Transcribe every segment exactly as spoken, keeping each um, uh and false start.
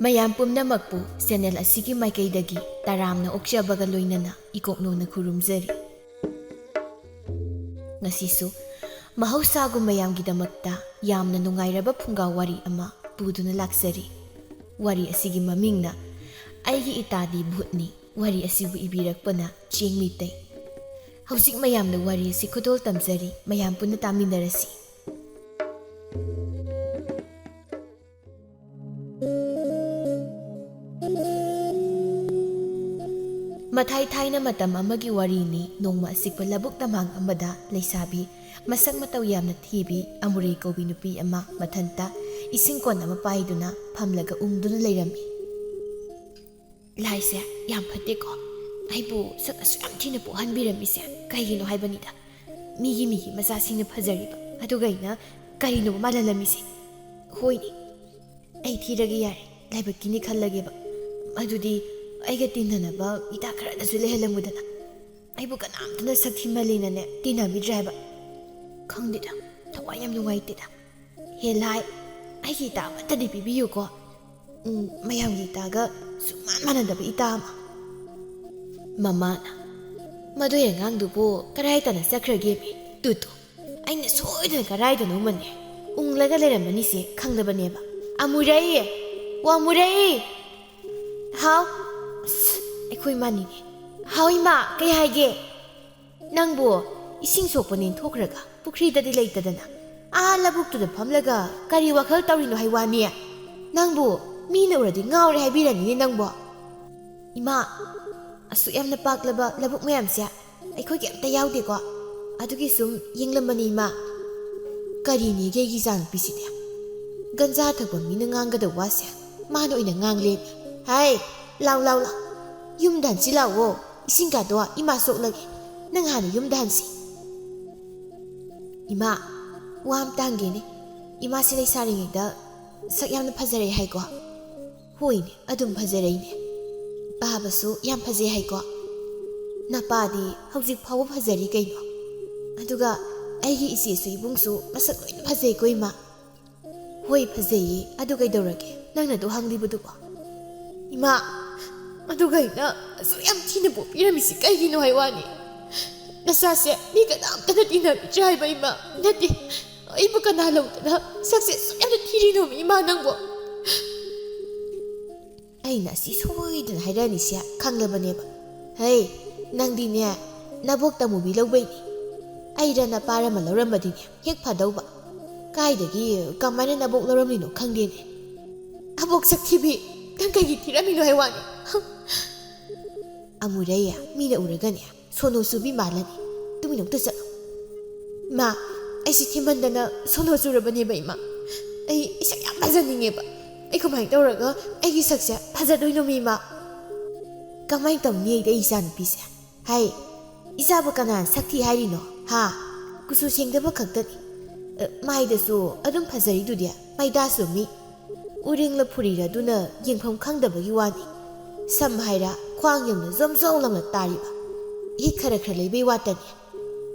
ꯃꯌꯥꯝ ꯄꯨꯝꯅꯃꯛꯄꯨ ꯆꯦꯅꯦꯜ ꯑꯁꯤꯒꯤ ꯃꯥꯏꯀꯩꯗꯒꯤ ꯇꯔꯥꯝꯅ ꯑꯣꯛꯆꯕꯒ ꯂꯣꯏꯅꯅ ꯏꯀꯣꯛꯅꯣꯅ ꯈꯨꯔꯨꯝꯖꯔꯤ꯫ ꯉꯁꯤꯁꯨ ꯃꯍꯧꯁꯥꯒꯨꯝ ꯃꯌꯥꯝꯒꯤꯗꯃꯛꯇ ꯌꯥꯝꯅ ꯅꯨꯡꯉꯥꯏꯔꯕ ꯐꯨꯡꯒꯥ ꯋꯥꯔꯤ ꯑꯃ ꯄꯨꯗꯨꯅ ꯂꯥꯛꯆꯔꯤ꯫ ꯋꯥꯔꯤ ꯑꯁꯤꯒꯤ ꯃꯃꯤꯡꯅ "ꯑꯩꯒꯤ ꯏꯇꯥꯗꯤ ꯚꯨꯠꯅꯤ"꯫ ꯋꯥꯔꯤ ꯑꯁꯤꯕꯨ ꯏꯕꯤꯔꯛꯄꯅ ꯆꯦꯡ ꯃꯤꯇꯩ꯫ ꯍꯧꯖꯤꯛ ꯃꯌꯥꯝꯅ ꯋꯥꯔꯤ ꯑꯁꯤ ꯈꯨꯗꯣꯜ ꯇꯝꯖꯔꯤ, ꯃꯌꯥꯝ ꯄꯨꯟꯅ ꯇꯥꯃꯤꯟꯅꯔꯁꯤ꯫ ꯃꯊꯥꯏ ꯊꯥꯏꯅ ꯃꯇꯝ ꯑꯃꯒꯤ ꯋꯥꯔꯤꯅꯤ꯫ ꯅꯣꯡꯃ ꯑꯆꯤꯛꯄ ꯂꯧꯕꯨꯛ ꯇꯝꯍꯥꯡ ꯑꯃꯗ ꯂꯩꯁꯥꯕꯤ ꯃꯁꯛ ꯃꯇꯧ ꯌꯥꯝꯅ ꯊꯤꯕꯤ ꯑꯃꯨꯔꯩ ꯀꯧꯕꯤ ꯅꯨꯄꯤ ꯑꯃ ꯃꯊꯟꯇ ꯏꯁꯤꯡ ꯀꯣꯟ ꯑꯃ ꯄꯥꯏꯗꯨꯅ ꯐꯝꯂꯒ ꯎꯪꯗꯨꯅ ꯂꯩꯔꯝꯃꯤ꯫ "ꯂꯥꯏꯁꯦ ꯌꯥꯝ ꯐꯠꯇꯦꯀꯣ꯫ ꯑꯩꯕꯨ ꯁꯛ ꯑꯁꯨꯛ ꯌꯥꯝ ꯊꯤꯅ ꯄꯣꯛꯍꯟꯕꯤꯔꯝꯃꯤꯁꯦ ꯀꯩꯒꯤꯅꯣ ꯍꯥꯏꯕꯅꯤꯗ꯫ ꯃꯤꯒꯤ ꯃꯤꯒꯤ ꯃꯆꯥꯁꯤꯡꯅ ꯐꯖꯔꯤꯕ, ꯑꯗꯨꯒ ꯑꯩꯅ ꯀꯔꯤꯅꯣꯕ ꯃꯥꯜꯍꯜꯂꯝꯃꯤꯁꯦ? ꯍꯣꯏꯅꯦ, ꯑꯩ ꯊꯤꯔꯒꯦ ꯌꯥꯔꯦ, ꯂꯥꯏꯕꯛꯀꯤꯅꯤ ꯈꯜꯂꯒꯦꯕ꯫ ꯑꯗꯨꯗꯤ ꯑꯩꯒ ꯇꯤꯟꯅꯅꯕ ꯏꯇꯥ ꯈꯔꯗꯁꯨ ꯂꯩꯍꯜꯂꯝꯃꯨꯗꯅ꯫ ꯑꯩꯕꯨ ꯀꯅꯥꯝꯇꯅ ꯁꯛ ꯊꯤꯃꯜꯂꯦꯅꯅꯦ ꯇꯤꯟꯅꯕꯤꯗ꯭ꯔꯦ ꯍꯥꯏꯕ꯫ ꯈꯪꯗꯦꯗ, ꯊꯋꯥꯏ ꯌꯥꯝ ꯅꯨꯡꯉꯥꯏꯇꯦꯗ꯫ ꯍꯦ ꯂꯥꯏ, ꯑꯩꯒꯤ ꯏꯇꯥ ꯑꯃꯠꯇꯗꯤ ꯄꯤꯕꯤꯌꯨꯀꯣ꯫ ꯎꯝ, ꯃꯌꯥꯝꯒꯤ ꯏꯇꯥꯒ ꯁꯨꯡꯃꯥꯟ ꯃꯥꯟꯅꯗꯕ ꯏꯇꯥ ꯑꯃ꯫" ꯃꯃꯥꯅ, "ꯃꯗꯨꯏ ꯑꯉꯥꯡꯗꯨꯕꯨ ꯀꯗꯥꯏꯗꯅ ꯆꯠꯈ꯭ꯔꯒꯦꯃꯤ? ꯇꯨ ꯇꯨ, ꯑꯩꯅ ꯁꯣꯏꯗꯅ ꯀꯗꯥꯏꯗꯅꯣꯃꯅꯦ ꯎꯪꯂꯒ ꯂꯩꯔꯝꯃꯅꯤꯁꯦ ꯈꯪꯂꯕꯅꯦꯕ꯫ ꯑꯃꯨꯔꯩ! ꯋꯥ ꯑꯃꯨꯔꯩ!" "ꯍꯥꯎ?" ꯑꯁ, ꯑꯩꯈꯣꯏ ꯃꯥꯅꯤꯅꯦ꯫ "ꯍꯥꯎ ꯏꯃꯥ, ꯀꯩ ꯍꯥꯏꯒꯦ?" "ꯅꯪꯕꯨ ꯏꯁꯤꯡ ꯁꯣꯛꯄꯅꯦ ꯊꯣꯛꯈ꯭ꯔꯒ ꯄꯨꯈ꯭ꯔꯤꯗꯗꯤ ꯂꯩꯇꯗꯅ ꯑꯥ ꯂꯧꯕꯨꯛꯇꯨꯗ ꯐꯝꯂꯒ ꯀꯔꯤ ꯋꯥꯈꯜ ꯇꯧꯔꯤꯅꯣ ꯍꯥꯏ ꯋꯥꯅꯤ? ꯅꯪꯕꯨ ꯃꯤꯅ ꯎꯔꯗꯤ ꯉꯥꯎꯔꯦ ꯍꯥꯏꯕꯤꯔꯅꯤꯅꯦ ꯅꯪꯕꯨ꯫" "ꯏꯃꯥ, ꯑꯁꯨꯛ ꯌꯥꯝꯅ ꯄꯥꯛꯂꯕ ꯂꯧꯕꯨꯛ ꯃꯌꯥꯝꯁꯦ ꯑꯩꯈꯣꯏꯒꯤ ꯑꯝꯇ ꯌꯥꯎꯗꯦꯀꯣ꯫ ꯑꯗꯨꯒꯤ ꯁꯨꯝ ꯌꯦꯡꯂꯝꯕꯅꯤ ꯏꯃꯥ꯫" ꯀꯔꯤꯅꯦꯒꯦ ꯑꯩꯒꯤ ꯏꯆꯥꯅꯨꯄꯤꯁꯤꯗꯤ? ꯒꯟꯖꯥ ꯊꯛꯄ ꯃꯤꯅ ꯉꯥꯡꯒꯗꯕ ꯋꯥꯁꯦ ꯃꯥꯅ ꯑꯣꯏꯅ ꯉꯥꯡꯂꯦ꯫ "ꯍꯥꯏ, ꯂꯥꯎ, ꯂꯥꯎ, ꯂꯥꯎ꯫ ꯌꯨꯝꯗ ꯍꯟꯁꯤ ꯂꯥꯛꯑꯣ꯫ ꯏꯁꯤꯡ ꯀꯥꯗꯣ ꯏꯃꯥ ꯁꯣꯛꯂꯒꯦ꯫ ꯅꯪ ꯍꯥꯟꯅ ꯌꯨꯝꯗ ꯍꯟꯁꯤ꯫" "ꯏꯃꯥ, ꯋꯥ ꯑꯝꯇ ꯍꯪꯒꯦꯅꯦ꯫ ꯏꯃꯥꯁꯦ ꯂꯩꯁꯥꯔꯤꯉꯩꯗ ꯁꯛ ꯌꯥꯝꯅ ꯐꯖꯔꯛꯑꯦ ꯍꯥꯏꯀꯣ?" "ꯍꯣꯏꯅꯦ, ꯑꯗꯨꯝ ꯐꯖꯔꯛꯏꯅꯦ꯫ ꯄꯥꯕꯁꯨ ꯌꯥꯝ ꯐꯖꯩ ꯍꯥꯏꯀꯣ?" "ꯅꯄꯥꯗꯤ ꯍꯧꯖꯤꯛ ꯐꯥꯎꯕ ꯐꯖꯔꯤ ꯀꯩꯅꯣ? ꯑꯗꯨꯒ ꯑꯩꯒꯤ ꯏꯆꯦꯁꯨ ꯏꯕꯨꯡꯁꯨ ꯃꯁꯛ ꯂꯣꯏꯅ ꯐꯖꯩꯀꯣ ꯏꯃꯥ?" "ꯍꯣꯏ, ꯐꯖꯩꯌꯦ꯫ ꯑꯗꯨ ꯀꯩꯗꯧꯔꯒꯦ?" ꯅꯪꯅ ꯑꯗꯨ ꯍꯪꯂꯤꯕꯗꯨꯕꯣ? ꯏꯃꯥ, ꯑꯗꯨꯒ ꯑꯩꯅ ꯑꯁꯨꯛ ꯌꯥꯝ ꯊꯤꯅ ꯄꯣꯛꯄꯤꯔꯝꯃꯤꯁꯤ ꯀꯩꯒꯤꯅꯣ ꯍꯥꯏ ꯋꯥꯅꯤ? ꯅꯆꯥꯁꯦ ꯃꯤ ꯀꯅꯥꯝꯇꯅ ꯇꯤꯟꯅꯕꯤꯗ꯭ꯔꯦ ꯍꯥꯏꯕ ꯏꯃꯥ? ꯅꯠꯇꯦ, ꯑꯩꯕꯨ ꯀꯅꯥ ꯂꯧꯗꯅ ꯁꯛꯁꯦ ꯑꯁꯨꯛ ꯌꯥꯝꯅ ꯊꯤꯔꯤꯅꯣ ꯏꯃꯥ ꯅꯪꯕꯣ? ꯑꯩꯅ ꯑꯁꯤ ꯁꯣꯏꯗꯅ ꯍꯥꯏꯔꯛꯑꯅꯤꯁꯦ ꯈꯪꯂꯕꯅꯦꯕ꯫ ꯍꯩ, ꯅꯪꯗꯤꯅꯦ, ꯅꯕꯣꯛ ꯇꯃꯨꯕꯤ ꯂꯧꯕꯩꯅꯦ꯫ ꯑꯩꯔ ꯅꯄꯥꯔ ꯑꯃ ꯂꯧꯔꯝꯕꯗꯤꯅꯦ ꯍꯦꯛ ꯐꯗꯧꯕ꯫ ꯀꯥꯏꯗꯒꯤ ꯀꯃꯥꯏꯅ ꯅꯕꯣꯛ ꯂꯧꯔꯝꯂꯤꯅꯣ ꯈꯪꯗꯦꯅꯦ꯫ ꯑꯕꯣꯛ ꯁꯛꯊꯤꯕꯤ, ꯅꯪ ꯀꯩꯒꯤ ꯊꯤꯔꯝꯃꯤꯅꯣ ꯍꯥꯏ ꯋꯥꯅꯤ? ꯑꯃꯨꯔꯩ, ꯃꯤꯅ ꯎꯔꯒꯅꯦ ꯁꯣꯅꯣ ꯆꯨꯕꯤ ꯃꯥꯜꯂꯅꯤ꯫ ꯇꯨꯃꯤꯟ ꯑꯝꯇ ꯆꯠꯂꯣ꯫ ꯏꯃꯥ, ꯑꯩꯁꯤ ꯊꯤꯃꯟꯗꯅ ꯁꯣꯅꯣ ꯆꯨꯔꯕꯅꯦꯕ ꯏꯃꯥ꯫ ꯑꯩ ꯏꯁꯛ ꯌꯥꯝ ꯐꯖꯅꯤꯡꯉꯦꯕ꯫ ꯑꯩ ꯀꯃꯥꯏꯅ ꯇꯧꯔꯒ ꯑꯩꯒꯤ ꯁꯛꯁꯦ ꯐꯖꯗꯣꯏꯅꯣꯃꯤ ꯏꯃꯥ? ꯀꯃꯥꯏꯅ ꯇꯧꯅꯤ ꯑꯩꯗꯤ ꯑꯩ ꯏꯆꯥꯅꯨꯄꯤꯁꯦ? ꯍꯥꯏ, ꯏꯆꯥꯕꯨ ꯀꯅꯥꯅ ꯁꯛ ꯊꯤ ꯍꯥꯏꯔꯤꯅꯣ? ꯍꯥ? ꯀꯨꯆꯨ ꯁꯦꯡꯗꯕ ꯈꯛꯇꯅꯤ꯫ ꯑ, ꯃꯥꯏꯗꯁꯨ ꯑꯗꯨꯝ ꯐꯖꯔꯤꯗꯨꯗꯤ, ꯃꯩꯗꯥꯁꯨ ꯃꯤ꯫ ꯎꯔꯤꯡꯂ ꯐꯨꯔꯤꯔ ꯑꯗꯨꯅ ꯌꯦꯡꯐꯝ ꯈꯪꯗꯕꯒꯤ ꯋꯥꯅꯤ꯫ ꯁꯝ ꯍꯥꯏꯔ ꯈ꯭ꯋꯥꯡ ꯌꯧꯅ ꯖꯣꯝ ꯖꯣꯝ ꯂꯥꯎꯅ ꯇꯥꯔꯤꯕ꯫ ꯏꯍꯤꯛ ꯈꯔ ꯈꯔ ꯂꯩꯕꯩ ꯋꯥꯇꯅꯤ꯫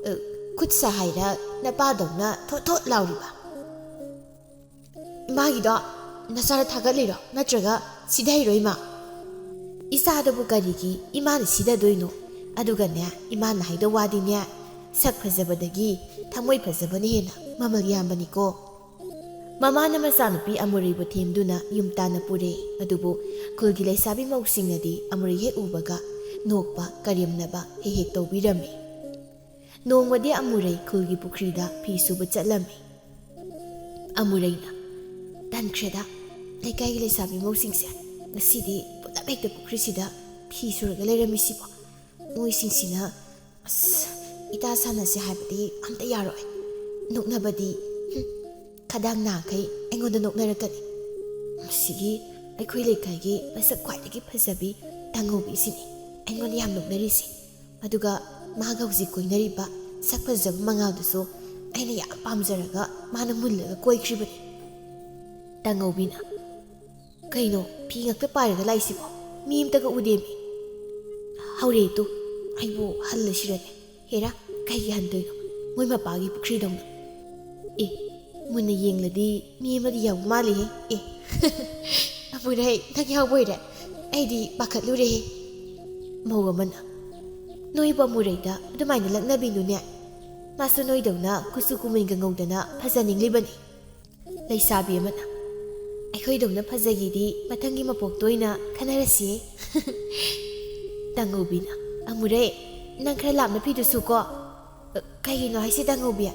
ꯑ, ꯈꯨꯠ ꯁꯥ ꯍꯥꯏꯔ ꯅꯄꯥꯗꯧꯅ ꯊꯣꯠ ꯊꯣꯠ ꯂꯥꯎꯔꯤꯕ꯫ ꯏꯃꯥꯒꯤꯗꯣ ꯅꯆꯥꯗ ꯊꯥꯒꯠꯂꯤꯔꯣ? ꯅꯠꯇ꯭ꯔꯒ ꯁꯤꯗꯩꯔꯣ ꯏꯃꯥ? ꯏꯆꯥꯗꯕꯨ ꯀꯔꯤꯒꯤ ꯏꯃꯥꯅ ꯁꯤꯗꯗꯣꯏꯅꯣ? ꯑꯗꯨꯒꯅꯦ, ꯏꯃꯥꯅ ꯍꯥꯏꯗꯧ ꯋꯥꯗꯤꯅꯦ, ꯁꯛ ꯐꯖꯕꯗꯒꯤ ꯊꯃꯣꯏ ꯐꯖꯕꯅ ꯍꯦꯟꯅ ꯃꯃꯜ ꯌꯥꯝꯕꯅꯤꯀꯣ꯫ ꯃꯃꯥꯅ ꯃꯆꯥꯅꯨꯄꯤ ꯑꯃꯨꯔꯩꯕꯨ ꯊꯦꯝꯗꯨꯅ ꯌꯨꯝ ꯇꯥꯟꯅ ꯄꯨꯔꯦ꯫ ꯑꯗꯨꯕꯨ ꯈꯨꯜꯒꯤ ꯂꯩꯁꯥꯕꯤ ꯃꯧꯁꯤꯡꯅꯗꯤ ꯑꯃꯨꯔꯩ ꯍꯦꯛ ꯎꯕꯒ ꯅꯣꯛꯄ, ꯀꯔꯦꯝꯅꯕ ꯍꯦꯛ ꯍꯦꯛ ꯇꯧꯕꯤꯔꯝꯃꯤ꯫ ꯅꯣꯡꯃꯗꯤ ꯑꯃꯨꯔꯩ ꯈꯨꯜꯒꯤ ꯄꯨꯈ꯭ꯔꯤꯗ ꯐꯤ ꯁꯨꯕ ꯆꯠꯂꯝꯃꯤ꯫ ꯑꯃꯨꯔꯩꯅ, "ꯇꯟꯈ꯭ꯔꯦꯗ, ꯂꯩꯀꯥꯏꯒꯤ ꯂꯩꯁꯥꯕꯤ ꯃꯧꯁꯤꯡꯁꯦ ꯉꯁꯤꯗꯤ ꯄꯨꯂꯞ ꯍꯦꯛꯇ ꯄꯨꯈ꯭ꯔꯤꯁꯤꯗ ꯐꯤ ꯁꯨꯔꯒ ꯂꯩꯔꯝꯃꯤꯁꯤꯕꯣ꯫ ꯃꯣꯏꯁꯤꯡꯁꯤꯅ ꯑꯁ, ꯏꯇꯥ ꯁꯥꯟꯅꯁꯦ ꯍꯥꯏꯕꯗꯤ ꯑꯝꯇ ꯌꯥꯔꯣꯏ꯫ ꯅꯣꯛꯅꯕꯗꯤ, ꯍꯨꯝ, ꯈꯗꯥꯡ ꯅꯥꯈꯩ ꯑꯩꯉꯣꯟꯗ ꯅꯣꯛꯅꯔꯛꯀꯅꯤ꯫ ꯃꯁꯤꯒꯤ ꯑꯩꯈꯣꯏ ꯂꯩꯀꯥꯏꯒꯤ ꯃꯁꯛ ꯈ꯭ꯋꯥꯏꯗꯒꯤ ꯐꯖꯕꯤ ꯇꯥꯡꯉꯧꯕꯤꯁꯤꯅꯤ ꯑꯩꯉꯣꯟꯗ ꯌꯥꯝ ꯅꯣꯛꯅꯔꯤꯁꯤ꯫ ꯑꯗꯨꯒ ꯃꯥꯒ ꯍꯧꯖꯤꯛ ꯀꯣꯏꯅꯔꯤꯕ ꯁꯛ ꯐꯖꯕ ꯃꯉꯥꯜꯗꯨꯁꯨ ꯑꯩꯅ ꯌꯥꯝ ꯄꯥꯝꯖꯔꯒ ꯃꯥꯅ ꯃꯨꯜꯂꯒ ꯀꯣꯏꯈ꯭ꯔꯤꯕꯅꯤ꯫" ꯇꯥꯡꯉꯧꯕꯤꯅ, "ꯀꯩꯅꯣ, ꯐꯤ ꯉꯛꯇ ꯄꯥꯏꯔꯒ ꯂꯥꯛꯏꯁꯤꯕꯣ? ꯃꯤ ꯑꯝꯇꯒ ꯎꯗꯦꯃꯤ꯫" "ꯍꯧꯔꯦ ꯇꯨ, ꯑꯩꯕꯨ ꯍꯜꯂꯁꯤꯔꯅꯦ? ꯍꯦꯔꯥ, ꯀꯩꯒꯤ ꯍꯟꯗꯣꯏꯅꯣ? ꯃꯣꯏ ꯃꯄꯥꯒꯤ ꯄꯨꯈ꯭ꯔꯤꯗꯧꯅ꯫" "ꯑꯦ, ꯃꯨꯟꯅ ꯌꯦꯡꯂꯗꯤ ꯃꯤ ꯑꯃꯗꯤ ꯌꯥꯎꯕ ꯃꯥꯜꯂꯤꯍꯦ꯫ ꯑꯦ, ꯑꯃꯨꯔꯩ, ꯅꯪ ꯌꯥꯎꯕ ꯑꯣꯏꯔꯦ꯫ ꯑꯩꯗꯤ ꯄꯥꯈꯠꯂꯨꯔꯦꯍꯦ꯫ ꯃꯧ ꯑꯃꯅ, "ꯅꯣꯏꯕꯨ ꯑꯃꯨꯔꯩꯗ ꯑꯗꯨꯃꯥꯏꯅ ꯂꯛꯅꯕꯤꯅꯨꯅꯦ꯫ ꯃꯥꯁꯨ ꯅꯣꯏꯗꯧꯅ ꯀꯨꯆꯨ ꯀꯨꯃꯦꯟꯒ ꯉꯧꯗꯅ ꯐꯖꯅꯤꯡꯂꯤꯕꯅꯤ꯫" ꯂꯩꯁꯥꯕꯤ ꯑꯃꯅ, "ꯑꯩꯈꯣꯏꯗꯧꯅ ꯐꯖꯒꯦꯗꯤ ꯃꯊꯪꯒꯤ ꯃꯄꯣꯛꯇ ꯑꯣꯏꯅ ꯈꯟꯅꯔꯁꯤꯌꯦ꯫" ꯇꯥꯉꯧꯕꯤꯅ, "ꯑꯃꯨꯔꯩ, ꯅꯪ ꯈꯔ ꯂꯥꯞꯅ ꯐꯤꯗꯨ ꯁꯨꯀꯣ꯫" "ꯀꯩꯒꯤꯅꯣ ꯍꯥꯏꯁꯦ ꯇꯥꯉꯧꯕꯤ?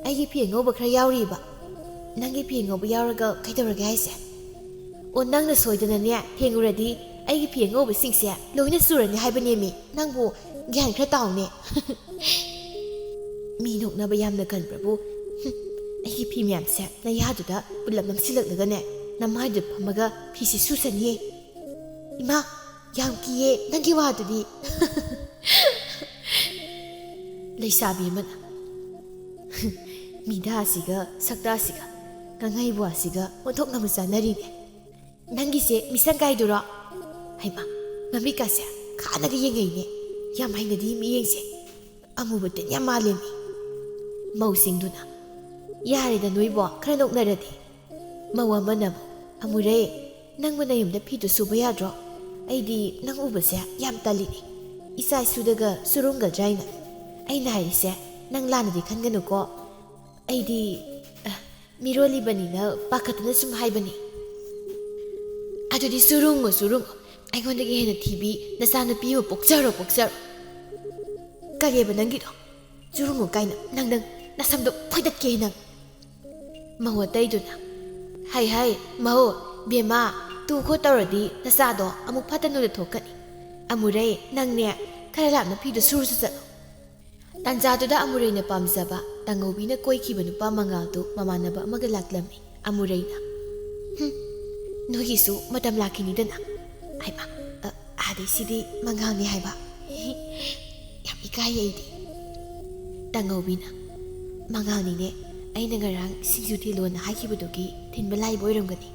ꯑꯩꯒꯤ ꯐꯤ ꯑꯉꯧꯕ ꯈꯔ ꯌꯥꯎꯔꯤꯕ꯫" "ꯅꯪꯒꯤ ꯐꯤ ꯑꯉꯧꯕ ꯌꯥꯎꯔꯒ ꯀꯩꯗꯧꯔꯒꯦ ꯍꯥꯏꯁꯦ?" "ꯑꯣ, ꯅꯪꯅ ꯁꯣꯏꯗꯅꯅꯦ ꯊꯦꯡꯉꯨꯔꯗꯤ ꯑꯩꯒꯤ ꯐꯤ ꯑꯉꯧꯕꯁꯤꯡꯁꯦ ꯂꯣꯏꯅ ꯆꯨꯔꯅꯤ ꯍꯥꯏꯕꯅꯦꯃꯤ꯫ ꯅꯪꯕꯨ ꯒ꯭ꯌꯥꯟ ꯈꯔ ꯇꯥꯎꯅꯦ꯫" "ꯃꯤ ꯅꯣꯛꯅꯕ ꯌꯥꯝꯅ ꯀꯟꯕ꯭ꯔꯕꯨ? ꯍꯨꯝ, ꯑꯩꯒꯤ ꯐꯤ ꯃꯌꯥꯝꯁꯦ ꯅꯌꯥꯗꯨꯗ ꯄꯨꯂꯞ ꯅꯝꯁꯤꯜꯂꯛꯂꯒꯅꯦ, ꯅꯃꯥꯏꯗꯨꯗ ꯐꯝꯃꯒ ꯐꯤꯁꯦ ꯁꯨꯁꯅꯤꯌꯦ꯫" "ꯏꯃꯥ, ꯌꯥꯝ ꯀꯤꯌꯦ ꯅꯪꯒꯤ ꯋꯥꯗꯨꯗꯤ꯫" ꯂꯩꯁꯥꯕꯤ ꯑꯃꯅ, "ꯃꯤꯗꯥꯁꯤꯒ ꯁꯛꯇꯥꯁꯤꯒ, ꯉꯥꯡꯉꯩꯕꯨꯋꯥꯁꯤꯒ ꯑꯣꯟꯊꯣꯛꯅꯕ ꯆꯥꯟꯅꯔꯤꯅꯦ꯫ ꯅꯪꯒꯤꯁꯦ ꯃꯤꯁꯪ ꯀꯥꯏꯗꯨꯔꯣ? ꯍꯩꯃꯥ, ꯃꯃꯤꯠꯀꯥꯁꯦ ꯈꯥꯅꯒ ꯌꯦꯡꯉꯩꯅꯦ꯫ ꯌꯥꯝ ꯍꯩꯅꯗꯤ ꯃꯤꯠꯌꯦꯡꯁꯦ꯫ ꯑꯃꯨꯕ ꯇꯤꯟ ꯌꯥꯝ ꯃꯥꯜꯂꯦꯃꯤ꯫" ꯃꯧꯁꯤꯡꯗꯨꯅ, "ꯌꯥꯔꯦꯗ ꯅꯣꯏꯕꯣ, ꯈꯔ ꯅꯣꯛꯅꯔꯗꯤ꯫" ꯃꯧ ꯑꯃꯅ ꯑꯃꯨꯛ, "ꯑꯃꯨꯔꯩ, ꯅꯪꯕꯨ ꯅꯌꯨꯝꯗ ꯐꯤꯗꯨ ꯁꯨꯕ ꯌꯥꯗ꯭ꯔꯣ? ꯑꯩꯗꯤ ꯅꯪ ꯎꯕꯁꯦ ꯌꯥꯝ ꯇꯜꯂꯤꯅꯦ꯫ ꯏꯆꯥ ꯏꯁꯨꯗꯒ ꯁꯨꯔꯨꯝꯒꯗ꯭ꯔꯥ ꯍꯥꯏꯅ꯫ ꯑꯩꯅ ꯍꯥꯏꯔꯤꯁꯦ ꯅꯪ ꯂꯥꯟꯅꯗꯤ ꯈꯟꯒꯅꯨꯀꯣ꯫ ꯑꯩꯗꯤ, ꯑ, ꯃꯤꯔꯣꯜꯂꯤꯕꯅꯤꯅ ꯄꯥꯈꯠꯇꯅ ꯁꯨꯝ ꯍꯥꯏꯕꯅꯤ꯫" "ꯑꯗꯨꯗꯤ ꯁꯨꯔꯨꯡꯉꯣ, ꯁꯨꯔꯨꯡꯉꯣ꯫ ꯑꯩꯉꯣꯟꯗꯒꯤ ꯍꯦꯟꯅ ꯊꯤꯕꯤ ꯅꯆꯥꯅꯨꯄꯤ ꯑꯃ ꯄꯣꯛꯆꯔꯣ, ꯄꯣꯛꯆꯔꯣ꯫ ꯀꯔꯤꯕ ꯅꯪꯒꯤꯗꯣ? ꯁꯨꯔꯨꯡꯉꯣ ꯀꯥꯏꯅ, ꯅꯪ, ꯅꯪ ꯅꯁꯝꯗꯣ ꯐꯣꯏꯗꯠꯀꯦ ꯅꯪ꯫" ꯃꯧ ꯑꯇꯩꯗꯨꯅ, "ꯍꯩ ꯍꯩ, ꯃꯧ, ꯕꯦꯝꯃ, ꯇꯨ ꯈꯣ ꯇꯧꯔꯗꯤ ꯅꯆꯥꯗꯣ ꯑꯃꯨꯛ ꯐꯠꯇꯅꯨꯗ ꯊꯣꯛꯀꯅꯤ꯫ ꯑꯃꯨꯔꯩ, ꯅꯪꯅꯦ, ꯈꯔ ꯂꯥꯞꯅ ꯐꯤꯗꯨ ꯁꯨꯔꯨꯆꯣ ꯆꯠꯂꯣ꯫" ꯇꯥꯟꯖꯥꯗꯨꯗ ꯑꯃꯨꯔꯩꯅ ꯄꯥꯝꯖꯕ ꯇꯥꯉꯧꯕꯤꯅ ꯀꯣꯏꯈꯤꯕ ꯅꯨꯄꯥ ꯃꯉꯥꯜꯗꯨ ꯃꯃꯥꯟꯅꯕ ꯑꯃꯒ ꯂꯥꯛꯂꯝꯃꯤ꯫ ꯑꯃꯨꯔꯩꯅ, "ꯍꯨꯝ, ꯅꯣꯏꯒꯤꯁꯨ ꯃꯇꯝ ꯂꯥꯛꯈꯤꯅꯤꯗꯅ꯫ ꯍꯩꯃꯥ, ꯑ, ꯑꯥꯗꯩꯁꯤꯗꯤ ꯃꯉꯥꯜꯅꯤ ꯍꯥꯏꯕ꯫ ꯌꯥꯝ ꯏꯀꯥꯏꯌꯦ ꯑꯩꯗꯤ꯫" ꯇꯥꯉꯧꯕꯤꯅ, "ꯃꯉꯥꯜꯅꯤꯅꯦ, ꯑꯩꯅ ꯉꯔꯥꯡ ꯁꯤꯡꯖꯨ ꯊꯤꯜꯂꯣꯅ ꯍꯥꯏꯈꯤꯕꯗꯨꯒꯤ ꯊꯤꯟꯕ ꯂꯥꯛꯏꯕ ꯑꯣꯏꯔꯝꯒꯅꯤ꯫"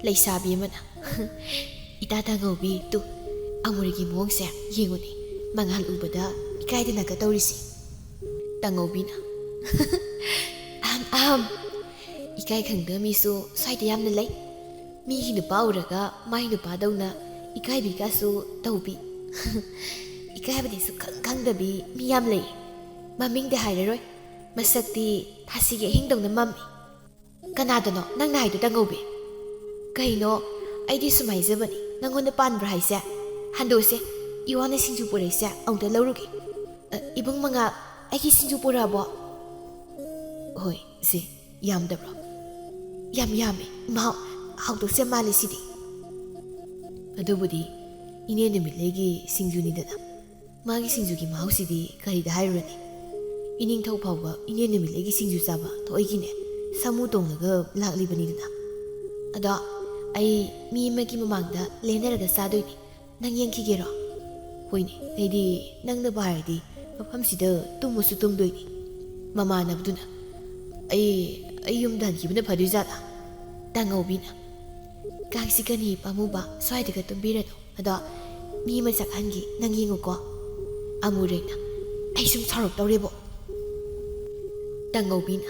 ꯂꯩꯁꯥꯕꯤ ꯑꯃꯅ, "ꯏꯇꯥ ꯇꯥꯉꯧꯕꯤ, ꯇꯨ, ꯑꯃꯨꯔꯩꯒꯤ ꯃꯑꯣꯡꯁꯦ ꯌꯦꯡꯉꯨꯅꯦ, ꯃꯉꯥꯜ ꯎꯕꯗ ꯏꯀꯥꯏꯗꯅꯒ ꯇꯧꯔꯤꯁꯦ꯫" ꯇꯥꯉꯧꯕꯤꯅ, "ꯑ, ꯑꯍꯝ, ꯏꯀꯥꯏ ꯈꯪꯗꯕ ꯃꯤꯁꯨ ꯁ꯭ꯋꯥꯏꯗ ꯌꯥꯝꯅ ꯂꯩ꯫ ꯃꯤꯒꯤ ꯅꯨꯄꯥ ꯎꯔꯒ ꯃꯥꯏ ꯅꯨꯄꯥꯗꯧꯅ ꯏꯀꯥꯏꯕꯤꯒꯁꯨ ꯇꯧꯕꯤ꯫ ꯏꯀꯥꯏꯕꯗꯤ ꯁꯨꯛꯈꯪ ꯈꯪꯗꯕꯤ ꯃꯤ ꯌꯥꯝ ꯂꯩ꯫ ꯃꯃꯤꯡꯗꯤ ꯍꯥꯏꯔꯔꯣꯏ, ꯃꯁꯛꯇꯤ ꯊꯥꯁꯤꯒꯤ ꯑꯍꯤꯡꯗꯧꯅ ꯃꯝꯃꯤ꯫ ꯀꯅꯥꯗꯅꯣ ꯅꯪꯅ ꯍꯥꯏꯗꯣ, ꯇꯥꯡꯉꯧꯕꯤ? ꯀꯩꯅꯣ, ꯑꯩꯗꯤ ꯁꯨꯝ ꯍꯥꯏꯖꯕꯅꯤ, ꯅꯪꯉꯣꯟꯗ ꯄꯥꯟꯕ꯭ꯔꯥ ꯍꯥꯏꯁꯦ? ꯍꯟꯗꯣꯛꯁꯦ, ꯏꯋꯥꯅ ꯁꯤꯡꯖꯨ ꯄꯨꯔꯛꯏꯁꯦ ꯑꯃꯨꯛꯇ ꯂꯧꯔꯨꯒꯦ꯫ ꯑ, ꯏꯕꯨꯡ ꯃꯉꯥꯜ, ꯑꯩꯒꯤ ꯁꯤꯡꯖꯨ ꯄꯨꯔꯛꯑꯕꯣ? ꯍꯣꯏ, ꯁꯦ, ꯌꯥꯝꯗꯕ꯭ꯔꯣ? ꯌꯥꯝ ꯌꯥꯝꯃꯦ, ꯃꯍꯥꯎ ꯍꯥꯎꯗꯧꯁꯦ ꯃꯥꯜꯂꯦ ꯁꯤꯗꯤ꯫ ꯑꯗꯨꯕꯨꯗꯤ ꯏꯅꯦ ꯅꯨꯃꯤꯠꯂꯩꯒꯤ ꯁꯤꯡꯖꯨꯅꯤꯗꯅ꯫ ꯃꯥꯒꯤ ꯁꯤꯡꯖꯨꯒꯤ ꯃꯍꯥꯎꯁꯤꯗꯤ ꯀꯔꯤꯗ ꯍꯥꯏꯔꯨꯔꯅꯤ? ꯏꯅꯤꯡꯊꯧ ꯐꯥꯎꯕ ꯏꯅꯦ ꯅꯨꯃꯤꯠꯂꯩꯒꯤ ꯁꯤꯡꯖꯨ ꯆꯥꯕ ꯊꯑꯣꯏꯒꯤꯅꯦ ꯁꯥꯃꯨ ꯇꯣꯡꯂꯒ ꯂꯥꯛꯂꯤꯕꯅꯤꯗꯅ꯫ ꯑꯗꯣ ꯑꯩ ꯃꯤ ꯑꯃꯒꯤ ꯃꯃꯥꯡꯗ ꯂꯦꯟꯅꯔꯒ ꯆꯥꯗꯣꯏꯅꯤ, ꯅꯪ ꯌꯦꯡꯈꯤꯒꯦꯔꯣ? ꯍꯣꯏꯅꯦ, ꯑꯩꯗꯤ ꯅꯪꯅꯕꯨ ꯍꯥꯏꯔꯗꯤ ꯃꯐꯝꯁꯤꯗ ꯇꯨꯝꯃꯁꯨ ꯇꯨꯝꯗꯣꯏꯅꯤ꯫ ꯃꯃꯥꯟꯅꯕꯗꯨꯅ, ꯑꯩ, ꯑꯩ ꯌꯨꯝꯗ ꯍꯟꯈꯤꯕꯅ ꯐꯗꯣꯏ ꯖꯥꯠꯂꯥ? ꯇꯥꯡꯉꯧꯕꯤꯅ, ꯀꯥꯡꯁꯤ ꯀꯅꯤ ꯄꯥꯝꯃꯨꯕ, ꯁ꯭ꯋꯥꯏꯗꯒ ꯇꯨꯝꯕꯤꯔꯅꯨ꯫ ꯑꯗꯣ ꯃꯤ ꯑꯃ ꯆꯠꯍꯟꯒꯦ, ꯅꯪ ꯌꯦꯡꯉꯨꯀꯣ꯫ ꯑꯃꯨꯔꯩꯅ, ꯑꯩ ꯁꯨꯝ ꯁꯥꯎꯔꯛꯇꯧꯔꯦꯕꯣ꯫ ꯇꯥꯡꯉꯧꯕꯤꯅ,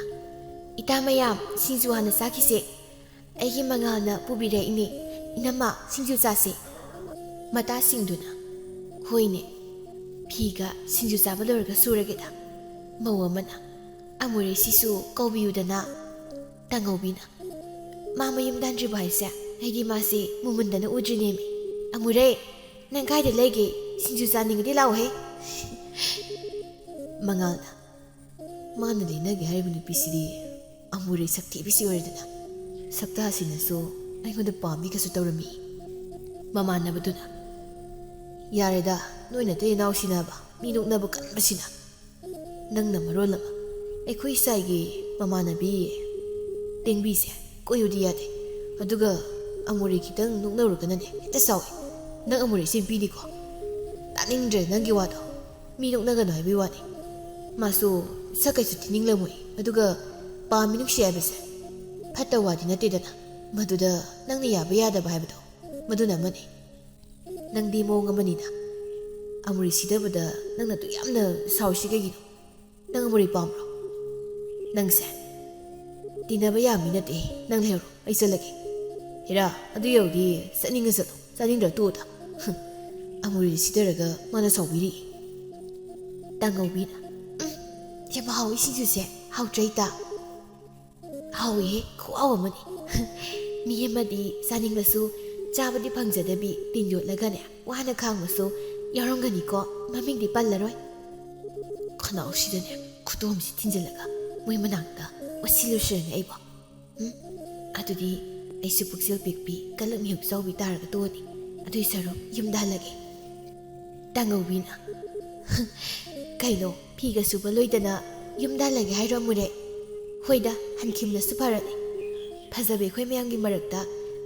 ꯏꯇꯥ ꯃꯌꯥꯝ, ꯁꯤꯡꯖꯨ ꯍꯥꯟꯅ ꯆꯥꯈꯤꯁꯦ꯫ ꯑꯩꯒꯤ ꯃꯉꯥꯜꯅ ꯄꯨꯕꯤꯔꯛꯏꯅꯦ, ꯏꯅꯝꯃ, ꯁꯤꯡꯖꯨ ꯆꯥꯁꯦ꯫ ꯃꯇꯥꯁꯤꯡꯗꯨꯅ, ꯍꯣꯏꯅꯦ, ꯐꯤꯒ ꯁꯤꯡꯖꯨ ꯆꯥꯕ ꯂꯣꯏꯔꯒ ꯁꯨꯔꯒꯦꯗ꯫ ꯃꯧ ꯑꯃꯅ, ꯑꯃꯨꯔꯩꯁꯤꯁꯨ ꯀꯧꯕꯤꯌꯨꯗꯅ꯫ ꯇꯥꯡꯉꯧꯕꯤꯅ, ꯃꯥ ꯃꯌꯨꯝꯗ ꯍꯟꯗ꯭ꯔꯤꯕꯣ ꯍꯥꯏꯁꯦ? ꯑꯩꯗꯤ ꯃꯥꯁꯦ ꯃꯨꯃꯟꯗꯅ ꯎꯗ꯭ꯔꯤꯅꯦꯃꯤ꯫ ꯑꯃꯨꯔꯩ, ꯅꯪ ꯀꯥꯏꯗ ꯂꯩꯒꯦ? ꯁꯤꯡꯖꯨ ꯆꯥꯅꯤꯡꯉꯗꯤ ꯂꯥꯛꯑꯣꯍꯦ꯫ ꯃꯉꯥꯜꯅ, ꯃꯥꯅ ꯂꯩꯅꯒꯦ ꯍꯥꯏꯔꯤꯕ ꯅꯨꯄꯤꯁꯤꯗꯤ ꯑꯃꯨꯔꯩ ꯁꯛꯊꯤꯕꯤꯁꯤ ꯑꯣꯏꯔꯦꯗꯅ꯫ ꯁꯛꯇꯥꯁꯤꯅꯁꯨ ꯑꯩꯉꯣꯟꯗ ꯄꯥꯝꯃꯤꯒꯁꯨ ꯇꯧꯔꯝꯃꯤ꯫ ꯃꯃꯥꯟꯅꯕꯗꯨꯅ, ꯌꯥꯔꯦꯗ, ꯅꯣꯏ ꯅꯇꯩ ꯏꯅꯥꯎꯁꯤꯅꯕ ꯃꯤ ꯅꯣꯛꯅꯕ ꯀꯟꯕꯁꯤꯅ꯫ ꯅꯪꯅ ꯃꯔꯣꯜ ꯑꯃ, ꯑꯩꯈꯣꯏ ꯏꯁꯥꯒꯤ ꯃꯃꯥꯟꯅꯕꯤ ꯇꯦꯡꯕꯤꯁꯦ ꯀꯣꯏꯌꯨꯗꯤ ꯌꯥꯗꯦ꯫ ꯑꯗꯨꯒ ꯑꯃꯨꯔꯩ ꯈꯤꯇꯪ ꯅꯣꯛꯅꯔꯨꯔꯒꯅꯅꯦ ꯍꯦꯛꯇ ꯁꯥꯎꯏ꯫ ꯅꯪ ꯑꯃꯨꯔꯩ ꯆꯦꯟꯕꯤꯅꯤꯀꯣ? ꯇꯥꯅꯤꯡꯗ꯭ꯔꯦ ꯅꯪꯒꯤ ꯋꯥꯗꯣ꯫ ꯃꯤ ꯅꯣꯛꯅꯒꯅꯨ ꯍꯥꯏꯕꯒꯤ ꯋꯥꯅꯤ꯫ ꯃꯥꯁꯨ ꯁꯛ ꯀꯩꯁꯨ ꯊꯤꯅꯤꯡꯂꯝꯃꯣꯏ꯫ ꯑꯗꯨꯒ ꯄꯥꯝꯃꯤ ꯅꯨꯡꯁꯤ ꯍꯥꯏꯕꯁꯦ ꯐꯠꯇꯕ ꯋꯥꯗꯤ ꯅꯠꯇꯦꯗꯅ꯫ ꯃꯗꯨꯗ ꯅꯪꯅ ꯌꯥꯕ ꯌꯥꯗꯕ ꯍꯥꯏꯕꯗꯣ, ꯃꯗꯨꯅ ꯑꯃꯅꯤ꯫ ꯅꯪꯗꯤ ꯃꯑꯣꯡ ꯑꯃꯅꯤꯅ꯫ ꯑꯃꯨꯔꯩ ꯁꯤꯗꯕꯗ ꯅꯪꯅ ꯑꯗꯨꯛ ꯌꯥꯝꯅ ꯁꯥꯎꯔꯤꯁꯤ ꯀꯩꯒꯤꯅꯣ? ꯅꯪ ꯑꯃꯨꯔꯩ ꯄꯥꯝꯕ꯭ꯔꯣ? ꯅꯪꯁꯦ ꯇꯤꯟꯅꯕ ꯌꯥꯕ ꯃꯤ ꯅꯠꯇꯦ꯫ ꯅꯪ ꯂꯩꯍꯧꯔꯣ, ꯑꯩ ꯆꯠꯂꯒꯦ꯫ ꯍꯦꯔꯥ, ꯑꯗꯨ ꯌꯧꯔꯗꯤ ꯆꯠꯅꯤꯡꯉ ꯆꯠꯂꯣ, ꯆꯥꯅꯤꯡꯗ꯭ꯔ ꯇꯣꯛꯑꯣꯗ꯫ ꯍꯨꯝ, ꯑꯃꯨꯔꯤꯗꯤ ꯁꯤꯊꯔꯒ ꯃꯥꯅ ꯁꯥꯎꯕꯤꯔꯤ꯫ ꯇꯥꯡꯉꯧꯕꯤꯅ, "ꯎꯝ, ꯌꯥꯝ ꯍꯥꯎꯋꯤ ꯁꯤꯡꯖꯨꯁꯦ꯫ ꯍꯥꯎꯇ꯭ꯔꯥ ꯏꯇꯥ?" "ꯍꯥꯎꯋꯤꯍꯦ, ꯈꯨꯍꯥꯎ ꯑꯃꯅꯤ꯫ ꯃꯤ ꯑꯃꯗꯤ ꯆꯥꯅꯤꯡꯂꯁꯨ ꯆꯥꯕꯗꯤ ꯐꯪꯖꯗꯕꯤ ꯇꯤꯟ ꯌꯣꯠꯂꯒꯅꯦ ꯋꯥꯅ ꯈꯥꯡꯕꯁꯨ ꯌꯥꯎꯔꯝꯒꯅꯤꯀꯣ, ꯃꯃꯤꯡꯗꯤ ꯄꯜꯂꯔꯣꯏ꯫" ꯈꯅꯥꯎꯁꯤꯗꯅꯦ ꯈꯨꯗꯣꯝꯁꯤ ꯊꯤꯟꯖꯤꯜꯂꯒ ꯃꯣꯏ ꯃꯅꯥꯛꯇ ꯑꯣꯠꯁꯤꯜꯂꯨꯁꯤꯔꯅꯦ ꯑꯩꯕꯣ꯫ ꯎꯝ, ꯑꯗꯨꯗꯤ ꯑꯩꯁꯨ ꯄꯨꯛꯆꯦꯜ ꯄꯤꯛꯄꯤ, ꯀꯂꯛ ꯃꯤꯍꯨꯛ ꯆꯥꯎꯕꯤ ꯇꯥꯔꯒ ꯇꯣꯛꯑꯅꯤ꯫ ꯑꯗꯨꯏ ꯁꯔꯨꯛ ꯌꯨꯝꯗ ꯍꯜꯂꯒꯦ꯫ ꯇꯥꯡꯉꯧꯕꯤꯅ, "ꯀꯩꯅꯣ, ꯐꯤꯒ ꯁꯨꯕ ꯂꯣꯏꯗꯅ ꯌꯨꯝꯗ ꯍꯜꯂꯒꯦ ꯍꯥꯏꯔꯣ, ꯑꯃꯨꯔꯩ? ꯍꯣꯏꯗ, ꯍꯟꯈꯤꯕꯅꯁꯨ ꯐꯔꯅꯤ꯫ ꯐꯖꯕꯤ ꯑꯩꯈꯣꯏ ꯃꯌꯥꯝꯒꯤ ꯃꯔꯛꯇ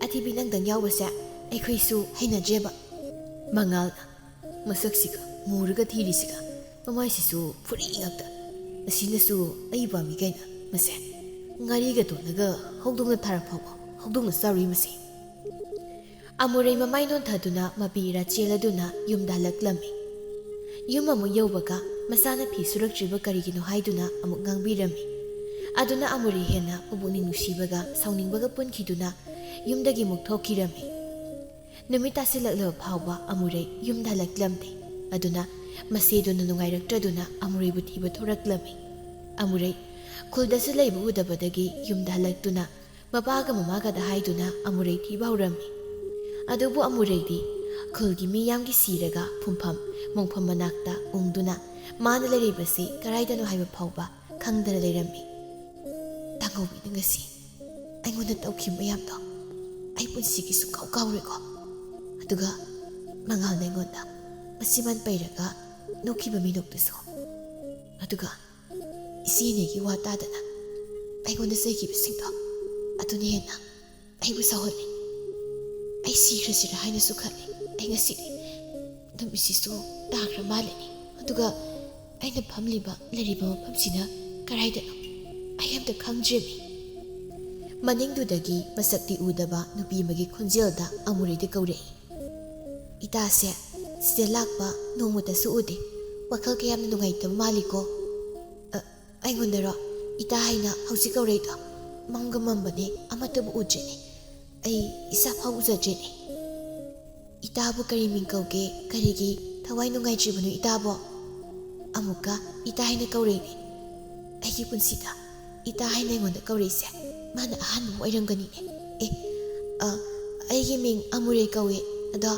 ꯑꯊꯤꯕꯤ ꯅꯪꯗꯪ ꯌꯥꯎꯕꯁꯦ ꯑꯩꯈꯣꯏꯁꯨ ꯍꯩꯅꯗ꯭ꯔꯦꯕ꯫" ꯃꯉꯥꯜꯅ, "ꯃꯁꯛꯁꯤꯒ, ꯃꯨꯔꯒ ꯊꯤꯔꯤꯁꯤꯒ, ꯃꯃꯥꯏꯁꯤꯁꯨ ꯐꯨꯔꯤ ꯉꯥꯛꯇ꯫ ꯑꯁꯤꯅꯁꯨ ꯑꯩ ꯄꯥꯝꯃꯤ ꯀꯩꯅꯣ꯫ ꯃꯁꯦ ꯉꯥꯔꯤꯒ ꯇꯣꯠꯂꯒ ꯍꯧꯗꯣꯡꯅ ꯊꯥꯔꯛ ꯐꯥꯎꯕ ꯍꯧꯗꯣꯡꯅ ꯆꯥꯔꯨꯏ ꯃꯁꯤ꯫" ꯑꯃꯨꯔꯩ ꯃꯃꯥꯏ ꯅꯣꯟꯊꯗꯨꯅ ꯃꯄꯤ ꯏꯔꯥ ꯆꯦꯜꯂꯗꯨꯅ ꯌꯨꯝꯗ ꯍꯜꯂꯛꯂꯝꯃꯤ꯫ ꯌꯨꯝ ꯑꯃꯨꯛ ꯌꯧꯕꯒ ꯃꯆꯥꯅ ꯐꯤ ꯁꯨꯔꯛꯇ꯭ꯔꯤꯕ ꯀꯔꯤꯒꯤꯅꯣ ꯍꯥꯏꯗꯨꯅ ꯑꯃꯨꯛ ꯉꯥꯡꯕꯤꯔꯝꯃꯤ꯫ ꯑꯗꯨꯅ ꯑꯃꯨꯔꯩ ꯍꯦꯟꯅ ꯄꯨꯛꯅꯤꯡ ꯅꯨꯡꯁꯤꯕꯒ ꯁꯥꯎꯅꯤꯡꯕꯒ ꯄꯨꯟꯈꯤꯗꯨꯅ ꯌꯨꯝꯗꯒꯤ ꯑꯃꯨꯛ ꯊꯣꯛꯈꯤꯔꯝꯃꯤ꯫ ꯅꯨꯃꯤꯠ ꯇꯥꯁꯤꯜꯂꯛꯂꯕ ꯐꯥꯎꯕ ꯑꯃꯨꯔꯩ ꯌꯨꯝꯗ ꯍꯜꯂꯛꯂꯝꯗꯦ꯫ ꯑꯗꯨꯅ ꯃꯆꯦꯗꯨꯅ ꯅꯨꯡꯉꯥꯏꯔꯛꯇ꯭ꯔꯗꯨꯅ ꯑꯃꯨꯔꯩꯕꯨ ꯊꯤꯕ ꯊꯣꯔꯛꯂꯝꯃꯤ꯫ ꯑꯃꯨꯔꯩ ꯈꯨꯜꯗꯁꯨ ꯂꯩꯕ ꯎꯗꯕꯗꯒꯤ ꯌꯨꯝꯗ ꯍꯜꯂꯛꯇꯨꯅ ꯃꯄꯥꯒ ꯃꯃꯥꯒꯗ ꯍꯥꯏꯗꯨꯅ ꯑꯃꯨꯔꯩ ꯊꯤꯕ ꯍꯧꯔꯝꯃꯤ꯫ ꯑꯗꯨꯕꯨ ꯑꯃꯨꯔꯩꯗꯤ ꯈꯨꯜꯒꯤ ꯃꯤ ꯌꯥꯝꯒꯤ ꯁꯤꯔꯒ ꯐꯨꯝꯐꯝ ꯃꯣꯡꯐꯝ ꯃꯅꯥꯛꯇ ꯎꯪꯗꯨꯅ ꯃꯥꯅ ꯂꯩꯔꯤꯕꯁꯤ ꯀꯗꯥꯏꯗꯅꯣ ꯍꯥꯏꯕ ꯐꯥꯎꯕ ꯈꯪꯗꯅ ꯂꯩꯔꯝꯃꯤ꯫ ꯇꯥꯡꯒꯧꯕꯤꯅ ꯉꯁꯤ ꯑꯩꯉꯣꯟꯗ ꯇꯧꯈꯤꯕ ꯃꯌꯥꯝꯗꯣ ꯑꯩ ꯄꯨꯟꯁꯤꯒꯤ ꯁꯨꯡꯀꯥꯎ ꯀꯥꯎꯔꯣꯏꯀꯣ꯫ ꯑꯗꯨꯒ ꯃꯉꯥꯜꯅ ꯑꯩꯉꯣꯟꯗ ꯃꯆꯤꯟꯕꯥꯟ ꯄꯩꯔꯒ ꯅꯣꯛꯈꯤꯕ ꯃꯤꯅꯣꯛꯇꯨꯁꯨ꯫ ꯑꯗꯨꯒ ꯏꯆꯦ ꯏꯅꯦꯒꯤ ꯋꯥ ꯇꯥꯗꯅ ꯑꯩꯉꯣꯟꯗ ꯆꯩꯈꯤꯕꯁꯤꯡꯗꯣ, ꯑꯗꯨꯅ ꯍꯦꯟꯅ ꯑꯩꯕꯨ ꯁꯥꯎꯍꯜꯂꯤ꯫ ꯑꯩ ꯁꯤꯈ꯭ꯔꯁꯤꯔ ꯍꯥꯏꯅꯁꯨ ꯈꯜꯂꯤ꯫ ꯑꯩ ꯉꯁꯤꯗꯤ ꯅꯨꯃꯤꯠꯁꯤꯁꯨ ꯇꯥꯈ꯭ꯔ ꯃꯥꯜꯂꯤꯅꯤ꯫ ꯑꯗꯨꯒ ꯑꯩꯅ ꯐꯝꯂꯤꯕ, ꯂꯩꯔꯤꯕ ꯃꯐꯝꯁꯤꯅ ꯀꯗꯥꯏꯗꯅꯣ? ꯑꯩ ꯑꯝꯇ ꯈꯪꯗ꯭ꯔꯦꯃꯤ꯫ ꯃꯅꯤꯡꯗꯨꯗꯒꯤ ꯃꯁꯛꯇꯤ ꯎꯗꯕ ꯅꯨꯄꯤ ꯑꯃꯒꯤ ꯈꯣꯟꯖꯦꯜꯗ ꯑꯃꯨꯔꯩꯗ ꯀꯧꯔꯛꯏ꯫ "ꯏꯇꯥꯁꯦ ꯁꯤꯗ ꯂꯥꯛꯄ ꯅꯣꯡꯃꯇꯁꯨ ꯎꯗꯦ꯫ ꯋꯥꯈꯜ ꯀꯌꯥꯝꯅ ꯅꯨꯡꯉꯥꯏꯇꯕ ꯃꯥꯜꯂꯤꯀꯣ?" "ꯑ, ꯑꯩꯉꯣꯟꯗꯔꯣ? ꯏꯇꯥ ꯍꯥꯏꯅ ꯍꯧꯖꯤꯛ ꯀꯧꯔꯛꯏꯗꯣ?" ꯃꯝꯒ ꯃꯝꯕꯅꯦ, ꯑꯃꯠꯇꯕꯨ ꯎꯗ꯭ꯔꯦꯅꯦ꯫ ꯑꯩ ꯏꯁꯥ ꯐꯥꯎ ꯎꯖꯗ꯭ꯔꯦꯅꯦ꯫ ꯏꯇꯥꯕꯨ ꯀꯔꯤ ꯃꯤꯡ ꯀꯧꯒꯦ? ꯀꯔꯤꯒꯤ ꯊꯋꯥꯏ ꯅꯨꯡꯉꯥꯏꯇ꯭ꯔꯤꯕꯅꯣ ꯏꯇꯥꯕꯣ? ꯑꯃꯨꯛꯀ ꯏꯇꯥ ꯍꯥꯏꯅ ꯀꯧꯔꯛꯏꯅꯦ꯫ ꯑꯩꯒꯤ ꯄꯨꯟꯁꯤꯗ ꯏꯇꯥ ꯍꯥꯏꯅ ꯑꯩꯉꯣꯟꯗ ꯀꯧꯔꯛꯏꯁꯦ ꯃꯥꯅ ꯑꯍꯥꯟꯕ ꯑꯃ ꯑꯣꯏꯔꯝꯒꯅꯤꯅꯦ꯫ ꯑꯦ, ꯑ, ꯑꯩꯒꯤ ꯃꯤꯡ ꯑꯃꯨꯔꯩ ꯀꯧꯏ꯫ ꯑꯗꯣ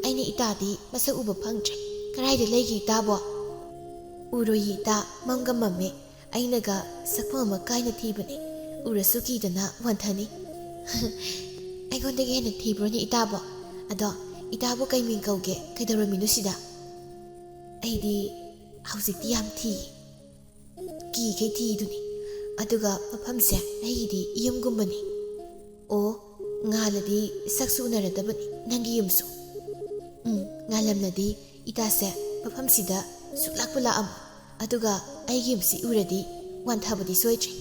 ꯑꯩꯅ ꯏꯇꯥꯗꯤ ꯃꯁꯛ ꯎꯕ ꯐꯪꯗ꯭ꯔꯦ꯫ ꯀꯗꯥꯏꯗ ꯂꯩꯒꯦ ꯏꯇꯥꯕꯣ? ꯎꯔꯣꯏꯌꯦ ꯏꯇꯥ, ꯃꯝꯒ ꯃꯝꯃꯦ꯫ ꯑꯩꯅꯒ ꯁꯛꯐꯝ ꯑꯃ ꯀꯥꯏꯅ ꯊꯤꯕꯅꯦ꯫ ꯎꯔꯁꯨ ꯀꯤꯗꯅ ꯋꯥꯟꯊꯅꯤ꯫ ꯑꯩꯉꯣꯟꯗꯒꯤ ꯍꯦꯟꯅ ꯊꯤꯕ꯭ꯔꯣꯅꯦ ꯏꯇꯥꯕꯣ? ꯑꯗꯣ ꯏꯇꯥꯕꯨ ꯀꯩ ꯃꯤꯡ ꯀꯧꯒꯦ? ꯀꯩꯗꯧꯔꯝꯃꯤꯅꯣ ꯁꯤꯗ? ꯑꯩꯗꯤ ꯍꯧꯖꯤꯛꯇꯤ ꯌꯥꯝ ꯊꯤꯌꯦ꯫ ꯀꯤꯈꯩ ꯊꯤꯗꯨꯅꯤ꯫ ꯑꯗꯨꯒ ꯃꯐꯝꯁꯦ ꯑꯩꯒꯤꯗꯤ ꯌꯨꯝꯒꯨꯝꯕꯅꯤ꯫ ꯑꯣ, ꯉꯥꯜꯂꯗꯤ ꯁꯛꯁꯨ ꯎꯅꯔꯗꯕꯅꯤ ꯅꯪꯒꯤ ꯌꯨꯝꯁꯨ꯫ ꯎꯝ, ꯉꯥꯜꯂꯝꯂꯗꯤ ꯏꯇꯥꯁꯦ ꯃꯐꯝꯁꯤꯗ ꯁꯨꯛꯂꯥꯛꯄꯨ ꯂꯥꯛꯑꯝꯃꯣꯏ꯫ ꯑꯗꯨꯒ ꯑꯩꯒꯤ ꯌꯨꯝꯁꯤ ꯎꯔꯗꯤ ꯋꯥꯟꯊꯕꯗꯤ ꯁꯣꯏꯗ꯭ꯔꯦ꯫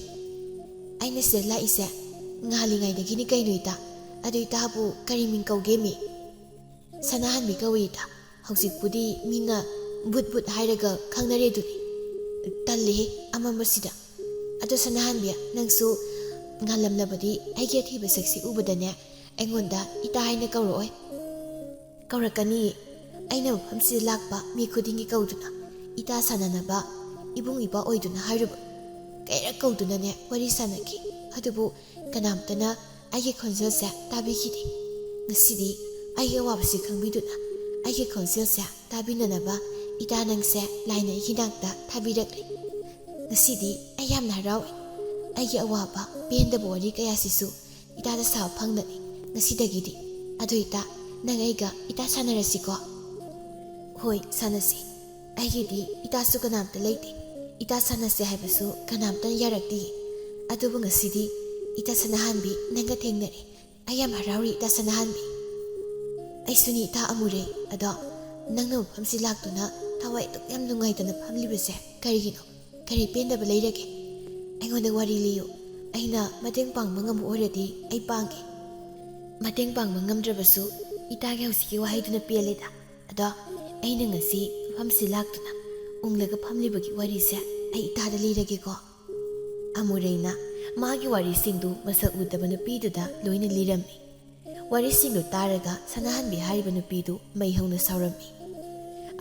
ꯑꯩꯅ ꯁꯤꯗ ꯂꯥꯛꯏꯁꯦ ꯉꯥꯜꯂꯤꯉꯩꯗꯒꯤꯅꯤ ꯀꯩꯅꯣ ꯏꯇꯥ꯫ ꯑꯗꯨ ꯏꯇꯥꯕꯨ ꯀꯔꯤ ꯃꯤꯡ ꯀꯧꯒꯦ ꯃꯤ? ꯁꯅꯥꯍꯟꯕꯤ ꯀꯧꯏ ꯏꯇꯥ꯫ ꯍꯧꯖꯤꯛꯄꯨꯗꯤ ꯃꯤꯅ ꯕꯨꯠ ꯕꯨꯠ ꯍꯥꯏꯔꯒ ꯈꯪꯅꯔꯦꯗꯨꯅꯤ꯫ ꯇꯜꯂꯤꯍꯦ ꯑꯃꯝꯕꯁꯤꯗ꯫ ꯑꯗꯣ ꯁꯅꯥꯍꯟꯕꯤ, ꯅꯪꯁꯨ ꯉꯥꯜꯂꯝꯂꯕꯗꯤ ꯑꯩꯒꯤ ꯑꯊꯤꯕ ꯁꯛꯁꯤ ꯎꯕꯗꯅꯦ ꯑꯩꯉꯣꯟꯗ ꯏꯇꯥ ꯍꯥꯏꯅ ꯀꯧꯔꯛꯑꯣꯏ꯫ ꯀꯧꯔꯛꯀꯅꯤꯌꯦ꯫ ꯑꯩꯅ ꯃꯐꯝꯁꯤꯗ ꯂꯥꯛꯄ ꯃꯤ ꯈꯨꯗꯤꯡꯒꯤ ꯀꯧꯗꯨꯅ ꯏꯇꯥ ꯁꯥꯟꯅꯅꯕ ꯏꯕꯨꯡ ꯏꯄ꯭ꯋꯥ ꯑꯣꯏꯗꯨꯅ ꯍꯥꯏꯔꯨꯕ ꯀꯌꯥꯔꯛ ꯀꯧꯗꯨꯅꯅꯦ ꯋꯥꯔꯤ ꯁꯥꯟꯅꯈꯤ꯫ ꯑꯗꯨꯕꯨ ꯀꯅꯥꯝꯇꯅ ꯑꯩꯒꯤ ꯈꯣꯟꯖꯦꯜꯁꯦ ꯇꯥꯕꯤꯈꯤꯗꯦ꯫ ꯉꯁꯤꯗꯤ ꯑꯩꯒꯤ ꯑꯋꯥꯕꯁꯤ ꯈꯪꯕꯤꯗꯨꯅ ꯑꯩꯒꯤ ꯈꯣꯟꯖꯦꯜꯁꯦ ꯇꯥꯕꯤꯅꯅꯕ ꯏꯇꯥ ꯅꯪꯁꯦ ꯂꯥꯏꯅ ꯑꯩꯒꯤ ꯅꯥꯛꯇ ꯊꯥꯕꯤꯔꯛꯂꯦ꯫ ꯉꯁꯤꯗꯤ ꯑꯩ ꯌꯥꯝꯅ ꯍꯔꯥꯎꯏ꯫ ꯑꯩꯒꯤ ꯑꯋꯥꯕ ꯄꯦꯟꯗꯕ ꯋꯥꯔꯤ ꯀꯌꯥꯁꯤꯁꯨ ꯏꯇꯥꯗ ꯁꯥꯕ ꯐꯪꯂꯅꯤ ꯉꯁꯤꯗꯒꯤꯗꯤ꯫ ꯑꯗꯨ ꯏꯇꯥ, ꯅꯪ ꯑꯩꯒ ꯏꯇꯥ ꯁꯥꯟꯅꯔꯁꯤꯀꯣ? ꯍꯣꯏ, ꯁꯥꯟꯅꯁꯤ꯫ ꯑꯩꯒꯤꯗꯤ ꯏꯇꯥꯁꯨ ꯀꯅꯥꯝꯇ ꯂꯩꯇꯦ꯫ ꯏꯇꯥ ꯁꯥꯟꯅꯁꯦ ꯍꯥꯏꯕꯁꯨ ꯀꯅꯥꯝꯇꯅ ꯌꯥꯔꯛꯇꯦ꯫ ꯑꯗꯨꯕꯨ ꯉꯁꯤꯗꯤ ꯏꯇꯥ ꯁꯅꯥꯍꯟꯕꯤ ꯅꯪꯒ ꯊꯦꯡꯅꯔꯦ꯫ ꯑꯩ ꯌꯥꯝ ꯍꯔꯥꯎꯔꯤ ꯏꯇꯥ ꯁꯅꯥꯍꯟꯕꯤ꯫ ꯑꯩꯁꯨꯅꯤ ꯏꯇꯥ ꯑꯃꯨꯔꯩ꯫ ꯑꯗꯣ ꯅꯪꯅ ꯃꯐꯝꯁꯤ ꯂꯥꯛꯇꯨꯅ ꯊꯋꯥꯏ ꯑꯗꯨꯛ ꯌꯥꯝ ꯅꯨꯡꯉꯥꯏꯇꯅ ꯐꯝꯂꯤꯕꯁꯦ ꯀꯔꯤꯒꯤꯅꯣ? ꯀꯔꯤ ꯄꯦꯟꯗꯕ ꯂꯩꯔꯒꯦ? ꯑꯩꯉꯣꯟꯗ ꯋꯥꯔꯤ ꯂꯤꯌꯨ꯫ ꯑꯩꯅ ꯃꯇꯦꯡ ꯄꯥꯡꯕ ꯉꯝꯕ ꯑꯣꯏꯔꯗꯤ ꯑꯩ ꯄꯥꯡꯒꯦ꯫ ꯃꯇꯦꯡ ꯄꯥꯡꯕ ꯉꯝꯗ꯭ꯔꯕꯁꯨ ꯏꯇꯥꯒꯤ ꯍꯧꯖꯤꯛꯀꯤ ꯋꯥꯍꯩꯗꯨꯅ ꯄꯦꯜꯂꯦꯗ꯫ ꯑꯗꯣ ꯑꯩꯅ ꯉꯁꯤ ꯃꯐꯝꯁꯤ ꯂꯥꯛꯇꯨꯅ ꯎꯪꯂꯒ ꯐꯝꯂꯤꯕꯒꯤ ꯋꯥꯔꯤꯁꯦ ꯑꯩ ꯏꯇꯥꯗ ꯂꯤꯔꯒꯦꯀꯣ꯫ ꯑꯃꯨꯔꯩꯅ ꯃꯥꯒꯤ ꯋꯥꯔꯤꯁꯤꯡꯗꯨ ꯃꯁꯛ ꯎꯗꯕ ꯅꯨꯄꯤꯗꯨꯗ ꯂꯣꯏꯅ ꯂꯤꯔꯝꯃꯤ꯫ ꯋꯥꯔꯤꯁꯤꯡꯗꯨ ꯇꯥꯔꯒ ꯁꯅꯥꯍꯟꯕꯤ ꯍꯥꯏꯔꯤꯕ ꯅꯨꯄꯤꯗꯨ ꯃꯩ ꯍꯧꯅ ꯁꯥꯎꯔꯝꯃꯤ꯫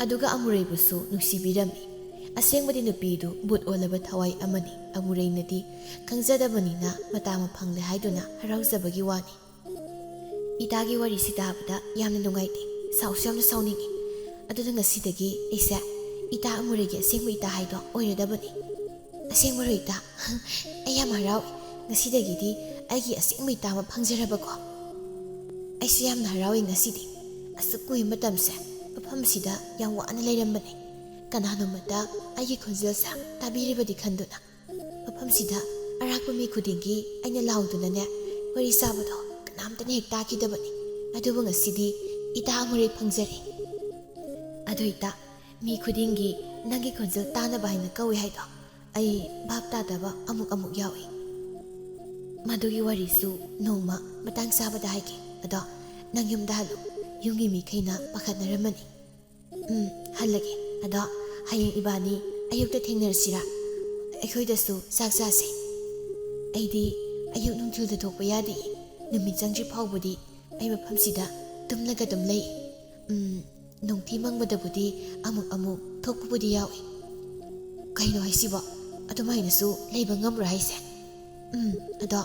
ꯑꯗꯨꯒ ꯑꯃꯨꯔꯩꯕꯨꯁꯨ ꯅꯨꯡꯁꯤꯕꯤꯔꯝꯃꯤ꯫ ꯑꯁꯦꯡꯕꯗꯤ ꯅꯨꯄꯤꯗꯨ ꯕꯨꯠ ꯑꯣꯜꯂꯕ ꯊꯋꯥꯏ ꯑꯃꯅꯤ꯫ ꯑꯃꯨꯔꯩꯅꯗꯤ ꯈꯪꯖꯗꯕꯅꯤꯅ ꯃꯇꯥ ꯑꯃ ꯐꯪꯂꯦ ꯍꯥꯏꯗꯨꯅ ꯍꯔꯥꯎꯖꯕꯒꯤ ꯋꯥꯅꯤ꯫ ꯏꯇꯥꯒꯤ ꯋꯥꯔꯤꯁꯤ ꯇꯥꯕꯗ ꯌꯥꯝꯅ ꯅꯨꯡꯉꯥꯏꯇꯦ, ꯁꯥꯎꯁꯨ ꯌꯥꯝꯅ ꯁꯥꯎꯅꯤꯡꯉꯤ꯫ ꯑꯗꯨꯅ ꯉꯁꯤꯗꯒꯤ ꯑꯩꯁꯦ ꯏꯇꯥ ꯑꯃꯨꯔꯩꯒꯤ ꯑꯁꯦꯡꯕ ꯏꯇꯥ ꯍꯥꯏꯗꯣ ꯑꯣꯏꯔꯗꯕꯅꯤ꯫ ꯑꯁꯦꯡꯕꯔꯣ ꯏꯇꯥ? ꯑꯩ ꯌꯥꯝ ꯍꯔꯥꯎꯏ꯫ ꯉꯁꯤꯗꯒꯤꯗꯤ ꯑꯩꯒꯤ ꯑꯁꯦꯡꯕ ꯏꯇꯥ ꯑꯃ ꯐꯪꯖꯔꯕꯀꯣ꯫ ꯑꯩꯁꯨ ꯌꯥꯝꯅ ꯍꯔꯥꯎꯏ ꯉꯁꯤꯗꯤ꯫ ꯑꯁꯨꯛ ꯀꯨꯏꯕ ꯃꯇꯝꯁꯦ ꯃꯐꯝꯁꯤꯗ ꯌꯥꯝ ꯋꯥꯅ ꯂꯩꯔꯝꯕꯅꯦ꯫ ꯀꯅꯥꯅꯣꯃꯇ ꯑꯩꯒꯤ ꯈꯣꯟꯖꯦꯜꯁꯦ ꯇꯥꯕꯤꯔꯤꯕꯗꯤ ꯈꯟꯗꯨꯅ꯫ ꯃꯐꯝꯁꯤꯗ ꯑꯔꯥꯛꯄ ꯃꯤ ꯈꯨꯗꯤꯡꯒꯤ ꯑꯩꯅ ꯂꯥꯎꯗꯨꯅꯅꯦ ꯋꯥꯔꯤ ꯁꯥꯕꯗꯣ ꯀꯅꯥꯝꯇꯅ ꯍꯦꯛ ꯇꯥꯈꯤꯗꯕꯅꯤ꯫ ꯑꯗꯨꯕꯨ ꯉꯁꯤꯗꯤ ꯏꯇꯥ ꯑꯃꯨꯔꯩ ꯐꯪꯖꯔꯦ꯫ ꯑꯗꯨ ꯏꯇꯥ, ꯃꯤ ꯈꯨꯗꯤꯡꯒꯤ ꯅꯪꯒꯤ ꯈꯣꯟꯖꯦꯜ ꯇꯥꯅꯕ ꯍꯥꯏꯅ ꯀꯧꯏ ꯍꯥꯏꯗꯣ ꯑꯩ ꯚꯥꯞ ꯇꯥꯗꯕ ꯑꯃꯨꯛ ꯑꯃꯨꯛ ꯌꯥꯎꯏ꯫ ꯃꯗꯨꯒꯤ ꯋꯥꯔꯤꯁꯨ ꯅꯣꯡꯃ ꯃꯇꯥꯡ ꯆꯥꯕꯗ ꯍꯥꯏꯒꯦ꯫ ꯑꯗꯣ ꯅꯪ ꯌꯨꯝꯗ ꯍꯜꯂꯨ, ꯌꯨꯝꯒꯤ ꯃꯤꯈꯩꯅ ꯄꯥꯈꯠꯅꯔꯝꯃꯅꯤ꯫ ꯎꯝ, ꯍꯜꯂꯒꯦ꯫ ꯑꯗꯣ ꯍꯌꯦꯡ ꯏꯕꯥꯅꯤ ꯑꯌꯨꯛꯇ ꯊꯦꯡꯅꯔꯁꯤꯔꯥ? ꯑꯩꯈꯣꯏꯗꯁꯨ ꯆꯥꯛ ꯆꯥꯁꯦ꯫ ꯑꯩꯗꯤ ꯑꯌꯨꯛ ꯅꯨꯡꯊꯤꯜꯗ ꯊꯣꯛꯄ ꯌꯥꯗꯦ꯫ ꯅꯨꯃꯤꯠ ꯆꯪꯗ꯭ꯔꯤ ꯐꯥꯎꯕꯗꯤ ꯑꯩ ꯃꯐꯝꯁꯤꯗ ꯇꯨꯝꯂꯒ ꯑꯗꯨꯝ ꯂꯩ꯫ ꯎꯝ, ꯅꯨꯡꯊꯤ ꯃꯪꯕꯗꯕꯨꯗꯤ ꯑꯃꯨꯛ ꯑꯃꯨꯛ ꯊꯣꯛꯄꯕꯨꯗꯤ ꯌꯥꯎꯏ꯫ ꯀꯩꯅꯣ ꯍꯥꯏꯁꯤꯕꯣ? ꯑꯗꯨꯃꯥꯏꯅꯁꯨ ꯂꯩꯕ ꯉꯝꯕ꯭ꯔꯥ ꯍꯥꯏꯁꯦ? ꯎꯝ, ꯑꯗꯣ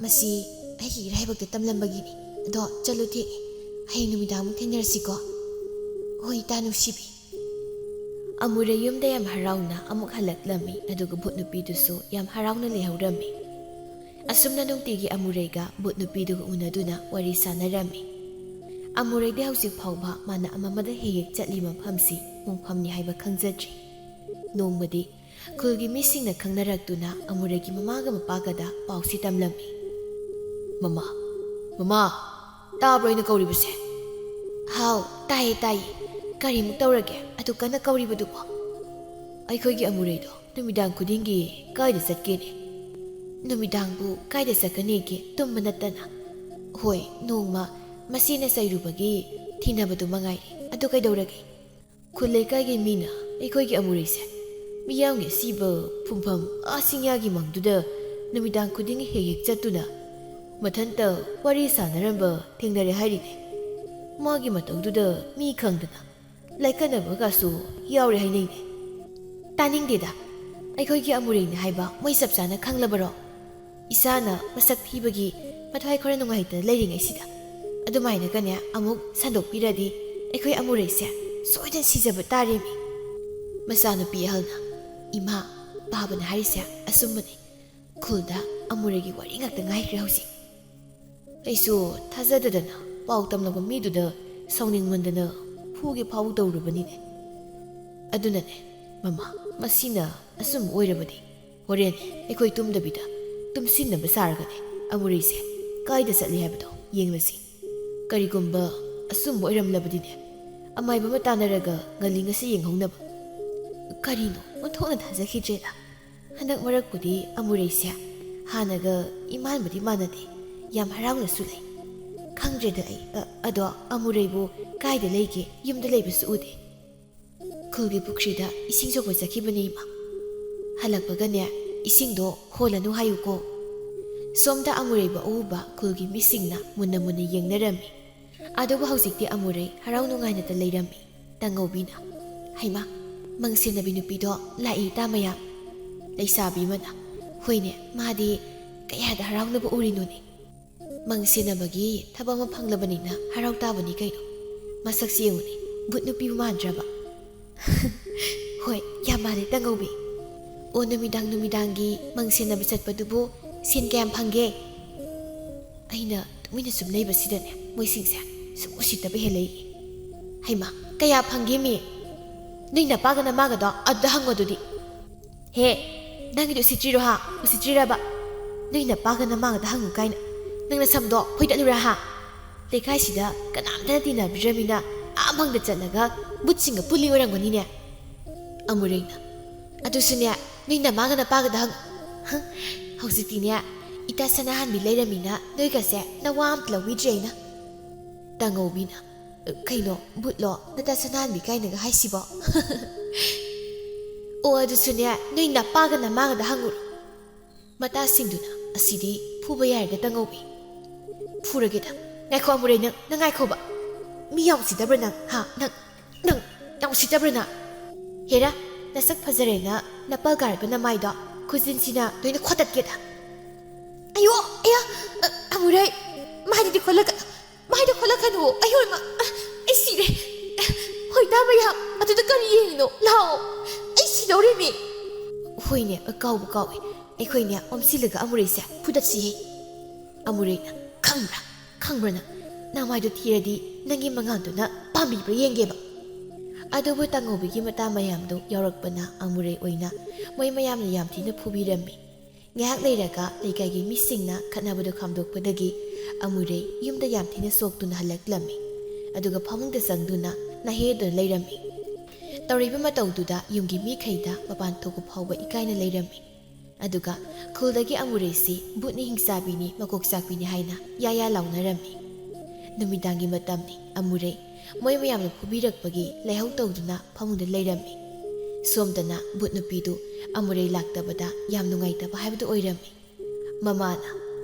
ꯃꯁꯤ ꯑꯩꯒꯤ ꯏꯔꯥꯏꯕꯛꯇ ꯇꯝꯂꯝꯕꯒꯤꯅꯤ꯫ ꯑꯗꯣ ꯆꯠꯂꯨ, ꯊꯦꯡꯉꯦ꯫ ꯍꯌꯦꯡ ꯅꯨꯃꯤꯗꯥꯡ ꯑꯃꯨꯛ ꯊꯦꯡꯅꯔꯁꯤꯀꯣ꯫ ꯍꯣꯏ, ꯏꯇꯥ ꯅꯨꯡꯁꯤꯕꯤ꯫ ꯑꯃꯨꯔꯩ ꯌꯨꯝꯗ ꯌꯥꯝ ꯍꯔꯥꯎꯅ ꯑꯃꯨꯛ ꯍꯜꯂꯛꯂꯝꯃꯤ, ꯑꯗꯨꯒ ꯚꯨꯠ ꯅꯨꯄꯤꯗꯨꯁꯨ ꯌꯥꯝ ꯍꯔꯥꯎꯅ ꯂꯩꯍꯧꯔꯝꯃꯤ꯫ ꯑꯁꯨꯝꯅ ꯅꯨꯡꯇꯤꯒꯤ ꯑꯃꯨꯔꯩꯒ ꯚꯨꯠ ꯅꯨꯄꯤꯗꯨꯒ ꯎꯅꯗꯨꯅ ꯋꯥꯔꯤ ꯁꯥꯟꯅꯔꯝꯃꯤ꯫ ꯑꯃꯨꯔꯩꯗꯤ ꯍꯧꯖꯤꯛ ꯐꯥꯎꯕ ꯃꯥꯅ ꯑꯃꯃꯗ ꯍꯦꯛ ꯍꯦꯛ ꯆꯠꯂꯤ ꯃꯐꯝꯁꯤ ꯃꯣꯡꯐꯝꯅꯤ ꯍꯥꯏꯕ ꯈꯪꯖꯗ꯭ꯔꯤ꯫ ꯅꯣꯡꯃꯗꯤ ꯈꯨꯜꯒꯤ ꯃꯤꯁꯤꯡꯅ ꯈꯪꯅꯔꯛꯇꯨꯅ ꯑꯃꯨꯔꯩꯒꯤ ꯃꯃꯥꯒ ꯃꯄꯥꯒꯗ ꯄꯥꯎꯁꯤ ꯇꯝꯂꯝꯃꯤ꯫ "ꯃꯃꯥ, ꯃꯃꯥ, ꯇꯥꯕ꯭ꯔꯣ ꯑꯩꯅ ꯀꯧꯔꯤꯕꯁꯦ?" "ꯍꯥꯎ, ꯇꯥꯏꯌꯦ, ꯇꯥꯏꯌꯦ꯫ ꯀꯔꯤꯃꯨꯛ ꯇꯧꯔꯒꯦ ꯑꯗꯨ ꯀꯟꯅ ꯀꯧꯔꯤꯕꯗꯨꯕꯣ?" "ꯑꯩꯈꯣꯏꯒꯤ ꯑꯃꯨꯔꯩꯗꯣ ꯅꯨꯃꯤꯗꯥꯡ ꯈꯨꯗꯤꯡꯒꯤ ꯀꯥꯏꯗ ꯆꯠꯀꯦꯅꯦ? ꯅꯨꯃꯤꯗꯥꯡꯕꯨ ꯀꯥꯏꯗ ꯆꯠꯀꯅꯤꯒꯦ, ꯇꯨꯝꯕ ꯅꯠꯇꯅ? ꯍꯣꯏ, ꯅꯣꯡꯃ ꯃꯁꯤꯅ ꯆꯩꯔꯨꯕꯒꯤ ꯊꯤꯅꯕꯗꯨ ꯃꯉꯥꯏꯔꯦ꯫ ꯑꯗꯨ ꯀꯩꯗꯧꯔꯒꯦ? ꯈꯨꯜ ꯂꯩꯀꯥꯏꯒꯤ ꯃꯤꯅ ꯑꯩꯈꯣꯏꯒꯤ ꯑꯃꯨꯔꯩꯁꯦ ꯃꯤꯌꯥꯝꯒꯤ ꯑꯁꯤꯕ ꯐꯨꯝꯐꯝ ꯑꯥ ꯆꯤꯡꯌꯥꯒꯤ ꯃꯪꯗꯨꯗ ꯅꯨꯃꯤꯗꯥꯡ ꯈꯨꯗꯤꯡꯒꯤ ꯍꯦꯛ ꯍꯦꯛ ꯆꯠꯇꯨꯅ ꯃꯊꯟꯇ ꯋꯥꯔꯤ ꯁꯥꯟꯅꯔꯝꯕ ꯊꯦꯡꯅꯔꯦ ꯍꯥꯏꯔꯤꯅꯦ꯫ ꯃꯥꯒꯤ ꯃꯇꯧꯗꯨꯗ ꯃꯤ ꯈꯪꯗꯅ ꯂꯥꯏꯀꯠꯅꯕꯒꯁꯨ ꯌꯥꯎꯔꯦ ꯍꯥꯏꯅꯩꯅꯦ꯫ ꯇꯥꯅꯤꯡꯗꯦꯗ, ꯑꯩꯈꯣꯏꯒꯤ ꯑꯃꯨꯔꯩꯅꯤ ꯍꯥꯏꯕ ꯃꯣꯏ ꯆꯞ ꯆꯥꯅ ꯈꯪꯂꯕꯔꯣ? ꯏꯁꯥꯅ ꯃꯁꯛ ꯊꯤꯕꯒꯤ ꯃꯊ꯭ꯋꯥꯏ ꯈꯔ ꯅꯨꯡꯉꯥꯏꯇꯅ ꯂꯩꯔꯤꯉꯩꯁꯤꯗ ꯑꯗꯨꯃꯥꯏꯅꯒꯅꯦ ꯑꯃꯨꯛ ꯁꯟꯗꯣꯛꯄꯤꯔꯗꯤ ꯑꯩꯈꯣꯏ ꯑꯃꯨꯔꯩꯁꯦ ꯁꯣꯏꯗꯅ ꯁꯤꯖꯕ ꯇꯥꯔꯦꯃꯤ꯫ ꯃꯆꯥꯅꯨꯄꯤ ꯑꯍꯜꯅ, "ꯏꯃꯥ, ꯄꯥꯕꯅ ꯍꯥꯏꯔꯤꯁꯦ ꯑꯆꯨꯝꯕꯅꯤ꯫ ꯈꯨꯜꯗ ꯑꯃꯨꯔꯩꯒꯤ ꯋꯥꯔꯤ ꯉꯥꯛꯇ ꯉꯥꯏꯈ꯭ꯔꯦ ꯍꯧꯖꯤꯛ"꯫ ꯑꯩꯁꯨ ꯊꯥꯖꯗꯗꯅ ꯄꯥꯎ ꯇꯝꯂꯛꯄ ꯃꯤꯗꯨꯗ ꯁꯥꯎꯅꯤꯡꯃꯟꯗꯅ ꯐꯨꯒꯦ ꯐꯥꯎ ꯇꯧꯔꯨꯕꯅꯤꯅꯦ꯫ ꯑꯗꯨꯅꯅꯦ, ꯃꯃꯥ, ꯃꯁꯤꯅ ꯑꯆꯨꯝꯕ ꯑꯣꯏꯔꯕꯗꯤ ꯍꯣꯔꯦꯟ ꯑꯩꯈꯣꯏ ꯇꯨꯝꯗꯕꯤꯗ ꯇꯨꯝꯁꯤꯟꯅꯕ ꯁꯥꯔꯒꯅꯦ ꯑꯃꯨꯔꯩꯁꯦ ꯀꯥꯏꯗ ꯆꯠꯂꯤ ꯍꯥꯏꯕꯗꯣ ꯌꯦꯡꯂꯁꯤ꯫ ꯀꯔꯤꯒꯨꯝꯕ ꯑꯆꯨꯝꯕ ꯑꯣꯏꯔꯝꯂꯕꯗꯤꯅꯦ, ꯑꯃꯥꯏꯕ ꯑꯃ ꯇꯥꯟꯅꯔꯒ ꯉꯜꯂꯤ ꯉꯁꯤ ꯌꯦꯡꯍꯧꯅꯕ꯫ ꯀꯔꯤꯅꯣ, ꯑꯣꯟꯊꯣꯛꯅ ꯊꯥꯖꯈꯤꯗ꯭ꯔꯦꯗ꯫ ꯍꯟꯗꯛ ꯃꯔꯛꯄꯨꯗꯤ ꯑꯃꯨꯔꯩꯁꯦ ꯍꯥꯟꯅꯒ ꯏꯃꯥꯟꯕꯨꯗꯤ ꯃꯥꯟꯅꯗꯦ, ꯌꯥꯝ ꯍꯔꯥꯎꯅꯁꯨ ꯂꯩ꯫ ꯈꯪꯗ꯭ꯔꯦꯗ ꯑꯩ, ꯑ-, ꯑꯗꯣ ꯑꯃꯨꯔꯩꯕꯨ ꯀꯥꯏꯗ ꯂꯩꯒꯦ? ꯌꯨꯝꯗ ꯂꯩꯕꯁꯨ ꯎꯗꯦ꯫ "ꯈꯨꯜꯒꯤ ꯄꯨꯈ꯭ꯔꯤꯗ ꯏꯁꯤꯡ ꯁꯣꯛꯄ ꯆꯠꯈꯤꯕꯅꯦ, ꯏꯃꯥ꯫ ꯍꯜꯂꯛꯄꯒꯅꯦ, ꯏꯁꯤꯡꯗꯣ ꯍꯣꯜꯂꯅꯨ ꯍꯥꯏꯌꯨꯀꯣ"꯫ ꯁꯣꯝꯗ ꯑꯃꯨꯔꯩꯕ ꯑꯎꯕ ꯈꯨꯜꯒꯤ ꯃꯤꯁꯤꯡꯅ ꯃꯨꯟꯅ ꯃꯨꯟꯅ ꯌꯦꯡꯅꯔꯝꯃꯤ꯫ ꯑꯗꯨꯕꯨ ꯍꯧꯖꯤꯛꯇꯤ ꯑꯃꯨꯔꯩ ꯍꯔꯥꯎ ꯅꯨꯡꯉꯥꯏꯅꯇ ꯂꯩꯔꯝꯃꯤ꯫ ꯇꯥꯡꯉꯧꯕꯤꯅ, "ꯍꯩꯃꯥ, ꯃꯪꯁꯦꯟꯅꯕꯤ ꯅꯨꯄꯤꯗꯣ ꯂꯥꯛꯏ ꯏꯇꯥ ꯃꯌꯥꯝ"꯫ ꯂꯩꯁꯥꯕꯤ ꯑꯃꯅ, "ꯍꯣꯏꯅꯦ, ꯃꯥꯗꯤ ꯀꯌꯥꯗ ꯍꯔꯥꯎꯅꯕ ꯎꯔꯤꯅꯣꯅꯦ"꯫ ꯃꯪꯁꯦꯟꯅꯕꯒꯤ ꯊꯕꯛ ꯑꯃ ꯐꯪꯂꯕꯅꯤꯅ ꯍꯔꯥꯎ ꯇꯥꯕꯅꯤ ꯀꯩꯅꯣ꯫ ꯃꯁꯛꯁꯤ ꯌꯦꯡꯉꯨꯅꯦ, ꯚꯨꯠ ꯅꯨꯄꯤꯕꯨ ꯃꯥꯟꯗ꯭ꯔꯕ? "ꯍꯣꯏ, ꯌꯥꯝ ꯃꯥꯜꯂꯦ ꯇꯥꯡꯉꯧꯕꯤ꯫ ꯑꯣ, ꯅꯨꯃꯤꯗꯥꯡ ꯅꯨꯃꯤꯗꯥꯡꯒꯤ ꯃꯪꯁꯦꯟꯅꯕ ꯆꯠꯄꯗꯨꯕꯨ ꯁꯦꯟ ꯀꯌꯥꯝ ꯐꯪꯒꯦ?" ꯑꯩꯅ ꯇꯨꯃꯤꯟꯅ ꯁꯨꯝ ꯂꯩꯕꯁꯤꯗꯅꯦ, ꯃꯣꯏꯁꯤꯡꯁꯦ ꯁꯨꯝ ꯎꯁꯤꯠꯇꯕ ꯍꯦꯜꯂꯛꯏ꯫ "ꯍꯩꯃꯥ, ꯀꯌꯥ ꯐꯪꯒꯦꯃꯤ? ꯅꯣꯏ ꯅꯄꯥꯒ ꯅꯃꯥꯒꯗꯣ ꯑꯗꯨꯗ ꯍꯪꯉꯣ ꯑꯗꯨꯗꯤ"꯫ "ꯍꯦ, ꯅꯪꯒꯤꯗꯤ ꯎꯁꯤꯠꯇ꯭ꯔꯤꯔꯣ ꯍꯥ? ꯎꯁꯤꯠꯇ꯭ꯔꯤꯔꯕ? ꯅꯣꯏ ꯅꯄꯥꯒ ꯅꯃꯥꯒꯗ ꯍꯪꯉꯨ ꯀꯥꯏꯅ꯫ ꯅꯪ ꯅꯁꯝꯗꯣ ꯐꯣꯏꯗꯠꯂꯨꯔꯥ ꯍꯥ? ꯂꯩꯀꯥꯏꯁꯤꯗ ꯀꯅꯥꯝꯇꯅ ꯇꯤꯟꯅꯕꯤꯗ꯭ꯔꯃꯤꯅ ꯑꯥ ꯃꯪꯗ ꯆꯠꯂꯒ ꯚꯨꯠꯁꯤꯡꯒ ꯄꯨꯜꯂꯤ ꯑꯣꯏꯔꯝꯒꯅꯤꯅꯦ"꯫ ꯑꯃꯨꯔꯩꯅ, "ꯑꯗꯨꯁꯨꯅꯦ, ꯅꯣꯏ ꯅꯃꯥꯒ ꯅꯄꯥꯒꯗ ꯍꯪꯉꯨ꯫ ꯍꯪ, ꯍꯧꯖꯤꯛꯇꯤꯅꯦ, ꯏꯇꯥ ꯁꯅꯥꯍꯟꯕꯤ ꯂꯩꯔꯃꯤꯅ ꯅꯣꯏꯒꯁꯦ ꯅꯋꯥ ꯑꯝꯇ ꯂꯧꯕꯤꯗ꯭ꯔꯦ ꯑꯩꯅ"꯫ ꯇꯥꯡꯉꯧꯕꯤꯅ, "ꯀꯩꯅꯣ, ꯚꯨꯠꯂꯣ ꯅꯇꯥ ꯁꯅꯥꯍꯟꯕꯤ ꯀꯥꯏꯅꯒ ꯍꯥꯏꯁꯤꯕꯣ?" "ꯑꯣ, ꯑꯗꯨꯁꯨꯅꯦ, ꯅꯣꯏ ꯅꯄꯥꯒ ꯅꯃꯥꯒꯗ ꯍꯪꯉꯨꯔꯣ"꯫ ꯃꯇꯥꯁꯤꯡꯗꯨꯅ, "ꯑꯁꯤꯗꯤ ꯐꯨꯕ ꯌꯥꯔꯦꯗ ꯇꯥꯉꯧꯕꯤ꯫ ꯐꯨꯔꯒꯦꯗ꯫ ꯉꯥꯏꯈꯣ ꯑꯃꯨꯔꯩ, ꯅꯪ, ꯅꯪ ꯉꯥꯏꯈꯣꯕ꯫ ꯃꯤ ꯌꯥꯝ ꯎꯁꯤꯠꯇꯕ꯭ꯔꯥ ꯅꯪ? ꯍꯥ? ꯅꯪ, ꯅꯪ ꯌꯥꯝ ꯎꯁꯤꯠꯇꯕ꯭ꯔꯥ ꯅꯪ? ꯍꯦꯔꯥ, ꯅꯁꯛ ꯐꯖꯔꯦꯅ ꯅꯄꯜ ꯀꯥꯔꯛꯄ ꯅꯃꯥꯏꯗꯣ ꯈꯨꯖꯤꯟꯁꯤꯅ ꯂꯣꯏꯅ ꯈꯣꯠꯇꯠꯀꯦꯗ꯫ ꯑꯌꯣ, ꯑꯌꯥ, ꯑ, ꯑꯃꯨꯔꯩ, ꯃꯥꯏꯗꯨꯗꯤ ꯈꯣꯠꯂꯛꯀ-, ꯃꯥꯏꯗ ꯈꯣꯠꯂꯛꯀꯅꯨ꯫ ꯑꯌꯣ, ꯏꯃꯥ, ꯑ, ꯑꯩ ꯁꯤꯔꯦ꯫ ꯍꯣꯏ, ꯇꯥ ꯃꯌꯥꯝ, ꯑꯗꯨꯗ ꯀꯔꯤ ꯌꯦꯡꯉꯤꯅꯣ? ꯂꯥꯛꯑꯣ, ꯑꯩ ꯁꯤꯗꯧꯔꯦꯃꯤ꯫ ꯍꯣꯏꯅꯦ, ꯀꯥꯎꯕꯨ ꯀꯥꯎꯏ꯫ ꯑꯩꯈꯣꯏꯅꯦ ꯑꯣꯝꯁꯤꯜꯂꯒ ꯑꯃꯨꯔꯩꯁꯦ ꯐꯨꯗꯠꯁꯤꯍꯦ꯫ ꯑꯃꯨꯔꯩꯅ, "ꯈꯪꯕ꯭ꯔꯥ? ꯈꯪꯕ꯭ꯔꯥ ꯅꯪ? ꯅꯃꯥꯏꯗꯣ ꯊꯤꯔꯗꯤ ꯅꯪꯒꯤ ꯃꯉꯥꯜꯗꯨꯅ ꯄꯥꯝꯕꯤꯕ꯭ꯔꯥ ꯌꯦꯡꯒꯦꯕ"꯫ ꯑꯗꯨꯕꯨ ꯇꯥꯉꯧꯕꯤꯒꯤ ꯃꯇꯥ ꯃꯌꯥꯝꯗꯨ ꯌꯥꯎꯔꯛꯄꯅ ꯑꯃꯨꯔꯩ ꯑꯣꯏꯅ ꯃꯣꯏ ꯃꯌꯥꯝꯅ ꯌꯥꯝ ꯊꯤꯅ ꯐꯨꯕꯤꯔꯝꯃꯤ꯫ ꯉꯥꯏꯍꯥꯛ ꯂꯩꯔꯒ ꯂꯩꯀꯥꯏꯒꯤ ꯃꯤꯁꯤꯡꯅ ꯈꯠꯅꯕꯗꯨ ꯈꯥꯝꯗꯣꯛꯄꯗꯒꯤ ꯑꯃꯨꯔꯩ ꯌꯨꯝꯗ ꯌꯥꯝ ꯊꯤꯅ ꯁꯣꯛꯇꯨꯅ ꯍꯜꯂꯛꯂꯝꯃꯤ꯫ ꯑꯗꯨꯒ ꯐꯃꯨꯡꯗ ꯆꯪꯗꯨꯅ ꯅꯥꯍꯦꯗꯨꯅ ꯂꯩꯔꯝꯃꯤ꯫ ꯇꯧꯔꯤꯕ ꯃꯇꯧꯗꯨꯗ ꯌꯨꯝꯒꯤ ꯃꯤꯈꯩꯗ ꯃꯄꯥꯟ ꯊꯣꯛꯄ ꯐꯥꯎꯕ ꯏꯀꯥꯏꯅ ꯂꯩꯔꯝꯃꯤ꯫ ꯑꯗꯨꯒ ꯈꯨꯜꯗꯒꯤ ꯑꯃꯨꯔꯩꯁꯤ ꯚꯨꯠꯅꯤ, ꯍꯤꯡꯆꯥꯕꯤꯅꯤ, ꯃꯀꯣꯛ ꯆꯥꯛꯄꯤꯅꯤ ꯍꯥꯏꯅ ꯌꯥ ꯌꯥ ꯂꯥꯎꯅꯔꯝꯃꯤ꯫ ꯅꯨꯃꯤꯗꯥꯡꯒꯤ ꯃꯇꯝꯅꯤ꯫ ꯑꯃꯨꯔꯩ ꯃꯣꯏ ꯃꯌꯥꯝꯅ ꯐꯨꯕꯤꯔꯛꯄꯒꯤ ꯂꯥꯏꯍꯧ ꯇꯧꯗꯨꯅ ꯐꯃꯨꯡꯗ ꯂꯩꯔꯝꯃꯤ꯫ ꯁꯣꯝꯗꯅ ꯚꯨꯠ ꯅꯨꯄꯤꯗꯨ ꯑꯃꯨꯔꯩ ꯂꯥꯛꯇꯕꯗ ꯌꯥꯝ ꯅꯨꯡꯉꯥꯏꯇꯕ ꯍꯥꯏꯕꯗꯨ ꯑꯣꯏꯔꯝꯃꯤ꯫ ꯃꯃꯥꯅ,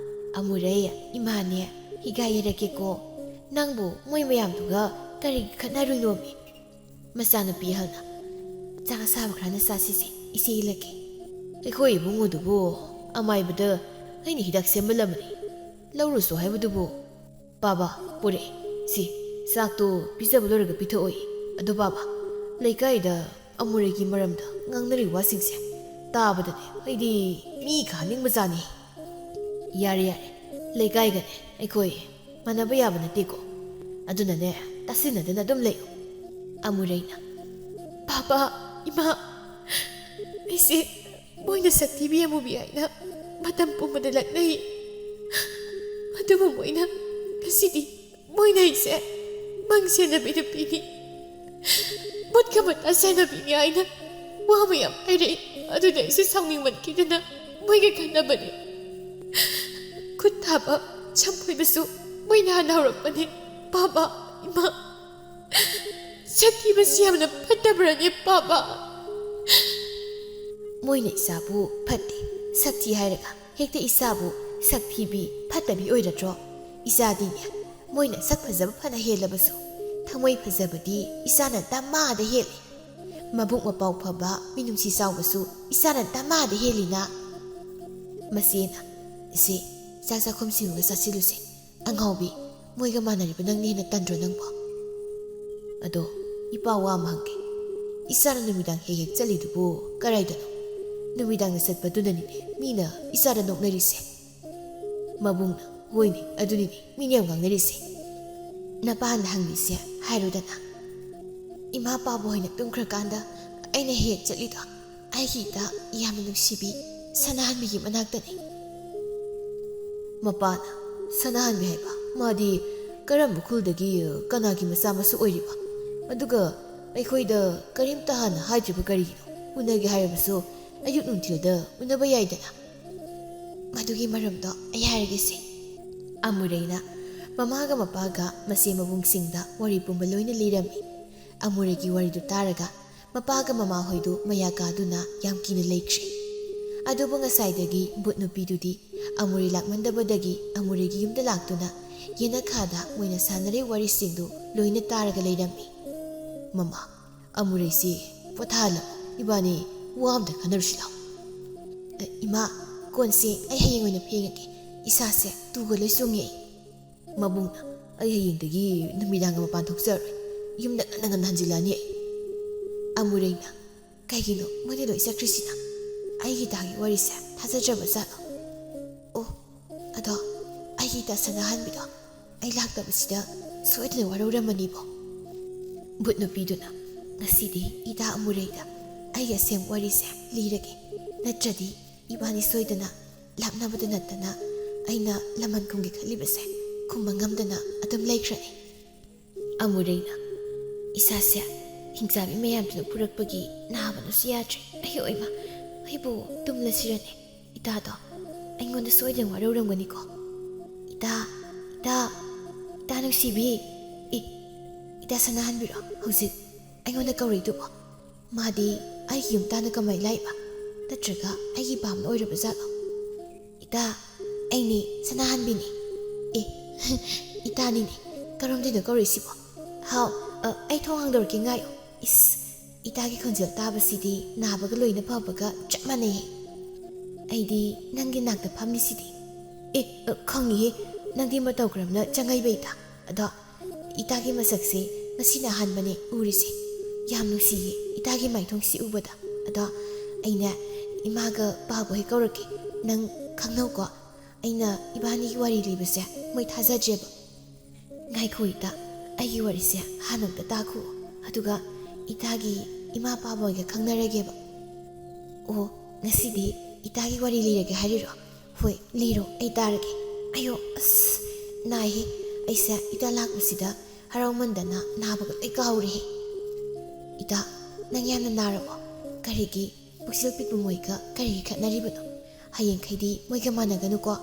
"ꯑꯃꯨꯔꯩ, ꯏꯃꯥꯅꯦ ꯍꯤꯒꯥꯏ ꯌꯩꯔꯛꯀꯦꯀꯣ꯫ ꯅꯪꯕꯨ ꯃꯣꯏ ꯃꯌꯥꯝꯗꯨꯒ ꯀꯔꯤꯒꯤ ꯈꯠꯅꯔꯨꯏꯅꯣꯃꯤ?" ꯃꯆꯥꯅꯨꯄꯤ ꯑꯍꯜꯅ, "ꯆꯥꯛ ꯑꯁꯥꯕ ꯈꯔꯅ ꯆꯥꯁꯤꯁꯦ, ꯏꯆꯦ ꯏꯜꯂꯛꯀꯦ"꯫ "ꯑꯩꯈꯣꯏ ꯏꯕꯨꯡꯉꯣꯗꯨꯕꯨ ꯑꯃꯥꯏꯕꯗ ꯑꯩꯅ ꯍꯤꯗꯥꯛ ꯁꯦꯝꯍꯜꯂꯕꯅꯤ꯫ ꯂꯧꯔꯨꯁꯣ ꯍꯥꯏꯕꯗꯨꯕꯨ"꯫ "ꯕꯥꯕꯥ, ꯄꯨꯔꯛꯑꯦ꯫ ꯁꯤ, ꯆꯥꯛꯇꯣ ꯄꯤꯖꯕ ꯂꯣꯏꯔꯒ ꯄꯤꯊꯛꯑꯣꯏ꯫ ꯑꯗꯣ ꯕꯥꯕꯥ, ꯂꯩꯀꯥꯏꯗ ꯑꯃꯨꯔꯩꯒꯤ ꯃꯔꯝꯗ ꯉꯥꯡꯅꯔꯤ ꯋꯥꯁꯤꯡꯁꯦ ꯇꯥꯕꯗꯅꯦ ꯑꯩꯗꯤ ꯃꯤ ꯀꯥꯍꯟꯅꯤꯡꯕꯖꯥꯠꯅꯤ"꯫ "ꯌꯥꯔꯦ, ꯌꯥꯔꯦ꯫ ꯂꯩꯀꯥꯏꯒꯅꯦ ꯑꯩꯈꯣꯏ ꯃꯥꯟꯅꯕ ꯌꯥꯕ ꯅꯠꯇꯦꯀꯣ꯫ ꯑꯗꯨꯅꯅꯦ, ꯇꯥꯁꯤꯟꯅꯗꯅ ꯑꯗꯨꯝ ꯂꯩꯌꯨ"꯫ ꯑꯃꯨꯔꯩꯅ, "ꯕꯥꯕꯥ, ꯏꯃꯥ, ꯑꯩꯁꯦ ꯃꯣꯏꯅ ꯁꯛꯊꯤꯕꯤ ꯑꯃꯨꯕꯤ ꯍꯥꯏꯅ ꯃꯇꯝ ꯄꯨꯝꯕꯗ ꯂꯛꯅꯩ꯫ ꯑꯗꯨꯕꯨ ꯃꯣꯏꯅ ꯉꯁꯤꯗꯤ ꯃꯣꯏꯅ ꯑꯩꯁꯦ ꯃꯪ ꯁꯦꯟꯅꯕꯤ ꯅꯨꯄꯤꯅꯤ, ꯃꯨꯠꯀ ꯃꯇꯥ ꯁꯦꯟꯅꯕꯤꯅꯤ ꯍꯥꯏꯅ ꯋꯥ ꯃꯌꯥꯝ ꯍꯥꯏꯔꯛꯏ꯫ ꯑꯗꯨꯗ ꯑꯩꯁꯦ ꯁꯥꯎꯅꯤꯡꯃꯟꯈꯤꯗꯅ ꯃꯣꯏꯒ ꯈꯠꯅꯕꯅꯤ꯫ ꯈꯨꯠ ꯊꯥꯕ ꯁꯝ ꯐꯣꯏꯕꯁꯨ ꯃꯣꯏꯅ ꯍꯥꯟꯅ ꯍꯧꯔꯛꯄꯅꯤ꯫ ꯕꯥꯕꯥ, ꯏꯃꯥ, ꯁꯛꯊꯤꯕꯁꯤ ꯌꯥꯝꯅ ꯐꯠꯇꯕ꯭ꯔꯅꯦ, ꯕꯥꯕꯥ?" "ꯃꯣꯏꯅ ꯏꯆꯥꯕꯨ ꯐꯠꯇꯦ, ꯁꯛ ꯊꯤ ꯍꯥꯏꯔꯒ ꯍꯦꯛꯇ ꯏꯆꯥꯕꯨ ꯁꯛ ꯊꯤꯕꯤ ꯐꯠꯇꯕꯤ ꯑꯣꯏꯔꯗ꯭ꯔꯣ? ꯏꯆꯥꯗꯤꯅꯦ, ꯃꯣꯏꯅ ꯁꯛ ꯐꯖꯕ ꯐꯅ ꯍꯦꯜꯂꯕꯁꯨ, ꯊꯃꯣꯏ ꯐꯖꯕꯗꯤ ꯏꯆꯥꯅ ꯗꯃꯥꯗ ꯍꯦꯜꯂꯤ꯫ ꯃꯕꯨꯛ ꯃꯄꯥꯎ ꯐꯕ, ꯃꯤꯅꯨꯡꯁꯤ ꯆꯥꯎꯕꯁꯨ ꯏꯆꯥꯅ ꯗꯃꯥꯗ ꯍꯦꯜꯂꯤꯅ꯫ ꯃꯆꯦꯅ, "ꯏꯆꯦ, ꯆꯥꯛ ꯆꯥꯛꯈꯨꯝ ꯁꯤꯡꯉꯒ ꯆꯥꯁꯤꯜꯂꯨꯁꯦ꯫ ꯑꯉꯥꯎꯕꯤ, ꯃꯣꯏꯒ ꯃꯥꯟꯅꯔꯤꯕ ꯅꯪꯅ ꯍꯦꯟꯅ ꯇꯟꯗ꯭ꯔꯣ ꯅꯪꯕꯣ? ꯑꯗꯣ, ꯏꯄꯥ ꯋꯥ ꯑꯃ ꯍꯪꯒꯦ꯫ ꯏꯆꯥꯅ ꯅꯨꯃꯤꯗꯥꯡ ꯍꯦꯛ ꯍꯦꯛ ꯆꯠꯂꯤꯗꯨꯕꯨ ꯀꯔꯥꯏꯗꯅꯣ? ꯅꯨꯃꯤꯗꯥꯡꯗ ꯆꯠꯄꯗꯨꯅꯅꯤꯅꯦ ꯃꯤꯅ ꯏꯆꯥꯗ ꯅꯣꯛꯅꯔꯤꯁꯦ꯫" ꯃꯕꯨꯡꯅ, "ꯍꯣꯏꯅꯦ, ꯑꯗꯨꯅꯤꯅꯦ ꯃꯤꯅ ꯌꯥꯝ ꯉꯥꯡꯅꯔꯤꯁꯦ꯫ ꯅꯄꯥꯅ ꯍꯪꯉꯤꯁꯦ ꯍꯥꯏꯔꯨꯗꯅ꯫ ꯏꯃꯥ ꯄꯥꯕ ꯍꯣꯏꯅ ꯇꯨꯝꯈ꯭ꯔꯀꯥꯟꯗ ꯑꯩꯅ ꯍꯦꯛ ꯆꯠꯂꯤꯗꯣ ꯑꯩꯒꯤ ꯏꯇꯥ ꯌꯥꯝꯅ ꯅꯨꯡꯁꯤꯕꯤ ꯁꯅꯥꯍꯟꯕꯤꯒꯤ ꯃꯅꯥꯛꯇꯅꯤ꯫" ꯃꯄꯥꯅ, "ꯁꯅꯥꯍꯟꯕꯤ ꯍꯥꯏꯕ? ꯃꯥꯗꯤ ꯀꯔꯝꯕ ꯈꯨꯜꯗꯒꯤ ꯀꯅꯥꯒꯤ ꯃꯆꯥ ꯃꯁꯨ ꯑꯣꯏꯔꯤꯕ? ꯑꯗꯨꯒ ꯑꯩꯈꯣꯏꯗ ꯀꯔꯤꯝꯇ ꯍꯥꯟꯅ ꯍꯥꯏꯗ꯭ꯔꯤꯕ ꯀꯔꯤꯒꯤꯅꯣ? ꯎꯅꯒꯦ ꯍꯥꯏꯔꯕꯁꯨ ꯑꯌꯨꯛ ꯅꯨꯡꯊꯤꯜꯗ ꯎꯅꯕ ꯌꯥꯏꯗꯅ꯫" "ꯃꯗꯨꯒꯤ ꯃꯔꯝꯗꯣ ꯑꯩ ꯍꯥꯏꯔꯒꯦꯁꯦ꯫" ꯑꯃꯨꯔꯩꯅ ꯃꯃꯥꯒ ꯃꯄꯥꯒ ꯃꯆꯦ ꯃꯕꯨꯡꯁꯤꯡꯗ ꯋꯥꯔꯤ ꯄꯨꯝꯕ ꯂꯣꯏꯅ ꯂꯤꯔꯝꯃꯤ꯫ ꯑꯃꯨꯔꯩꯒꯤ ꯋꯥꯔꯤꯗꯨ ꯇꯥꯔꯒ ꯃꯄꯥꯒ ꯃꯃꯥꯍꯣꯏꯗꯨ ꯃꯌꯥ ꯀꯥꯗꯨꯅ ꯌꯥꯝ ꯀꯤꯅ ꯂꯩꯈ꯭ꯔꯦ꯫ ꯑꯗꯨꯕꯨ ꯉꯁꯥꯏꯗꯒꯤ ꯚꯨꯠ ꯅꯨꯄꯤꯗꯨꯗꯤ ꯑꯃꯨꯔꯩ ꯂꯥꯛꯃꯟꯗꯕꯗꯒꯤ ꯑꯃꯨꯔꯩꯒꯤ ꯌꯨꯝꯗ ꯂꯥꯛꯇꯨꯅ ꯌꯦꯅꯈꯥꯗ ꯃꯣꯏꯅ ꯁꯥꯟꯅꯔꯤꯕ ꯋꯥꯔꯤꯁꯤꯡꯗꯨ ꯂꯣꯏꯅ ꯇꯥꯔꯒ ꯂꯩꯔꯝꯃꯤ꯫ "ꯃꯃꯥ, ꯑꯃꯨꯔꯩꯁꯤ ꯄꯣꯊꯥꯍꯜꯂꯝꯃꯣ, ꯏꯕꯥꯅꯤ ꯋꯥ ꯑꯝꯇ ꯈꯟꯅꯔꯨꯁꯤ ꯂꯥꯎ꯫" "ꯑ, ꯏꯃꯥ, ꯀꯣꯟꯁꯦ ꯑꯩ ꯍꯌꯦꯡ ꯑꯣꯏꯅ ꯐꯦꯡꯉꯒꯦ, ꯏꯁꯥꯁꯦ ꯇꯨꯒ ꯂꯣꯏ ꯆꯨꯡꯉꯦ ꯑꯩ꯫" ꯃꯕꯨꯡꯅ, "ꯑꯩ ꯍꯌꯦꯡꯗꯒꯤ ꯅꯨꯃꯤꯗꯥꯡꯒ ꯃꯄꯥꯟ ꯊꯣꯛꯆꯔꯔꯣꯏ, ꯌꯨꯝꯗ ꯉꯟꯅ ꯉꯟꯅ ꯍꯟꯖꯤꯜꯂꯛꯑꯅꯤ ꯑꯩ꯫" ꯑꯃꯨꯔꯩꯅ, "ꯀꯩꯒꯤꯅꯣ ꯃꯣꯏꯅ ꯂꯣꯏ ꯆꯠꯈ꯭ꯔꯤꯁꯤꯅ? ꯑꯩꯒꯤ ꯏꯇꯥꯒꯤ ꯋꯥꯔꯤꯁꯦ ꯊꯥꯖꯗ꯭ꯔꯕ ꯖꯥꯠꯂꯣ? ꯑꯣ, ꯑꯗꯣ ꯑꯩꯒꯤ ꯏꯇꯥ ꯁꯅꯥꯍꯟꯕꯤꯗꯣ ꯑꯩ ꯂꯥꯛꯇꯕꯁꯤꯗ ꯁꯣꯏꯗꯅ ꯋꯥꯔꯧꯔꯝꯃꯅꯤꯕꯣ꯫" ꯚꯨꯠ ꯅꯨꯄꯤꯗꯨꯅ, "ꯉꯁꯤꯗꯤ ꯏꯇꯥ ꯑꯃꯨꯔꯩꯗ ꯑꯩꯒꯤ ꯑꯁꯦꯡꯕ ꯋꯥꯔꯤꯁꯦ ꯂꯤꯔꯒꯦ, ꯅꯠꯇ꯭ꯔꯗꯤ ꯏꯕꯥꯅꯤ ꯁꯣꯏꯗꯅ ꯂꯥꯞꯅꯕꯗ ꯅꯠꯇꯅ ꯑꯩꯅ ꯂꯃꯟ ꯈꯨꯝꯒꯦ ꯈꯜꯂꯤꯕꯁꯦ ꯈꯨꯝꯕ ꯉꯝꯗꯅ ꯑꯗꯨꯝ ꯂꯩꯈ꯭ꯔꯅꯤ꯫" ꯑꯃꯨꯔꯩꯅ, "ꯏꯁꯥꯁꯦ ꯍꯤꯡꯆꯥꯕꯤ ꯃꯌꯥꯝꯗꯨꯅ ꯐꯨꯔꯛꯄꯒꯤ ꯅꯥꯕꯅꯁꯨ ꯌꯥꯗ꯭ꯔꯦ꯫ ꯑꯩ ꯑꯣꯏꯃ, ꯑꯩꯕꯨ ꯇꯨꯝꯂꯁꯤꯔꯅꯦ? ꯏꯇꯥꯗꯣ ꯑꯩꯉꯣꯟꯗ ꯁꯣꯏꯗꯅ ꯋꯥꯔꯧꯔꯝꯒꯅꯤꯀꯣ꯫ ꯏꯇꯥ, ꯏꯇꯥ, ꯏꯇꯥ ꯅꯨꯡꯁꯤꯕꯤ, ꯏ, ꯏꯇꯥ ꯁꯅꯥꯍꯟꯕꯤꯔꯣ ꯍꯧꯖꯤꯛ ꯑꯩꯉꯣꯟꯗ ꯀꯧꯔꯛꯏꯗꯨꯕꯣ? ꯃꯥꯗꯤ ꯑꯩꯒꯤ ꯌꯨꯝ ꯇꯥꯟꯅ ꯀꯃꯥꯏ ꯂꯥꯛꯏꯕ? ꯅꯠꯇ꯭ꯔꯒ ꯑꯩꯒꯤ ꯄꯥꯝꯅ ꯑꯣꯏꯔꯕ ꯖꯥꯠꯂꯣ? "ꯏꯇꯥ, ꯑꯩꯅꯤ ꯁꯅꯥꯍꯟꯕꯤꯅꯤ"꯫ "ꯑꯦ, ꯏꯇꯥꯅꯤꯅꯦ, ꯀꯔꯝꯗꯩꯅꯣ ꯀꯧꯔꯛꯏꯁꯤꯕꯣ?" "ꯍꯥꯎ, ꯑ, ꯑꯩ ꯊꯣꯡ ꯍꯥꯡꯗꯣꯔꯛꯀꯦ, ꯉꯥꯏꯌꯨ"꯫ ꯏꯁ, ꯏꯇꯥꯒꯤ ꯈꯣꯟꯖꯦꯜ ꯇꯥꯕꯁꯤꯗꯤ ꯅꯥꯕꯒ ꯂꯣꯏꯅ ꯐꯕꯒ ꯆꯞ ꯃꯥꯟꯅꯩꯌꯦ꯫ "ꯑꯩꯗꯤ ꯅꯪꯒꯤ ꯅꯥꯛꯇ ꯐꯝꯂꯤꯁꯤꯗꯤ"꯫ "ꯑꯦ, ꯑ, ꯈꯪꯉꯤꯍꯦ, ꯅꯪꯗꯤ ꯃꯇꯧ ꯀꯔꯝꯅ ꯆꯪꯉꯛꯏꯕ ꯏꯇꯥ? ꯑꯗꯣ ꯏꯇꯥꯒꯤ ꯃꯁꯛꯁꯦ ꯉꯁꯤꯅ ꯑꯍꯥꯟꯕꯅꯦ ꯎꯔꯤꯁꯦ꯫ ꯌꯥꯝ ꯅꯨꯡꯁꯤꯌꯦ ꯏꯇꯥꯒꯤ ꯃꯥꯏꯊꯣꯡꯁꯤ ꯎꯕꯗ꯫ ꯑꯗꯣ ꯑꯩꯅꯦ ꯏꯃꯥꯒ ꯄꯥꯕ ꯍꯣꯏ ꯀꯧꯔꯛꯀꯦ, ꯅꯪ ꯈꯪꯅꯧꯀꯣ꯫ ꯑꯩꯅ ꯏꯕꯥꯅꯤꯒꯤ ꯋꯥꯔꯤ ꯂꯤꯕꯁꯦ ꯃꯣꯏ ꯊꯥꯖꯗ꯭ꯔꯦꯕ"꯫ "ꯉꯥꯏꯈꯣ ꯏꯇꯥ, ꯑꯩꯒꯤ ꯋꯥꯔꯤꯁꯦ ꯍꯥꯟꯅ ꯑꯝꯇ ꯇꯥꯈꯣ, ꯑꯗꯨꯒ ꯏꯇꯥꯒꯤ ꯏꯃꯥ ꯄꯥꯕ ꯍꯣꯏꯒ ꯈꯪꯅꯔꯒꯦꯕ"꯫ "ꯑꯣ, ꯉꯁꯤꯗꯤ ꯏꯇꯥꯒꯤ ꯋꯥꯔꯤ ꯂꯤꯔꯒꯦ ꯍꯥꯏꯔꯤꯔꯣ? ꯍꯣꯏ, ꯂꯤꯔꯣ, ꯑꯩ ꯇꯥꯔꯒꯦ"꯫ "ꯑꯌꯣ, ꯑꯁ, ꯅꯥꯏꯍꯦ꯫ ꯑꯩꯁꯦ ꯏꯇꯥ ꯂꯥꯛꯄꯁꯤꯗ ꯍꯔꯥꯎꯃꯟꯗꯅ ꯅꯥꯕꯒ ꯂꯣꯏ ꯀꯥꯎꯔꯦꯍꯦ"꯫ "ꯏꯇꯥ, ꯅꯪ ꯌꯥꯝꯅ ꯅꯥꯔꯕꯣ? ꯀꯔꯤꯒꯤ ꯄꯨꯛꯁꯦꯜ ꯄꯤꯛꯄ ꯃꯣꯏꯒ ꯀꯔꯤꯒꯤ ꯈꯠꯅꯔꯤꯕꯅꯣ? ꯍꯌꯦꯡꯈꯩꯗꯤ ꯃꯣꯏꯒ ꯃꯥꯟꯅꯒꯅꯨꯀꯣ꯫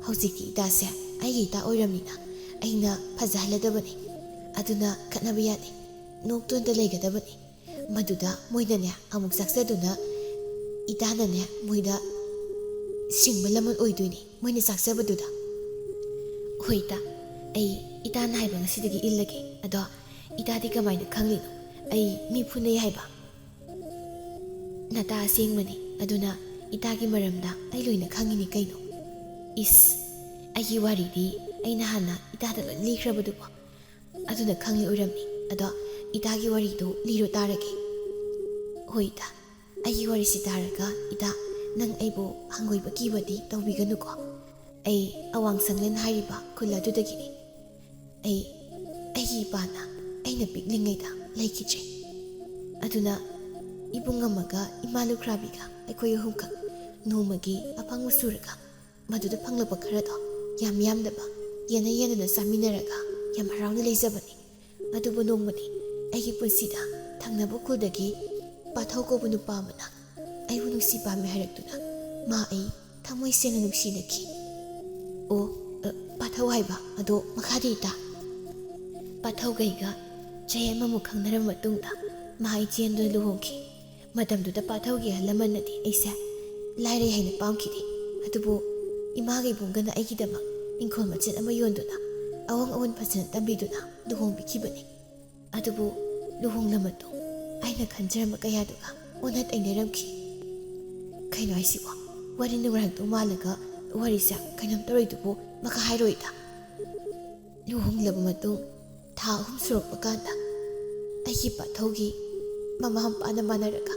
ꯍꯧꯖꯤꯛꯇꯤ ꯏꯇꯥꯁꯦ ꯑꯩꯒꯤ ꯏꯇꯥ ꯑꯣꯏꯔꯝꯅꯤꯅ ꯑꯩꯅ ꯐꯖꯍꯜꯂꯗꯕꯅꯤ꯫ ꯑꯗꯨꯅ ꯈꯠꯅꯕ ꯌꯥꯗꯦ꯫ ꯅꯣꯛꯇꯨꯅꯇ ꯂꯩꯒꯗꯕꯅꯤ꯫ ꯃꯗꯨꯗ ꯃꯣꯏꯅꯅꯦ ꯑꯃꯨꯛ ꯆꯥꯛꯆꯗꯨꯅ ꯏꯇꯥꯅꯅꯦ ꯃꯣꯏꯗ ꯁꯤꯡꯕ ꯂꯃꯟ ꯑꯣꯏꯗꯣꯏꯅꯤ, ꯃꯣꯏꯅ ꯆꯥꯛꯆꯕꯗꯨꯗ"꯫ "ꯍꯣꯏ ꯏꯇꯥ, ꯑꯩ ꯏꯇꯥꯅ ꯍꯥꯏꯕ ꯉꯁꯤꯗꯒꯤ ꯏꯜꯂꯒꯦ꯫ ꯑꯗꯣ ꯏꯇꯥꯗꯤ ꯀꯃꯥꯏꯅ ꯈꯪꯂꯤꯅꯣ ꯑꯩ ꯃꯤ ꯐꯨꯅꯩ ꯍꯥꯏꯕ?" "ꯅꯇꯥ ꯑꯁꯦꯡꯕꯅꯤ, ꯑꯗꯨꯅ ꯏꯇꯥꯒꯤ ꯃꯔꯝꯗ ꯑꯩ ꯂꯣꯏꯅ ꯈꯪꯉꯤꯅꯤ ꯀꯩꯅꯣ"꯫ "ꯏꯁ, ꯑꯩꯒꯤ ꯋꯥꯔꯤꯗꯤ ꯑꯩꯅ ꯍꯥꯟꯅ ꯏꯇꯥꯗ ꯂꯣꯏ ꯂꯤꯈ꯭ꯔꯕꯗꯨꯕꯣ? ꯑꯗꯨꯅ ꯈꯪꯂꯤ ꯑꯣꯏꯔꯝꯅꯤ꯫ ꯑꯗꯣ ꯏꯇꯥꯒꯤ ꯋꯥꯔꯤꯗꯨ ꯂꯤꯔꯣ ꯇꯥꯔꯒꯦ"꯫ "ꯍꯣꯏ ꯏꯇꯥ, ꯑꯩꯒꯤ ꯋꯥꯔꯤꯁꯤ ꯇꯥꯔꯒ ꯏꯇꯥ, ꯅꯪ ꯑꯩꯕꯨ ꯍꯪꯒꯣꯏꯕ ꯀꯤꯕꯗꯤ ꯇꯧꯕꯤꯒꯅꯨꯀꯣ꯫ ꯑꯩ ꯑꯋꯥꯡ ꯁꯪꯂꯦꯟ ꯍꯥꯏꯔꯤꯕ ꯈꯨꯜ ꯑꯗꯨꯗꯒꯤꯅꯤ꯫ ꯑꯩ, ꯑꯩꯒꯤ ꯏꯄꯥꯅ ꯑꯩꯅ ꯄꯤꯛꯂꯤꯉꯩꯗ ꯂꯩꯈꯤꯗ꯭ꯔꯦ꯫ ꯑꯗꯨꯅ ꯏꯕꯨꯡ ꯑꯃꯒ ꯏꯃꯥ ꯂꯨꯈ꯭ꯔꯥꯕꯤꯒ ꯑꯩꯈꯣꯏ ꯑꯍꯨꯝꯈꯛ ꯅꯣꯡꯃꯒꯤ ꯑꯐꯪꯕ ꯁꯨꯔꯒ ꯃꯗꯨꯗ ꯐꯪꯂꯛꯄ ꯈꯔꯗꯣ ꯌꯥꯝ ꯌꯥꯝꯗꯕ ꯌꯦꯟꯅ ꯌꯦꯟꯅꯅ ꯆꯥꯃꯤꯟꯅꯔꯒ ꯌꯥꯝ ꯍꯔꯥꯎꯅ ꯂꯩꯖꯕꯅꯤ꯫ ꯑꯗꯨꯕꯨ ꯅꯣꯡꯃꯗꯤ ꯑꯩꯒꯤ ꯄꯨꯟꯁꯤꯗ ꯊꯪꯅꯕ ꯈꯨꯜꯗꯒꯤ ꯄꯥꯊꯧ ꯀꯧꯕ ꯅꯨꯄꯥ ꯑꯃꯅ ꯑꯩꯕꯨ ꯅꯨꯡꯁꯤ ꯄꯥꯝꯃꯤ ꯍꯥꯏꯔꯛꯇꯨꯅ ꯃꯥ ꯑꯩ ꯊꯃꯣꯏ ꯁꯦꯡꯅ ꯅꯨꯡꯁꯤꯅꯈꯤ"꯫ "ꯑꯣ, ꯑ, ꯄꯥꯊꯧ ꯍꯥꯏꯕ, ꯑꯗꯣ ꯃꯈꯥꯗꯤ ꯏꯇꯥ?" "ꯄꯥꯊꯧꯒ ꯑꯩꯒ ꯆꯍꯤ ꯑꯃꯃꯨꯛ ꯈꯪꯅꯔꯕ ꯃꯇꯨꯡꯗ ꯃꯥ ꯑꯩ ꯆꯦꯟꯗꯨꯅ ꯂꯨꯍꯣꯡꯈꯤ"꯫ ꯃꯇꯝꯗꯨꯗ ꯄꯥꯊꯧꯒꯤ ꯑꯍꯜ ꯂꯃꯟꯅꯗꯤ ꯑꯩꯁꯦ ꯂꯥꯏꯔꯩ ꯍꯥꯏꯅ ꯄꯥꯝꯈꯤꯗꯦ꯫ ꯑꯗꯨꯕꯨ ꯏꯃꯥꯒ ꯏꯕꯨꯡꯒꯅ ꯑꯩꯒꯤꯗꯃꯛ ꯏꯪꯈꯣꯜ ꯃꯆꯦꯠ ꯑꯃ ꯌꯣꯟꯗꯨꯅ, ꯑꯋꯥꯡ ꯑꯋꯣꯟ ꯐꯖꯅ ꯇꯝꯕꯤꯗꯨꯅ ꯂꯨꯍꯣꯡꯕꯤꯈꯤꯕꯅꯤ꯫ ꯑꯗꯨꯕꯨ ꯂꯨꯍꯣꯡꯂ ꯃꯇꯨꯡ ꯑꯩꯅ ꯈꯟꯖꯔꯝꯕ ꯀꯌꯥꯗꯨꯒ ꯑꯣꯟꯅ ꯇꯩꯅꯔꯝꯈꯤ꯫ ꯀꯩꯅꯣ ꯍꯥꯏꯁꯤꯕꯣ? ꯋꯥꯔꯤ ꯅꯨꯡꯉꯥꯏꯔꯛꯇꯧ ꯃꯥꯜꯂꯒ ꯋꯥꯔꯤꯁꯦ ꯀꯩꯅꯣꯝ ꯇꯧꯔꯤꯗꯨꯕꯨ ꯃꯈꯥ ꯍꯥꯏꯔꯣꯏꯗ꯫ ꯂꯨꯍꯣꯡꯂꯕ ꯃꯇꯨꯡ ꯊꯥ ꯑꯍꯨꯝ ꯁꯨꯔꯛꯄ ꯀꯥꯟꯗ ꯑꯩꯒꯤ ꯄꯥꯊꯧꯒꯤ ꯃꯃꯥ ꯃꯄꯥꯅ ꯃꯥꯟꯅꯔꯒ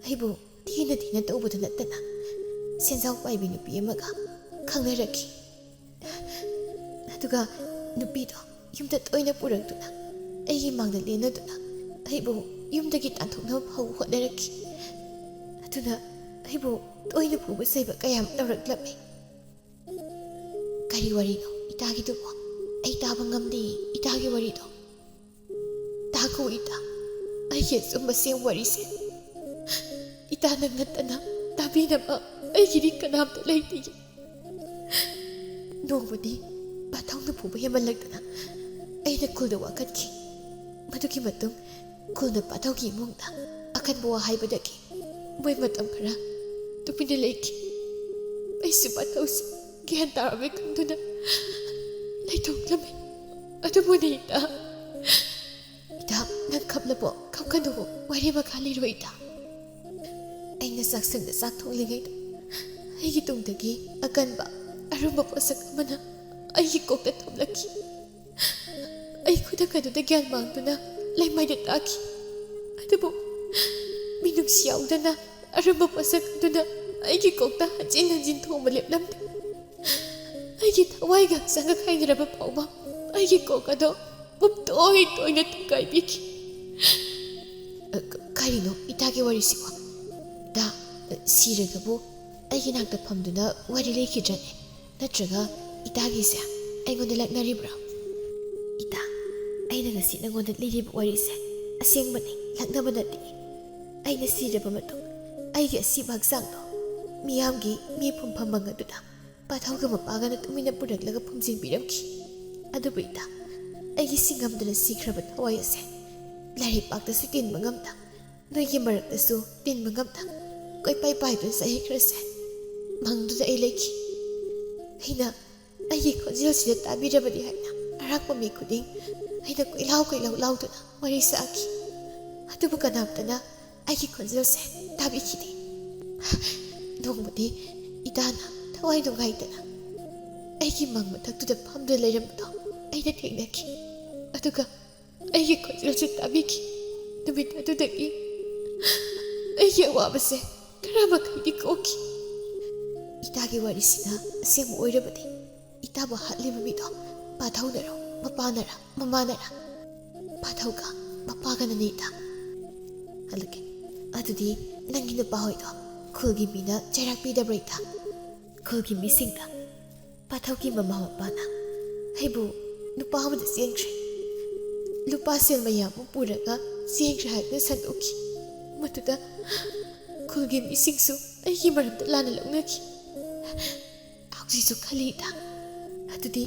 ꯑꯩꯕꯨ ꯊꯤꯅ ꯊꯤꯅ ꯇꯧꯕꯗ ꯅꯠꯇꯅ ꯁꯦꯟꯖꯥꯎ ꯄꯥꯏꯕꯤ ꯅꯨꯄꯤ ꯑꯃꯒ ꯈꯪꯅꯔꯛꯈꯤ꯫ ꯑꯗꯨꯒ ꯅꯨꯄꯤꯗꯣ ꯌꯨꯝꯗ ꯇꯣꯏꯅ ꯄꯨꯔꯛꯇꯨꯅ ꯑꯩꯒꯤ ꯃꯥꯡꯗ ꯂꯦꯟꯅꯗꯨꯅ ꯑꯩꯕꯨ ꯌꯨꯝꯗꯒꯤ ꯇꯥꯟꯊꯣꯛꯅꯕ ꯐꯥꯎꯕ ꯍꯣꯠꯅꯔꯛꯈꯤ꯫ ꯑꯗꯨꯅ ꯑꯩꯕꯨ ꯇꯣꯏꯅ ꯐꯨꯕ ꯆꯩꯕ ꯀꯌꯥ ꯑꯃ ꯇꯧꯔꯛꯂꯝꯃꯤ꯫ ꯀꯔꯤ ꯋꯥꯔꯤꯅꯣ ꯏꯇꯥꯒꯤꯗꯨꯕꯣ? ꯑꯩ ꯇꯥꯕ ꯉꯝꯗꯦ ꯏꯇꯥꯒꯤ ꯋꯥꯔꯤꯗꯣ꯫ ꯇꯥꯈꯣ ꯏꯇꯥ, ꯑꯩꯒꯤ ꯑꯆꯨꯝꯕꯁꯦ ꯋꯥꯔꯤꯁꯦ꯫ ꯏꯇꯥ ꯅꯪ ꯅꯠꯇꯅ ꯇꯥꯕꯤꯅꯕ ꯑꯩꯒꯤꯗꯤ ꯀꯅꯥꯝꯇ ꯂꯩꯇꯦ꯫ ꯅꯣꯡꯃꯗꯤ ꯄꯥꯊꯧꯅ ꯐꯨꯕ ꯍꯦꯟꯃꯜꯂꯛꯇꯅ ꯑꯩꯅ ꯈꯨꯜꯗ ꯋꯥꯀꯠꯈꯤ꯫ ꯃꯗꯨꯒꯤ ꯃꯇꯨꯡ ꯈꯨꯜꯅ ꯄꯥꯊꯧꯒꯤ ꯏꯃꯨꯡꯗ ꯑꯀꯟꯕ ꯋꯥ ꯍꯥꯏꯕꯗꯒꯤ ꯃꯣꯏ ꯃꯇꯝ ꯈꯔ ꯇꯨꯃꯤꯟꯅ ꯂꯩꯈꯤ꯫ ꯑꯩꯁꯨ ꯄꯥꯊꯧꯁꯦ ꯒ꯭ꯌꯥꯟ ꯇꯥꯔꯝꯃꯦ ꯈꯟꯗꯨꯅ ꯂꯩꯊꯣꯛꯂꯝꯃꯤ꯫ ꯑꯗꯨꯕꯨꯅꯦ ꯏꯇꯥ, ꯏꯇꯥ, ꯅꯪ ꯈꯞꯂꯕꯣ? ꯈꯞꯀꯅꯨ, ꯋꯥꯔꯤ ꯃꯈꯥ ꯂꯤꯔꯣ ꯏꯇꯥ꯫ ꯑꯩꯅ ꯆꯥꯛꯁꯪꯗ ꯆꯥꯛ ꯊꯣꯡꯂꯤꯉꯩꯗ ꯑꯩꯒꯤ ꯇꯨꯡꯗꯒꯤ ꯑꯀꯟꯕ ꯑꯔꯨꯝꯕ ꯄꯣꯠꯁꯛ ꯑꯃꯅ ꯑꯩꯒꯤ ꯀꯣꯛꯇ ꯊꯣꯝꯂꯛꯈꯤ꯫ ꯑꯩ ꯈꯨꯗꯛ ꯑꯗꯨꯗ ꯒ꯭ꯌꯥꯟ ꯃꯥꯡꯗꯨꯅ ꯂꯩꯃꯥꯏꯗ ꯇꯥꯈꯤ꯫ ꯑꯗꯨꯕꯨ ꯃꯤꯅꯨꯡꯁꯤ ꯌꯥꯎꯗꯅ ꯑꯔꯨꯝꯕ ꯄꯣꯠꯁꯛ ꯑꯗꯨꯅ ꯑꯩꯒꯤ ꯀꯣꯛꯇ ꯍꯟꯖꯤꯟ ꯍꯟꯖꯤꯟ ꯊꯣꯝꯕ ꯂꯦꯞꯂꯝꯗꯦ꯫ ꯑꯩꯒꯤ ꯊꯋꯥꯏꯒ ꯍꯛꯆꯥꯡꯒ ꯈꯥꯏꯅꯔꯕ ꯐꯥꯎꯕ ꯑꯩꯒꯤ ꯀꯣꯛ ꯑꯗꯣ ꯄꯨꯝꯇꯣꯏ ꯇꯣꯏꯅ ꯊꯨꯒꯥꯏꯕꯤꯈꯤ꯫ ꯑ, ꯀ-, ꯀꯔꯤꯅꯣ ꯏꯇꯥꯒꯤ ꯋꯥꯔꯤꯁꯤꯕꯣ? ꯏꯇꯥ, ꯑ, ꯁꯤꯔꯒꯕꯨ ꯑꯩꯒꯤ ꯅꯥꯛꯇ ꯐꯝꯗꯨꯅ ꯋꯥꯔꯤ ꯂꯩꯈꯤꯗ꯭ꯔꯅꯦ? ꯅꯠꯇ꯭ꯔꯒ ꯏꯇꯥꯒꯤꯁꯦ ꯑꯩꯉꯣꯟꯗ ꯂꯛꯅꯔꯤꯕ꯭ꯔꯥ? ꯏꯇꯥ, ꯑꯩꯅ ꯉꯁꯤ ꯅꯉꯣꯟꯗ ꯂꯤꯔꯤꯕ ꯋꯥꯔꯤꯁꯦ ꯑꯁꯦꯡꯕꯅꯤ, ꯂꯛꯅꯕ ꯅꯠꯇꯦ꯫ ꯑꯩꯅ ꯁꯤꯔꯕ ꯃꯇꯨꯡ ꯑꯩꯒꯤ ꯑꯁꯤꯕ ꯍꯛꯆꯥꯡꯗꯣ ꯃꯤꯌꯥꯝꯒꯤ ꯃꯤꯐꯝ ꯐꯝꯕꯪ ꯑꯗꯨꯗ ꯄꯥꯊꯧꯒ ꯃꯄꯥꯒꯅ ꯇꯨꯃꯤꯟꯅ ꯄꯨꯔꯛꯂꯒ ꯐꯨꯝꯖꯤꯟꯕꯤꯔꯝꯈꯤ꯫ ꯑꯗꯨꯕꯨ ꯏꯇꯥ, ꯑꯩꯒꯤ ꯁꯤꯡꯉꯝꯗꯅ ꯁꯤꯈ꯭ꯔꯕ ꯊꯋꯥꯏ ꯑꯁꯦ ꯂꯥꯏꯔꯩꯄꯥꯛꯇꯁꯨ ꯇꯤꯟꯕ ꯉꯝꯗ ꯅꯣꯏꯒꯤ ꯃꯔꯛꯇꯁꯨ ꯇꯤꯟꯕ ꯉꯝꯅ ꯀꯣꯏꯄꯥꯏ ꯄꯥꯏꯗꯨꯅ ꯆꯍꯤ ꯈꯔꯁꯦ ꯃꯪꯗꯨꯗ ꯑꯩ ꯂꯩꯈꯤ꯫ ꯑꯩꯅ ꯑꯩꯒꯤ ꯈꯣꯟꯖꯦꯜꯁꯤꯗ ꯇꯥꯕꯤꯔꯕꯗꯤ ꯍꯥꯏꯅ ꯑꯔꯥꯛꯄ ꯃꯤ ꯈꯨꯗꯤꯡ ꯑꯩꯅ ꯀꯣꯏꯂꯥꯎ ꯀꯣꯏꯂꯥꯎ ꯂꯥꯎꯗꯨꯅ ꯋꯥꯔꯤ ꯁꯥꯈꯤ꯫ ꯑꯗꯨꯕꯨ ꯀꯅꯥꯝꯇꯅ ꯑꯩꯒꯤ ꯈꯣꯟꯖꯦꯜꯁꯦ ꯇꯥꯕꯤꯈꯤꯗꯦ꯫ ꯅꯣꯡꯃꯗꯤ ꯏꯇꯥꯅ ꯊꯋꯥꯏ ꯅꯨꯡꯉꯥꯏꯇꯅ ꯑꯩꯒꯤ ꯃꯪ ꯃꯊꯛꯇꯨꯗ ꯐꯝꯗꯨꯅ ꯂꯩꯔꯝꯕꯗꯣ ꯑꯩꯅ ꯊꯦꯡꯅꯈꯤ꯫ ꯑꯗꯨꯒ ꯑꯩꯒꯤ ꯈꯣꯟꯖꯦꯜꯁꯦ ꯇꯥꯕꯤꯈꯤ꯫ ꯅꯨꯃꯤꯠ ꯑꯗꯨꯗꯒꯤ ꯑꯩꯒꯤ ꯑꯋꯥꯕꯁꯦ ꯈꯔ ꯃꯈꯩꯗꯤ ꯀꯣꯛꯈꯤ꯫ ꯏꯇꯥꯒꯤ ꯋꯥꯔꯤꯁꯤꯅ ꯑꯁꯦꯡꯕ ꯑꯣꯏꯔꯕꯗꯤ ꯏꯇꯥꯕꯨ ꯍꯥꯠꯂꯤꯕ ꯃꯤꯗꯣ ꯄꯥꯊꯧꯅꯔꯣ, ꯃꯄꯥꯅꯔ, ꯃꯃꯥꯅꯔ? ꯄꯥꯊꯧꯒ ꯃꯄꯥꯒꯅꯅꯤ ꯏꯇꯥ꯫ ꯍꯜꯂꯛꯀꯦ꯫ ꯑꯗꯨꯗꯤ ꯅꯪꯒꯤ ꯅꯨꯄꯥ ꯍꯣꯏꯗꯣ ꯈꯨꯜꯒꯤ ꯃꯤꯅ ꯆꯩꯔꯥꯛ ꯄꯤꯗꯕ꯭ꯔꯥ ꯏꯇꯥ? ꯈꯨꯜꯒꯤ ꯃꯤꯁꯤꯡꯗ ꯄꯥꯊꯧꯒꯤ ꯃꯃꯥ ꯃꯄꯥꯅ ꯑꯩꯕꯨ ꯅꯨꯄꯥ ꯑꯃꯗ ꯆꯦꯟꯈ꯭ꯔꯦ, ꯂꯨꯄꯥ ꯁꯦꯜ ꯃꯌꯥꯝ ꯑꯃ ꯄꯨꯔꯒ ꯆꯦꯟꯈ꯭ꯔꯦ ꯍꯥꯏꯗꯨꯅ ꯁꯟꯗꯣꯛꯈꯤ꯫ ꯃꯗꯨꯗ ꯈꯨꯜꯒꯤ ꯃꯤꯁꯤꯡꯁꯨ ꯑꯩꯒꯤ ꯃꯔꯝꯗ ꯂꯥꯟꯅ ꯂꯧꯅꯈꯤ꯫ ꯍꯧꯖꯤꯛꯁꯨ ꯈꯜꯂꯤ ꯏꯇꯥ꯫ ꯑꯗꯨꯗꯤ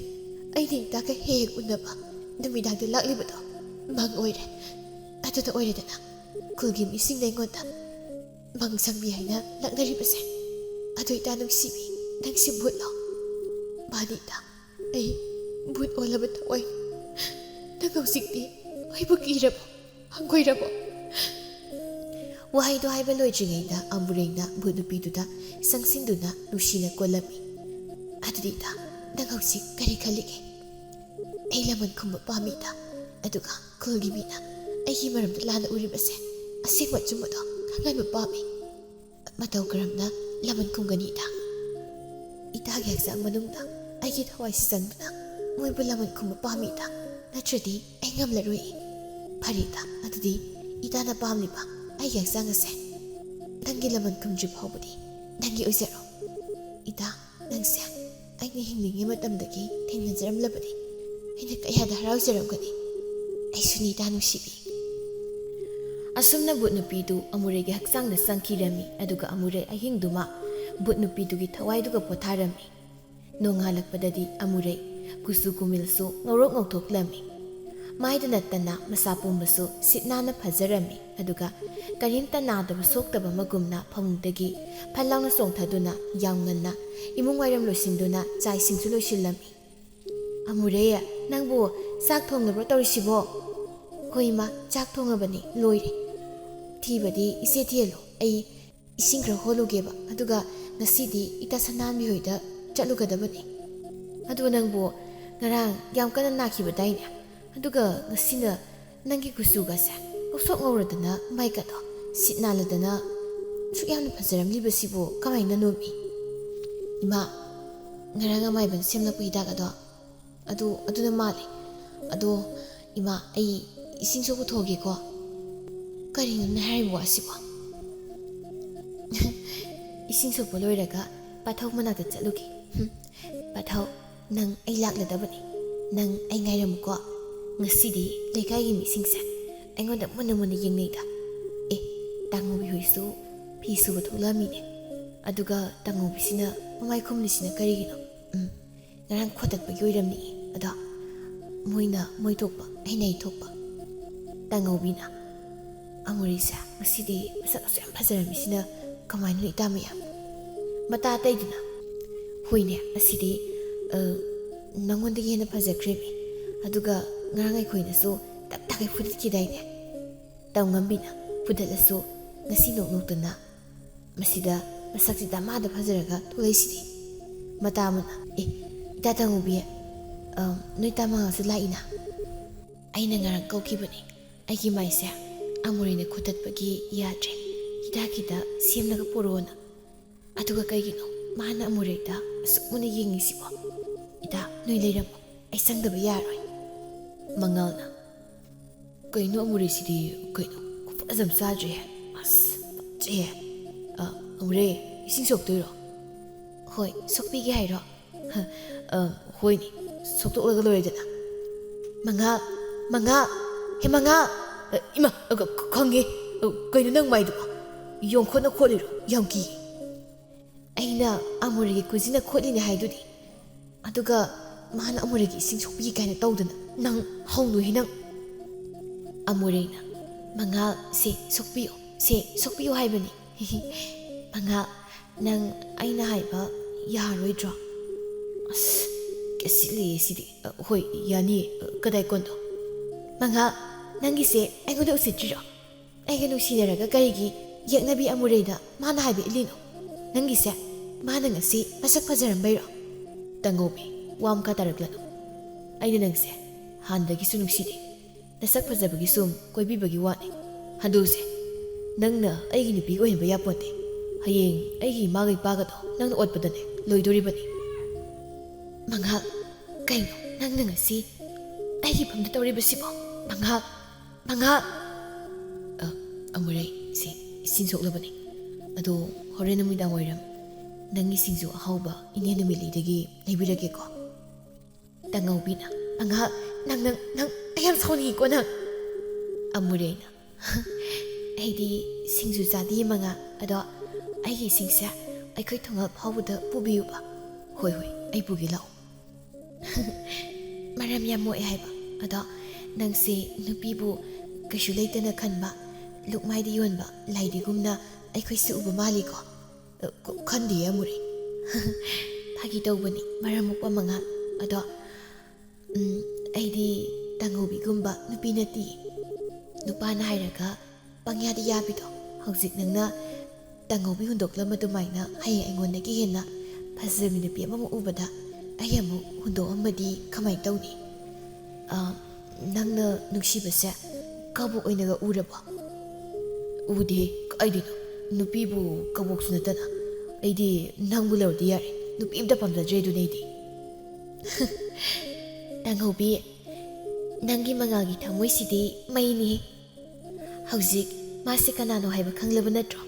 ꯑꯩꯅ ꯏꯇꯥꯒ ꯍꯦꯛ ꯍꯦꯛ ꯎꯅꯕ ꯅꯨꯃꯤꯗꯥꯡꯗ ꯂꯥꯛꯂꯤꯕꯗꯣ ꯃꯪ ꯑꯣꯏꯔꯦ꯫ ꯑꯗꯨꯅ ꯑꯣꯏꯔꯦꯗꯅ ꯈꯨꯜꯒꯤ ꯃꯤꯁꯤꯡꯅ ꯑꯩꯉꯣꯟꯗ ꯃꯪ ꯁꯪꯕꯤ ꯍꯥꯏꯅ ꯂꯛꯅꯔꯤꯕꯁꯦ꯫ ꯑꯗꯨ ꯏꯇꯥ ꯅꯨꯡꯁꯤꯕꯤ, ꯅꯪꯁꯤ ꯚꯨꯠꯂꯣ? ꯃꯥꯅꯤ ꯏꯇꯥ, ꯑꯩ ꯚꯨꯠ ꯑꯣꯜꯂꯕ ꯊꯋꯥꯏ꯫ ꯅꯪ ꯍꯧꯖꯤꯛꯇꯤ ꯑꯩꯕꯨ ꯀꯤꯔꯕꯣ? ꯍꯪꯒꯣꯏꯔꯕꯣ? ꯋꯥꯍꯩꯗꯣ ꯍꯥꯏꯕ ꯂꯣꯏꯗ꯭ꯔꯤꯉꯩꯗ ꯑꯃꯨꯔꯦꯡꯅ ꯚꯨꯠ ꯅꯨꯄꯤꯗꯨꯗ ꯆꯪꯁꯤꯟꯗꯨꯅ ꯅꯨꯡꯁꯤꯅ ꯀꯣꯜꯂꯝꯃꯤ꯫ ꯑꯗꯨꯗꯤ ꯏꯇꯥ, ꯅꯪ ꯍꯧꯖꯤꯛ ꯀꯔꯤ ꯈꯜꯂꯤꯒꯦ? ꯑꯩ ꯂꯃꯟ ꯈꯨꯝꯕ ꯄꯥꯝꯃꯤ ꯏꯇꯥ꯫ ꯑꯗꯨꯒ ꯈꯨꯜꯒꯤ ꯃꯤꯅ ꯑꯩꯒꯤ ꯃꯔꯝꯗ ꯂꯥꯟꯅ ꯎꯔꯤꯕꯁꯦ ꯑꯁꯦꯡꯕ ꯑꯆꯨꯝꯕꯗꯣ ꯈꯪꯍꯟꯕ ꯄꯥꯝꯃꯤ꯫ ꯃꯇꯧ ꯀꯔꯝꯅ ꯂꯃꯟ ꯈꯨꯝꯒꯅꯤ ꯏꯇꯥ? ꯏꯇꯥꯒꯤ ꯍꯛꯆꯥꯡ ꯃꯅꯨꯡꯗ ꯑꯩꯒꯤ ꯊꯋꯥꯏꯁꯤ ꯆꯪꯗꯨꯅ ꯃꯣꯏꯕꯨ ꯂꯃꯟ ꯈꯨꯝꯕ ꯄꯥꯝꯃꯤ ꯏꯇꯥ꯫ ꯅꯠꯇ꯭ꯔꯗꯤ ꯑꯩ ꯉꯝꯂꯔꯣꯏ꯫ ꯐꯔꯦ ꯏꯇꯥ, ꯑꯗꯨꯗꯤ ꯏꯇꯥꯅ ꯄꯥꯝꯂꯤꯕ ꯑꯩꯒꯤ ꯍꯛꯆꯥꯡ ꯑꯁꯦ ꯅꯪꯒꯤ ꯂꯃꯟ ꯈꯨꯝꯗ꯭ꯔꯤ ꯐꯥꯎꯕꯗꯤ ꯅꯪꯒꯤ ꯑꯣꯏꯖꯔꯣ꯫ ꯏꯇꯥ, ꯅꯪꯁꯦ ꯑꯩꯅ ꯍꯤꯡꯂꯤꯉꯩ ꯃꯇꯝꯗꯒꯤ ꯊꯦꯡꯅꯖꯔꯝꯂꯕꯗꯤ ꯑꯩꯅ ꯀꯌꯥꯗ ꯍꯔꯥꯎꯖꯔꯝꯒꯅꯤ꯫ ꯑꯩꯁꯨꯅꯤ ꯏꯇꯥ ꯅꯨꯡꯁꯤꯕꯤ꯫ ꯑꯁꯨꯝꯅ ꯚꯨꯠ ꯅꯨꯄꯤꯗꯨ ꯑꯃꯨꯔꯩꯒꯤ ꯍꯛꯆꯥꯡꯗ ꯆꯪꯈꯤꯔꯝꯃꯤ꯫ ꯑꯗꯨꯒ ꯑꯃꯨꯔꯩ ꯑꯍꯤꯡꯗꯨꯃ ꯚꯨꯠ ꯅꯨꯄꯤꯗꯨꯒꯤ ꯊꯋꯥꯏꯗꯨꯒ ꯄꯣꯊꯥꯔꯝꯃꯤ꯫ ꯅꯣꯡꯉꯥꯜꯂꯛꯄꯗꯗꯤ ꯑꯃꯨꯔꯩ ꯀꯨꯆꯨ ꯀꯨꯃꯦꯜꯁꯨ ꯉꯧꯔꯣꯛ ꯉꯧꯊꯣꯛꯂꯝꯃꯤ꯫ ꯃꯥꯏꯗ ꯅꯠꯇꯅ ꯃꯁꯥ ꯄꯨꯝꯕꯁꯨ ꯁꯤꯠ ꯅꯥꯟꯅ ꯐꯖꯔꯝꯃꯤ꯫ ꯑꯗꯨꯒ ꯀꯔꯤꯝꯇ ꯅꯥꯗꯕ ꯁꯣꯛꯇꯕ ꯑꯃꯒꯨꯝꯅ ꯐꯃꯨꯡꯗꯒꯤ ꯐꯠ ꯂꯥꯎꯅ ꯆꯣꯡꯊꯗꯨꯅ ꯌꯥꯝ ꯉꯟꯅ ꯏꯃꯨꯡ ꯋꯥꯏꯔꯝ ꯂꯣꯏꯁꯤꯟꯗꯨꯅ ꯆꯥꯛ ꯏꯁꯤꯡꯁꯨ ꯂꯣꯏꯁꯤꯜꯂꯝꯃꯤ꯫ "ꯑꯃꯨꯔꯦ, ꯅꯪꯕꯨ ꯆꯥꯛ ꯊꯣꯡꯂꯕ꯭ꯔꯣ ꯇꯧꯔꯤꯁꯤꯕꯣ?" "ꯍꯣꯏ ꯏꯃꯥ, ꯆꯥꯛ ꯊꯣꯡꯉꯕꯅꯤ, ꯂꯣꯏꯔꯦ꯫ ꯊꯤꯕꯗꯤ ꯏꯆꯦ ꯊꯤꯍꯜꯂꯣ, ꯑꯩ ꯏꯁꯤꯡ ꯈꯔ ꯍꯣꯜꯂꯨꯒꯦꯕ, ꯑꯗꯨꯒ ꯉꯁꯤꯗꯤ ꯏꯇꯥ ꯁꯅꯥꯍꯟꯕꯤ ꯍꯣꯏꯗ ꯆꯠꯂꯨꯒꯗꯕꯅꯤ꯫ ꯑꯗꯨ ꯅꯪꯕꯨ ꯉꯔꯥꯡ ꯌꯥꯝ ꯀꯟꯅ ꯅꯥꯈꯤꯕꯗꯥꯏꯅꯦ? ꯑꯗꯨꯒ ꯉꯁꯤꯅ ꯅꯪꯒꯤ ꯀꯨꯆꯨꯒꯁꯦ ꯉꯧꯁꯣꯛ ꯉꯧꯔꯗꯅ ꯃꯥꯏꯒꯗꯣ ꯁꯤꯠ ꯅꯥꯜꯂꯗꯅ ꯁꯨꯛ ꯌꯥꯝꯅ ꯐꯖꯔꯝꯂꯤꯕꯁꯤꯕꯨ ꯀꯃꯥꯏꯅꯅꯣꯃꯤ?" "ꯏꯃꯥ, ꯉꯔꯥꯡ ꯑꯃꯥꯏꯕꯅ ꯁꯦꯝꯂꯛꯄ ꯍꯤꯗꯥꯛ ꯑꯗꯣ, ꯑꯗꯨ, ꯑꯗꯨꯅ ꯃꯥꯜꯂꯦ꯫ ꯑꯗꯣ ꯏꯃꯥ, ꯑꯩ ꯏꯁꯤꯡ ꯁꯣꯛꯄ ꯊꯣꯛꯑꯒꯦꯀꯣ꯫" "ꯀꯔꯤꯅꯣꯅꯦ ꯍꯥꯏꯔꯤꯕ ꯋꯥꯁꯤꯕꯣ?" "ꯏꯁꯤꯡ ꯁꯣꯛꯄ ꯂꯣꯏꯔꯒ ꯄꯥꯊꯧ ꯃꯅꯥꯛꯇ ꯆꯠꯂꯨꯒꯦ꯫" "ꯍꯨꯝ, ꯄꯥꯊꯧ, ꯅꯪ ꯑꯩ ꯂꯥꯛꯂꯗꯕꯅꯤ꯫ ꯅꯪ ꯑꯩ ꯉꯥꯏꯔꯝꯃꯨꯀꯣ꯫ ꯉꯁꯤꯗꯤ ꯂꯩꯀꯥꯏꯒꯤ ꯃꯤꯁꯤꯡꯁꯦ ꯑꯩꯉꯣꯟꯗ ꯃꯨꯟꯅ ꯃꯨꯟꯅ ꯌꯦꯡꯅꯩꯗ꯫ ꯑꯦ, ꯇꯥꯉꯧꯕꯤ ꯍꯣꯏꯁꯨ ꯐꯤ ꯁꯨꯕ ꯊꯣꯛꯂꯛꯑꯝꯃꯤꯅꯦ꯫ ꯑꯗꯨꯒ ꯇꯥꯉꯧꯕꯤꯁꯤꯅ ꯃꯃꯥꯏ ꯈꯨꯝꯂꯤꯁꯤꯅ ꯀꯔꯤꯒꯤꯅꯣ? ꯎꯝ, ꯉꯔꯥꯡ ꯈꯣꯠꯇꯠꯄꯒꯤ ꯑꯣꯏꯔꯝꯅꯤ ꯑꯗꯣ꯫ ꯃꯣꯏꯅ ꯃꯣꯏ ꯊꯣꯛꯄ, ꯑꯩꯅ ꯑꯩ ꯊꯣꯛꯄ꯫" ꯇꯥꯉꯧꯕꯤꯅ, "ꯑꯃꯨꯔꯩꯁꯦ ꯉꯁꯤꯗꯤ ꯃꯁꯛ ꯑꯁꯨꯛ ꯌꯥꯝ ꯐꯖꯔꯝꯃꯤꯁꯤꯅ ꯀꯃꯥꯏꯅꯅꯣ ꯏꯇꯥ ꯃꯌꯥꯝ?" ꯃꯇꯥ ꯑꯇꯩꯗꯨꯅ, "ꯍꯣꯏꯅꯦ, ꯉꯁꯤꯗꯤ, ꯑ, ꯅꯉꯣꯟꯗꯒꯤ ꯍꯦꯟꯅ ꯐꯖꯈ꯭ꯔꯦꯃꯤ꯫ ꯑꯗꯨꯒ ꯉꯔꯥꯡ ꯑꯩꯈꯣꯏꯅꯁꯨ ꯇꯞ ꯇꯥꯈꯩ ꯐꯨꯗꯠꯈꯤꯗꯥꯏꯅꯦ?" ꯇꯧꯉꯝꯕꯤꯅ, "ꯐꯨꯗꯠꯂꯁꯨ ꯉꯁꯤ ꯅꯣꯛ ꯅꯣꯛꯇꯅ ꯃꯁꯤꯗ ꯃꯁꯛꯁꯤ ꯗꯃꯥꯗ ꯐꯖꯔꯒ ꯊꯣꯛꯂꯛꯏꯁꯤꯗꯤ꯫" ꯃꯇꯥ ꯑꯃꯅ, "ꯑꯦ, ꯏꯇꯥ ꯇꯥꯉꯧꯕꯤ, ꯑ, ꯅꯣꯏ ꯇꯥ ꯃꯉꯥꯜꯁꯨ ꯂꯥꯛꯏꯅ?" "ꯑꯩꯅ ꯉꯔꯥꯡ ꯀꯧꯈꯤꯕꯅꯤ꯫ ꯑꯩꯒꯤ ꯃꯥꯏꯁꯦ ꯑꯃꯨꯔꯩꯅ ꯈꯨꯠꯇꯠꯄꯒꯤ ꯌꯥꯗ꯭ꯔꯦ꯫ ꯍꯤꯗꯥꯛ ꯈꯤꯇ ꯁꯦꯝꯂꯒ ꯄꯨꯔꯛꯑꯣꯅ꯫ ꯑꯗꯨꯒ ꯀꯩꯒꯤꯅꯣ ꯃꯥꯅ ꯑꯃꯨꯔꯩꯗ ꯑꯁꯨꯛ ꯃꯨꯟꯅ ꯌꯦꯡꯉꯤꯁꯤꯕꯣ? ꯏꯇꯥ, ꯅꯣꯏ ꯂꯩꯔꯝꯃꯣ꯫ ꯑꯩ ꯆꯪꯗꯕ ꯌꯥꯔꯣꯏ꯫" ꯃꯉꯥꯜꯅ, "ꯀꯩꯅꯣ ꯑꯃꯨꯔꯩꯁꯤꯗꯤ? ꯀꯩꯅꯣ ꯈꯨꯐꯖ ꯑꯃ ꯆꯥꯗ꯭ꯔꯤꯍꯦ꯫ ꯑꯁ, ꯐꯖꯩꯍꯦ꯫ ꯑ, ꯑꯃꯨꯔꯩ, ꯏꯁꯤꯡ ꯁꯣꯛꯇꯣꯏꯔꯣ?" "ꯍꯣꯏ, ꯁꯣꯛꯄꯤꯒꯦ ꯍꯥꯏꯔꯣ?" "ꯍ, ꯑ, ꯍꯣꯏꯅꯦ, ꯁꯣꯛꯇꯣꯛꯂꯒ ꯂꯣꯏꯔꯦꯗꯅ꯫" "ꯃꯉꯥꯜ, ꯃꯉꯥꯜ, ꯍꯦ ꯃꯉꯥꯜ!" "ꯑ, ꯏꯃꯥ, ꯑ, ꯈ-, ꯈꯪꯉꯦ꯫ ꯑ, ꯀꯩꯅꯣ ꯅꯪ ꯃꯥꯏꯗꯨꯕꯣ? ꯌꯣꯡꯈꯣꯠꯅ ꯈꯣꯠꯂꯤꯔꯣ? ꯌꯥꯝ ꯀꯤꯌꯦ꯫" "ꯑꯩꯅ ꯑꯃꯨꯔꯩꯒꯤ ꯀꯨꯖꯤꯅ ꯈꯣꯠꯂꯤꯅꯦ ꯍꯥꯏꯗꯨꯗꯤ꯫ ꯑꯗꯨꯒ ꯃꯥꯅ ꯑꯃꯨꯔꯩꯒꯤ ꯏꯁꯤꯡ ꯁꯣꯛꯄꯤ ꯀꯥꯏꯅ ꯇꯧꯗꯅ꯫ ꯅꯪ ꯍꯧꯅꯨꯍꯦ ꯅꯪ꯫ ꯑꯃꯨꯔꯩꯅ, "ꯃꯉꯥꯜ, ꯁꯦ ꯁꯣꯛꯄꯤꯌꯨ, ꯁꯦ ꯁꯣꯛꯄꯤꯌꯨ ꯍꯥꯏꯕꯅꯤ꯫ ꯃꯉꯥꯜ, ꯅꯪ ꯑꯩꯅ ꯍꯥꯏꯕ ꯌꯥꯔꯣꯏꯗ꯭ꯔꯣ?" "ꯑꯁ, ꯀꯦꯁꯤꯜꯂꯦ ꯁꯤꯗꯤ꯫ ꯑ, ꯍꯣꯏ, ꯌꯥꯅꯤꯌꯦ꯫ ꯑ, ꯀꯗꯥꯏ ꯀꯣꯟꯗꯣ?" "ꯃꯉꯥꯜ, ꯅꯪꯒꯤꯁꯦ ꯑꯩꯉꯣꯟꯗ ꯎꯁꯤꯠꯇ꯭ꯔꯤꯔꯣ? ꯑꯩꯒ ꯅꯨꯡꯁꯤꯅꯔꯒ ꯀꯔꯤꯒꯤ ꯌꯦꯛꯅꯕꯤ ꯑꯃꯨꯔꯩꯗ ꯃꯥꯅ ꯍꯥꯏꯕ ꯏꯜꯂꯤꯅꯣ? ꯅꯪꯒꯤꯁꯦ ꯃꯥꯅ ꯉꯁꯤ ꯃꯁꯛ ꯐꯖꯔꯝꯕꯩꯔꯣ?" "ꯇꯥꯡꯉꯧꯕꯤ, ꯋꯥ ꯃꯈꯥ ꯇꯥꯔꯛꯂꯅꯨ꯫ ꯑꯩꯅ ꯅꯪꯁꯦ ꯍꯥꯟꯅꯗꯒꯤꯁꯨ ꯅꯨꯡꯁꯤꯗꯦ꯫ ꯅꯁꯛ ꯐꯖꯕꯒꯤ ꯁꯨꯝ ꯀꯣꯏꯕꯤꯕꯒꯤ ꯋꯥꯅꯤ꯫ ꯍꯟꯗꯣꯛꯁꯦ꯫ ꯅꯪꯅ ꯑꯩꯒꯤ ꯅꯨꯄꯤ ꯑꯣꯏꯍꯟꯕ ꯌꯥꯄꯣꯟꯇꯦ꯫ ꯍꯌꯦꯡ ꯑꯩꯒꯤ ꯏꯃꯥꯒ ꯏꯄꯥꯒꯗꯣ ꯅꯪꯅ ꯑꯣꯠꯄꯗꯅꯦ ꯂꯣꯏꯗꯣꯔꯤꯕꯅꯤ꯫" "ꯃꯉꯥꯜ, ꯀꯩꯅꯣ ꯅꯪꯅ ꯉꯁꯤ ꯑꯩꯒꯤ ꯐꯝꯗ ꯇꯧꯔꯤꯕꯁꯤꯕꯣ? ꯃꯉꯥꯜ, ꯃꯉꯥꯜ!" "ꯑ, ꯑꯃꯨꯔꯩ, ꯁꯦ, ꯏꯁꯤꯡ ꯁꯣꯛꯂꯕꯅꯤ꯫ ꯑꯗꯣ ꯍꯣꯔꯦꯟ ꯅꯨꯃꯤꯗꯥꯡ ꯋꯥꯏꯔꯝ ꯅꯪꯒꯤ ꯁꯤꯡꯖꯨ ꯑꯍꯥꯎꯕ ꯏꯅꯦ ꯅꯨꯃꯤꯠꯂꯩꯗꯒꯤ ꯂꯩꯕꯤꯔꯒꯦꯀꯣ꯫" ꯇꯥꯡꯉꯧꯕꯤꯅ, "ꯃꯉꯥꯜ, ꯅꯪ, ꯅꯪ, ꯅꯪ, ꯑꯩ ꯌꯥꯝ ꯁꯥꯎꯅꯤꯡꯉꯤꯀꯣ ꯅꯪ꯫" ꯑꯃꯨꯔꯩꯅ, "ꯑꯩꯗꯤ ꯁꯤꯡꯖꯨ ꯆꯥꯗꯤꯌꯦ ꯃꯉꯥꯜ, ꯑꯗꯣ ꯑꯩꯒꯤ ꯏꯁꯤꯡꯁꯦ ꯑꯩꯈꯣꯏ ꯊꯣꯡꯒꯥꯜ ꯐꯥꯎꯕꯗ ꯄꯨꯕꯤꯌꯨꯕ꯫" "ꯍꯣꯏ, ꯍꯣꯏ, ꯑꯩ ꯄꯨꯒꯦ, ꯂꯥꯛꯑꯣ꯫" "ꯃꯔꯝ ꯌꯥꯝ ꯃꯣꯛꯑꯦ ꯍꯥꯏꯕ꯫ ꯑꯗꯣ ꯅꯪꯁꯦ ꯅꯨꯄꯤꯕꯨ ꯀꯩꯁꯨ ꯂꯩꯇꯅ ꯈꯟꯕ, ꯂꯨꯛꯃꯥꯏꯗ ꯌꯣꯟꯕ ꯂꯥꯏꯙꯤꯒꯨꯝꯅ ꯑꯩꯈꯣꯏꯁꯦ ꯎꯕ ꯃꯥꯜꯂꯤꯀꯣ?" "ꯑ, ꯈ-, ꯈꯟꯗꯤꯌꯦ ꯑꯃꯨꯔꯩ꯫" "ꯐꯥꯒꯤ ꯇꯧꯕꯅꯤ, ꯃꯔꯝ ꯃꯣꯛꯄ ꯃꯉꯥꯜ꯫ ꯑꯗꯣ, ꯎꯝ, ꯑꯩꯗꯤ ꯇꯥꯡꯉꯧꯕꯤꯒꯨꯝꯕ ꯅꯨꯄꯤ ꯅꯠꯇꯤꯌꯦ꯫ ꯅꯨꯄꯥꯅ ꯍꯥꯏꯔꯒ ꯄꯪꯌꯥꯗ ꯌꯥꯕꯤꯗꯣ꯫ ꯍꯧꯖꯤꯛ ꯅꯪꯅ ꯇꯥꯡꯉꯧꯕꯤ ꯍꯨꯟꯗꯣꯛꯂꯝꯕ ꯑꯗꯨꯃꯥꯏꯅ ꯍꯌꯦꯡ ꯑꯩꯉꯣꯟꯗꯒꯤ ꯍꯦꯟꯅ ꯐꯖꯕꯤ ꯅꯨꯄꯤ ꯑꯃꯃꯨꯛ ꯎꯕꯗ ꯑꯩ ꯑꯃꯨꯛ ꯍꯨꯟꯗꯣꯛꯑꯝꯃꯗꯤ ꯀꯃꯥꯏꯅ ꯇꯧꯅꯤ? ꯑ, ꯅꯪꯅ ꯅꯨꯡꯁꯤꯕꯁꯦ ꯀꯕꯣꯛ ꯑꯣꯏꯅꯒ ꯎꯔꯕꯣ?" "ꯎꯗꯦ, ꯀꯥꯏꯗꯩꯅꯣ? ꯅꯨꯄꯤꯕꯨ ꯀꯕꯣꯛꯁꯨ ꯅꯠꯇꯅ꯫ ꯑꯩꯗꯤ ꯅꯪꯕꯨ ꯂꯧꯔꯗꯤ ꯌꯥꯔꯦ꯫ ꯅꯨꯄꯤ ꯑꯝꯇ ꯄꯥꯝꯖꯗ꯭ꯔꯦ ꯑꯗꯨꯅ ꯑꯩꯗꯤ꯫" "ꯇꯥꯡꯍꯧꯕꯤ, ꯅꯪꯒꯤ ꯃꯉꯥꯜꯒꯤ ꯊꯃꯣꯏꯁꯤꯗꯤ ꯃꯩꯅꯤ꯫ ꯍꯧꯖꯤꯛ ꯃꯥꯁꯦ ꯀꯅꯥꯅꯣ ꯍꯥꯏꯕ ꯈꯪꯂꯕ ꯅꯠꯇ꯭ꯔꯣ?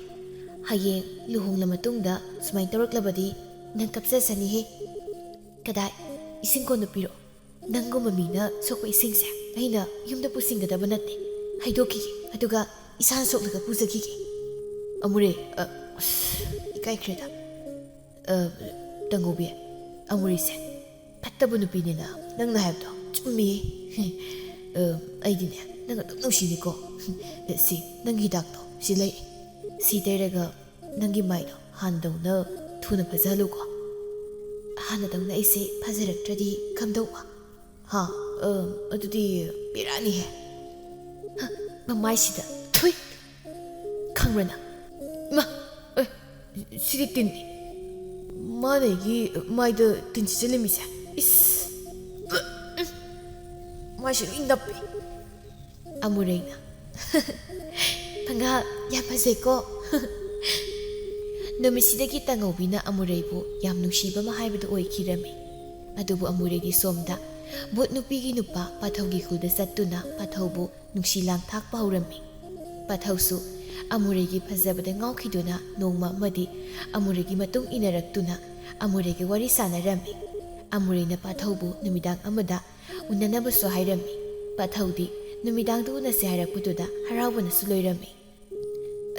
ꯍꯌꯦꯡ ꯂꯨꯍꯣꯡꯂ ꯃꯇꯨꯡꯗ ꯁꯨꯃꯥꯏꯅ ꯇꯧꯔꯛꯂꯕꯗꯤ ꯅꯪ ꯀꯞꯆꯁꯅꯤꯍꯦ꯫ ꯀꯗꯥꯏ, ꯏꯁꯤꯡ ꯀꯣꯟꯗꯨ ꯄꯤꯔꯛꯑꯣ꯫ ꯅꯪꯒꯨꯝꯕ ꯃꯤꯅ ꯁꯣꯛꯄ ꯏꯁꯤꯡꯁꯦ ꯑꯩꯅ ꯌꯨꯝꯗ ꯄꯨꯁꯤꯟꯒꯗꯕ ꯅꯠꯇꯦ꯫ ꯍꯩꯗꯣꯛꯈꯤꯒꯦ, ꯑꯗꯨꯒ ꯏꯁꯥꯅ ꯁꯣꯛꯂꯒ ꯄꯨꯖꯈꯤꯒꯦ꯫" "ꯑꯃꯨꯔꯦ, ꯑ, ꯑꯁ, ꯏꯀꯥꯏꯈ꯭ꯔꯦꯗ꯫ ꯑ, ꯇꯥꯡꯍꯧꯕꯤ, ꯑꯃꯨꯔꯦꯁꯦ ꯐꯠꯇꯕ ꯅꯨꯄꯤꯅꯦꯅ ꯅꯪꯅ ꯍꯥꯏꯕꯗꯣ ꯆꯨꯝꯃꯤ꯫ ꯑ, ꯑꯩꯗꯤꯅꯦ, ꯅꯪ ꯑꯗꯨꯝ ꯅꯨꯡꯁꯤꯅꯤꯀꯣ꯫ ꯁꯤ, ꯅꯪꯒꯤ ꯍꯤꯗꯥꯛꯇꯣ ꯁꯤ ꯂꯩ꯫ ꯁꯤ ꯇꯩꯔꯒ ꯅꯪꯒꯤ ꯃꯥꯏꯗꯣ ꯍꯥꯟꯅꯗꯧꯅ ꯊꯨꯅ ꯐꯖꯍꯜꯂꯨꯀꯣ꯫ ꯍꯥꯟꯅꯗꯧꯅ ꯑꯩꯁꯦ ꯐꯖꯔꯛꯇ꯭ꯔꯗꯤ ꯀꯝꯗꯧꯕ? ꯍꯥ? ꯑ, ꯑꯗꯨꯗꯤ ꯕꯦꯔꯥꯅꯤꯍꯦ꯫ ꯍ, ꯃꯃꯥꯏꯁꯤꯗ꯫ ꯊꯨꯏ! ꯈꯪꯕ꯭ꯔ ꯅꯪ? ꯏꯃꯥ! ꯑꯦ, ꯁꯤꯗꯤ ꯇꯤꯟꯅꯤ꯫ ꯃꯥꯅ ꯑꯩꯒꯤ ꯃꯥꯏꯗ ꯇꯤꯟ ꯁꯤꯠꯆꯜꯂꯝꯃꯤꯁꯦ꯫ ꯏꯁ! ꯎꯝ! ꯃꯥꯏꯁꯦ ꯂꯣꯏ ꯅꯞꯄꯦ꯫ ꯑꯃꯨꯔꯩꯅ꯫ ꯐꯪꯒꯥ, ꯌꯥꯝ ꯐꯖꯩꯀꯣ꯫ ꯅꯨꯃꯤꯠꯁꯤꯗꯒꯤ ꯇꯥꯉꯧꯕꯤꯅ ꯑꯃꯨꯔꯩꯕꯨ ꯌꯥꯝ ꯅꯨꯡꯁꯤꯕ ꯑꯃ ꯍꯥꯏꯕꯗꯨ ꯑꯣꯏꯈꯤꯔꯝꯃꯤ꯫ ꯑꯗꯨꯕꯨ ꯑꯃꯨꯔꯩꯗꯤ ꯁꯣꯝꯗ ꯚꯨꯠ ꯅꯨꯄꯤꯒꯤ ꯅꯨꯄꯥ ꯄꯥꯊꯧꯒꯤ ꯈꯨꯜꯗ ꯆꯠꯇꯨꯅ ꯄꯥꯊꯧꯕꯨ ꯅꯨꯡꯁꯤ ꯂꯥꯡ ꯊꯥꯛꯄ ꯍꯧꯔꯝꯃꯤ꯫ ꯄꯥꯊꯧꯁꯨ ꯑꯃꯨꯔꯩꯒꯤ ꯐꯖꯕꯗ ꯉꯥꯎꯈꯤꯗꯨꯅ ꯅꯣꯡꯃ ꯑꯃꯗꯤ ꯑꯃꯨꯔꯩꯒꯤ ꯃꯇꯨꯡ ꯏꯟꯅꯔꯛꯇꯨꯅ ꯑꯃꯨꯔꯩꯒ ꯋꯥꯔꯤ ꯁꯥꯟꯅꯔꯝꯃꯤ꯫ ꯑꯃꯨꯔꯩꯅ ꯄꯥꯊꯧꯕꯨ ꯅꯨꯃꯤꯗꯥꯡ ꯑꯃꯗ ꯎꯅꯅꯕꯁꯨ ꯍꯥꯏꯔꯝꯃꯤ꯫ ꯄꯥꯊꯧꯗꯤ ꯅꯨꯃꯤꯗꯥꯡꯗ ꯎꯅꯁꯦ ꯍꯥꯏꯔꯛꯄꯗꯨꯗ ꯍꯔꯥꯎꯕꯅꯁꯨ ꯂꯣꯏꯔꯝꯃꯤ꯫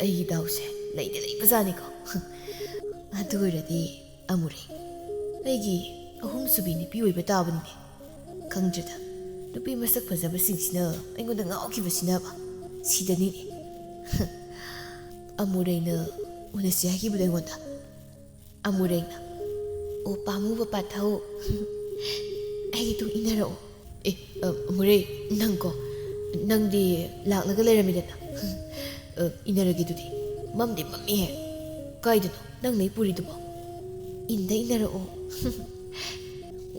ꯑꯩꯒꯤ ꯗꯥꯎꯁꯦ ꯂꯩꯗꯤ ꯂꯩꯕꯖꯥꯠꯅꯤꯀꯣ꯫ ꯑꯗꯨ ꯑꯣꯏꯔꯗꯤ ꯑꯃꯨꯔꯩ, ꯑꯩꯒꯤ ꯑꯍꯨꯝꯁꯨꯕꯤ ꯅꯨꯄꯤ ꯑꯣꯏꯕ ꯇꯥꯕꯅꯤꯅꯦ꯫ ꯈꯪꯗ꯭ꯔꯦꯗ, ꯅꯨꯄꯤ ꯃꯁꯛ ꯐꯖꯕꯁꯤꯡꯁꯤꯅ ꯑꯩꯉꯣꯟꯗ ꯉꯥꯎꯈꯤꯕꯁꯤꯅꯕ꯫ ꯁꯤꯗꯅꯤꯅꯦ꯫ ꯑꯃꯨꯔꯩꯅ ꯎꯅꯁꯤ ꯍꯥꯏꯈꯤꯕꯗꯣ ꯑꯩꯉꯣꯟꯗ꯫ ꯑꯃꯨꯔꯩꯅ, "ꯑꯣ, ꯄꯥꯝꯃꯨꯕ ꯄꯥꯊꯧ, ꯑꯩꯒꯤ ꯇꯨꯡ ꯏꯟꯅꯔꯛꯑꯣ꯫" ꯑꯦ, ꯑ, ꯑꯃꯨꯔꯩ, ꯅꯪꯀꯣ, ꯅꯪꯗꯤ ꯂꯥꯛꯂꯒ ꯂꯩꯔꯝꯃꯤꯗꯅ꯫ ꯑ, ꯏꯟꯅꯔꯒꯦ ꯑꯗꯨꯗꯤ꯫ ꯃꯝꯗꯤ ꯃꯝꯃꯤꯍꯦ꯫ ꯀꯥꯏꯗꯅꯣ ꯅꯪꯅ ꯑꯩ ꯄꯨꯔꯤꯗꯨꯕꯣ? ꯏꯟꯗ ꯏꯟꯅꯔꯛꯑꯣ꯫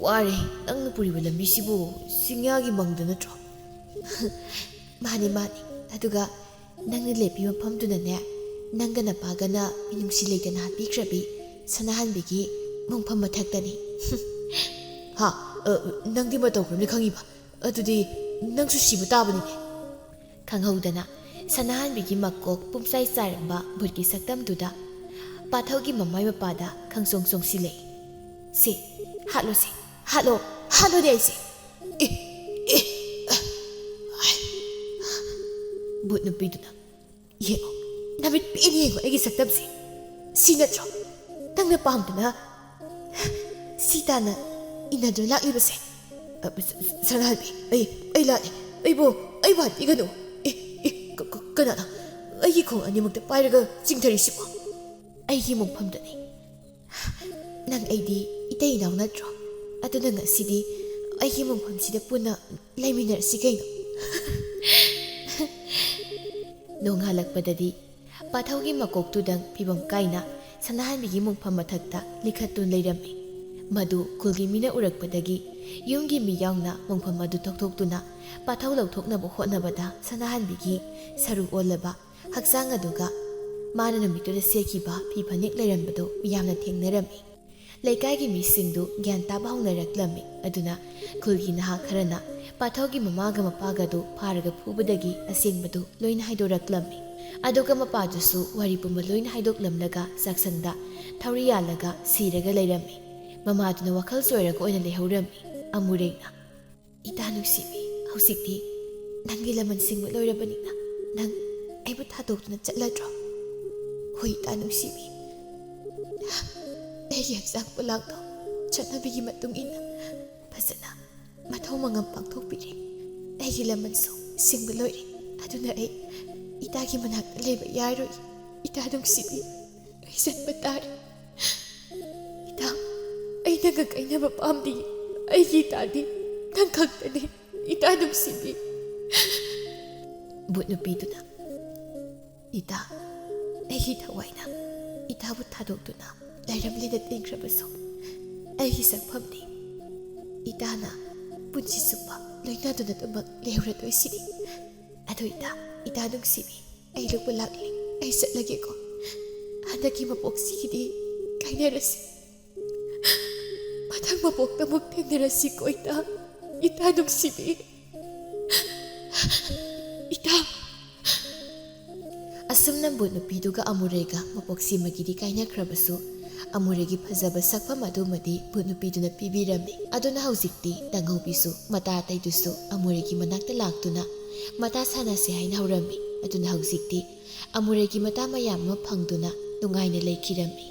ꯋꯥꯔꯦ, ꯅꯪꯅ ꯄꯨꯔꯤꯕ ꯂꯝꯕꯤꯁꯤꯕꯨ ꯆꯤꯡꯌꯥꯒꯤ ꯃꯪꯗ ꯅꯠꯇ꯭ꯔꯣ? ꯃꯥꯅꯤ, ꯃꯥꯅꯤ꯫ ꯑꯗꯨꯒ ꯅꯪꯅ ꯂꯦꯞꯄꯤ ꯃꯐꯝꯗꯨꯅꯅꯦ, ꯅꯪꯒ ꯅꯄꯥꯒꯅ ꯃꯤꯅꯨꯡꯁꯤ ꯂꯩꯇꯅ ꯍꯥꯠꯄꯤꯈ꯭ꯔꯕꯤ ꯁꯅꯥꯍꯟꯕꯤꯒꯤ ꯃꯣꯡꯐꯝ ꯃꯊꯛꯇꯅꯤ꯫ ꯍꯥ? ꯑ, ꯅꯪꯗꯤ ꯃꯇꯧ ꯀꯔꯝꯅ ꯈꯪꯉꯤꯕ? ꯑꯗꯨꯗꯤ ꯅꯪꯁꯨ ꯁꯤꯕ ꯇꯥꯕꯅꯤꯅꯦ꯫ ꯈꯪꯍꯧꯗꯅ ꯁꯅꯥꯍꯟꯕꯤꯒꯤ ꯃꯀꯣꯛ ꯄꯨꯝꯆꯥꯏ ꯆꯥꯏꯔꯝꯕ ꯚꯨꯠꯀꯤ ꯁꯛꯇꯝꯗꯨꯗ ꯄꯥꯊꯧꯒꯤ ꯃꯃꯥꯏ ꯃꯄꯥꯗ ꯈꯪꯆꯣꯡ ꯆꯣꯡꯁꯤꯜꯂꯛꯏ꯫ "ꯁꯦ, ꯍꯥꯠꯂꯣꯁꯦ, ꯍꯥꯠꯂꯣ, ꯍꯥꯠꯂꯣꯅꯦ ꯑꯩꯁꯦ!" ꯑꯦ, ꯑꯦ, ꯑ, ꯑꯥꯏ꯫ ꯚꯨꯠ ꯅꯨꯄꯤꯗꯨꯅ, "ꯌꯦꯡꯉꯣ, ꯅꯃꯤꯠ ꯄꯦꯟꯅ ꯌꯦꯡꯉꯣ ꯑꯩꯒꯤ ꯁꯛꯇꯝꯁꯦ꯫ ꯁꯤ ꯅꯠꯇ꯭ꯔꯣ ꯅꯪꯅ ꯄꯥꯝꯗꯅ ꯁꯤ ꯇꯥꯅ ꯏꯟꯅꯗꯨꯅ ꯂꯥꯛꯂꯤꯕꯁꯦ?" ꯑ, ꯁ-, ꯁ-, ꯁꯅꯥꯍꯟꯕꯤ, ꯑꯩ, ꯑꯩ ꯂꯥꯜꯂꯦ꯫ ꯑꯩꯕꯨ, ꯑꯩꯕꯨ ꯍꯥꯠꯄꯤꯒꯅꯨ꯫ ꯑꯦ, ꯑꯦ, ꯀ-, ꯀ-, ꯀꯅꯥꯅꯣ ꯑꯩꯒꯤ ꯈꯣꯡ ꯑꯅꯤꯃꯛꯇ ꯄꯥꯏꯔꯒ ꯆꯤꯡꯊꯔꯤꯁꯤꯕꯣ? ꯑꯩꯒꯤ ꯃꯣꯡꯐꯝꯗꯅꯤ꯫ ꯅꯪ ꯑꯩꯗꯤ ꯏꯇꯩ ꯏꯅꯥꯎ ꯅꯠꯇ꯭ꯔꯣ? ꯑꯗꯨꯅ ꯉꯁꯤꯗꯤ ꯑꯩꯒꯤ ꯃꯣꯡꯐꯝꯁꯤꯗ ꯄꯨꯟꯅ ꯂꯩꯃꯤꯟꯅꯔꯁꯤ ꯀꯩꯅꯣ꯫ ꯅꯣꯡꯉꯥꯜꯂꯛꯄꯗꯗꯤ ꯄꯥꯊꯧꯒꯤ ꯃꯀꯣꯛꯇꯨꯗꯪ ꯐꯤꯕꯝ ꯀꯥꯏꯅ ꯁꯅꯥꯍꯟꯕꯤꯒꯤ ꯃꯣꯡꯐꯝ ꯃꯊꯛꯇ ꯂꯤꯈꯠꯇꯨꯅ ꯂꯩꯔꯝꯃꯤ꯫ ꯃꯗꯨ ꯈꯨꯜꯒꯤ ꯃꯤꯅ ꯎꯔꯛꯄꯗꯒꯤ ꯌꯨꯝꯒꯤ ꯃꯤ ꯌꯥꯎꯅ ꯃꯣꯡꯐꯝ ꯑꯗꯨ ꯇꯧꯊꯣꯛꯇꯨꯅ ꯄꯥꯊꯧ ꯂꯧꯊꯣꯛꯅꯕ ꯍꯣꯠꯅꯕꯗ ꯁꯅꯥꯍꯟꯕꯤꯒꯤ ꯁꯔꯨ ꯑꯣꯜꯂꯕ ꯍꯛꯆꯥꯡ ꯑꯗꯨꯒ ꯃꯥꯅ ꯅꯨꯃꯤꯠꯇꯨꯗ ꯁꯦꯠꯈꯤꯕ ꯐꯤ ꯐꯅꯦꯛ ꯂꯩꯔꯝꯕꯗꯨ ꯃꯤꯌꯥꯝꯅ ꯊꯦꯡꯅꯔꯝꯃꯤ꯫ ꯂꯩꯀꯥꯏꯒꯤ ꯃꯤꯁꯤꯡꯗꯨ ꯒ꯭ꯌꯥꯟ ꯇꯥꯕ ꯍꯧꯅꯔꯛꯂꯝꯃꯤ꯫ ꯑꯗꯨꯅ ꯈꯨꯜꯒꯤ ꯅꯍꯥ ꯈꯔꯅ ꯄꯥꯊꯧꯒꯤ ꯃꯃꯥꯒ ꯃꯄꯥꯒꯗꯨ ꯐꯥꯔꯒ ꯐꯨꯕꯗꯒꯤ ꯑꯁꯦꯡꯕꯗꯨ ꯂꯣꯏꯅ ꯍꯥꯏꯗꯣꯔꯛꯂꯝꯃꯤ꯫ ꯑꯗꯨꯒ ꯃꯄꯥꯗꯨꯁꯨ ꯋꯥꯔꯤ ꯄꯨꯝꯕ ꯂꯣꯏꯅ ꯍꯥꯏꯗꯣꯛꯂꯝꯂꯒ ꯆꯥꯛꯁꯪꯗ ꯊꯧꯔꯤ ꯌꯥꯜꯂꯒ ꯁꯤꯔꯒ ꯂꯩꯔꯝꯃꯤ꯫ ꯃꯃꯥꯗꯨꯅ ꯋꯥꯈꯜ ꯆꯣꯏꯔꯒ ꯑꯣꯏꯅ ꯂꯩꯍꯧꯔꯝꯃꯤ꯫ ꯑꯃꯨꯔꯩꯅ, "ꯏꯇꯥ ꯅꯨꯡꯁꯤꯕꯤ, ꯍꯧꯖꯤꯛꯇꯤ ꯅꯪꯒꯤ ꯂꯃꯟ ꯁꯤꯡꯕ ꯂꯣꯏꯔꯕꯅꯤꯅ ꯅꯪ ꯑꯩꯕꯨ ꯊꯥꯗꯣꯛꯇꯨꯅ ꯆꯠꯂꯗ꯭ꯔꯣ?" "ꯍꯣꯏ, ꯏꯇꯥ ꯅꯨꯡꯁꯤꯕꯤ, ꯑꯩꯒꯤ ꯍꯛꯆꯥꯡ ꯄꯣꯂꯥꯡꯗꯣ ꯆꯠꯅꯕꯤꯒꯤ ꯃꯇꯨꯡ ꯏꯟꯅ ꯐꯖꯅ ꯃꯊꯧ ꯃꯉꯝ ꯄꯥꯡꯊꯣꯛꯄꯤꯔꯦ꯫ ꯑꯩꯒꯤ ꯂꯃꯟꯁꯨ ꯁꯤꯡꯕ ꯂꯣꯏꯔꯦ꯫ ꯑꯗꯨꯅ ꯑꯩ ꯏꯇꯥꯒꯤ ꯃꯅꯥꯛꯇ ꯂꯩꯕ ꯌꯥꯔꯣꯏ꯫ ꯏꯇꯥ ꯅꯨꯡꯁꯤꯕꯤ, ꯑꯩ ꯆꯠꯄ ꯇꯥꯔꯦ꯫ ꯏꯇꯥ, ꯑꯩ ꯅꯪꯒ ꯀꯥꯏꯅꯕ ꯄꯥꯝꯗꯦ꯫ ꯑꯩꯒꯤ ꯏꯇꯥꯗꯤ ꯅꯪ ꯈꯛꯇꯅꯤ꯫ ꯏꯇꯥ ꯅꯨꯡꯁꯤꯕꯤ꯫" ꯚꯨꯠ ꯅꯨꯄꯤꯗꯨꯅ, "ꯏꯇꯥ, ꯑꯩꯒꯤ ꯊꯋꯥꯏꯅ ꯏꯇꯥꯕꯨ ꯊꯥꯗꯣꯛꯇꯨꯅ ꯂꯩꯔꯝꯂꯦꯅ ꯇꯤꯟꯈ꯭ꯔꯕꯁꯨ ꯑꯩꯒꯤ ꯁꯛꯐꯝꯗꯤ ꯏꯇꯥꯅ ꯄꯨꯟꯁꯤ ꯆꯨꯞꯄ ꯂꯣꯏꯅꯗꯨꯅ ꯑꯗꯨꯃꯛ ꯂꯩꯍꯧꯔꯗꯣꯏꯁꯤꯅꯤ꯫ ꯑꯗꯨ ꯏꯇꯥ, ꯏꯇꯥ ꯅꯨꯡꯁꯤꯕꯤ, ꯑꯩ ꯂꯧꯕ ꯂꯥꯛꯂꯦ꯫ ꯑꯩ ꯆꯠꯂꯒꯦꯀꯣ꯫ ꯍꯟꯗꯛꯀꯤ ꯃꯄꯣꯛꯁꯤꯒꯤꯗꯤ ꯀꯥꯏꯅꯔꯁꯤ꯫ ꯃꯊꯪ ꯃꯄꯣꯛꯇ ꯑꯃꯨꯛ ꯊꯦꯡꯅꯔꯁꯤꯀꯣ ꯏꯇꯥ꯫ ꯏꯇꯥ ꯅꯨꯡꯁꯤꯕꯤ꯫ ꯏꯇꯥ꯫" ꯑꯁꯨꯝꯅ ꯚꯨꯠ ꯅꯨꯄꯤꯗꯨꯒ ꯑꯃꯨꯔꯩꯒ ꯃꯄꯣꯛ ꯁꯤꯃꯒꯤꯗꯤ ꯀꯥꯏꯅꯈ꯭ꯔꯕꯁꯨ, ꯑꯃꯨꯔꯩꯒꯤ ꯐꯖꯕ ꯁꯛꯐꯝ ꯑꯗꯨꯃꯗꯤ ꯚꯨꯠ ꯅꯨꯄꯤꯗꯨꯅ ꯄꯤꯕꯤꯔꯝꯃꯤ꯫ ꯑꯗꯨꯅ ꯍꯧꯖꯤꯛꯇꯤ ꯇꯥꯡꯍꯧꯕꯤꯁꯨ ꯃꯇꯥ ꯑꯇꯩꯗꯨꯁꯨ ꯑꯃꯨꯔꯩꯒꯤ ꯃꯅꯥꯛꯇ ꯂꯥꯛꯇꯨꯅ ꯃꯇꯥ ꯁꯥꯟꯅꯁꯦ ꯍꯥꯏꯅ ꯍꯧꯔꯝꯃꯤ꯫ ꯑꯗꯨꯅ ꯍꯧꯖꯤꯛꯇꯤ ꯑꯃꯨꯔꯩꯒꯤ ꯃꯇꯥ ꯃꯌꯥꯝ ꯑꯃ ꯐꯪꯗꯨꯅ ꯅꯨꯡꯉꯥꯏꯅ ꯂꯩꯈꯤꯔꯝꯃꯤ꯫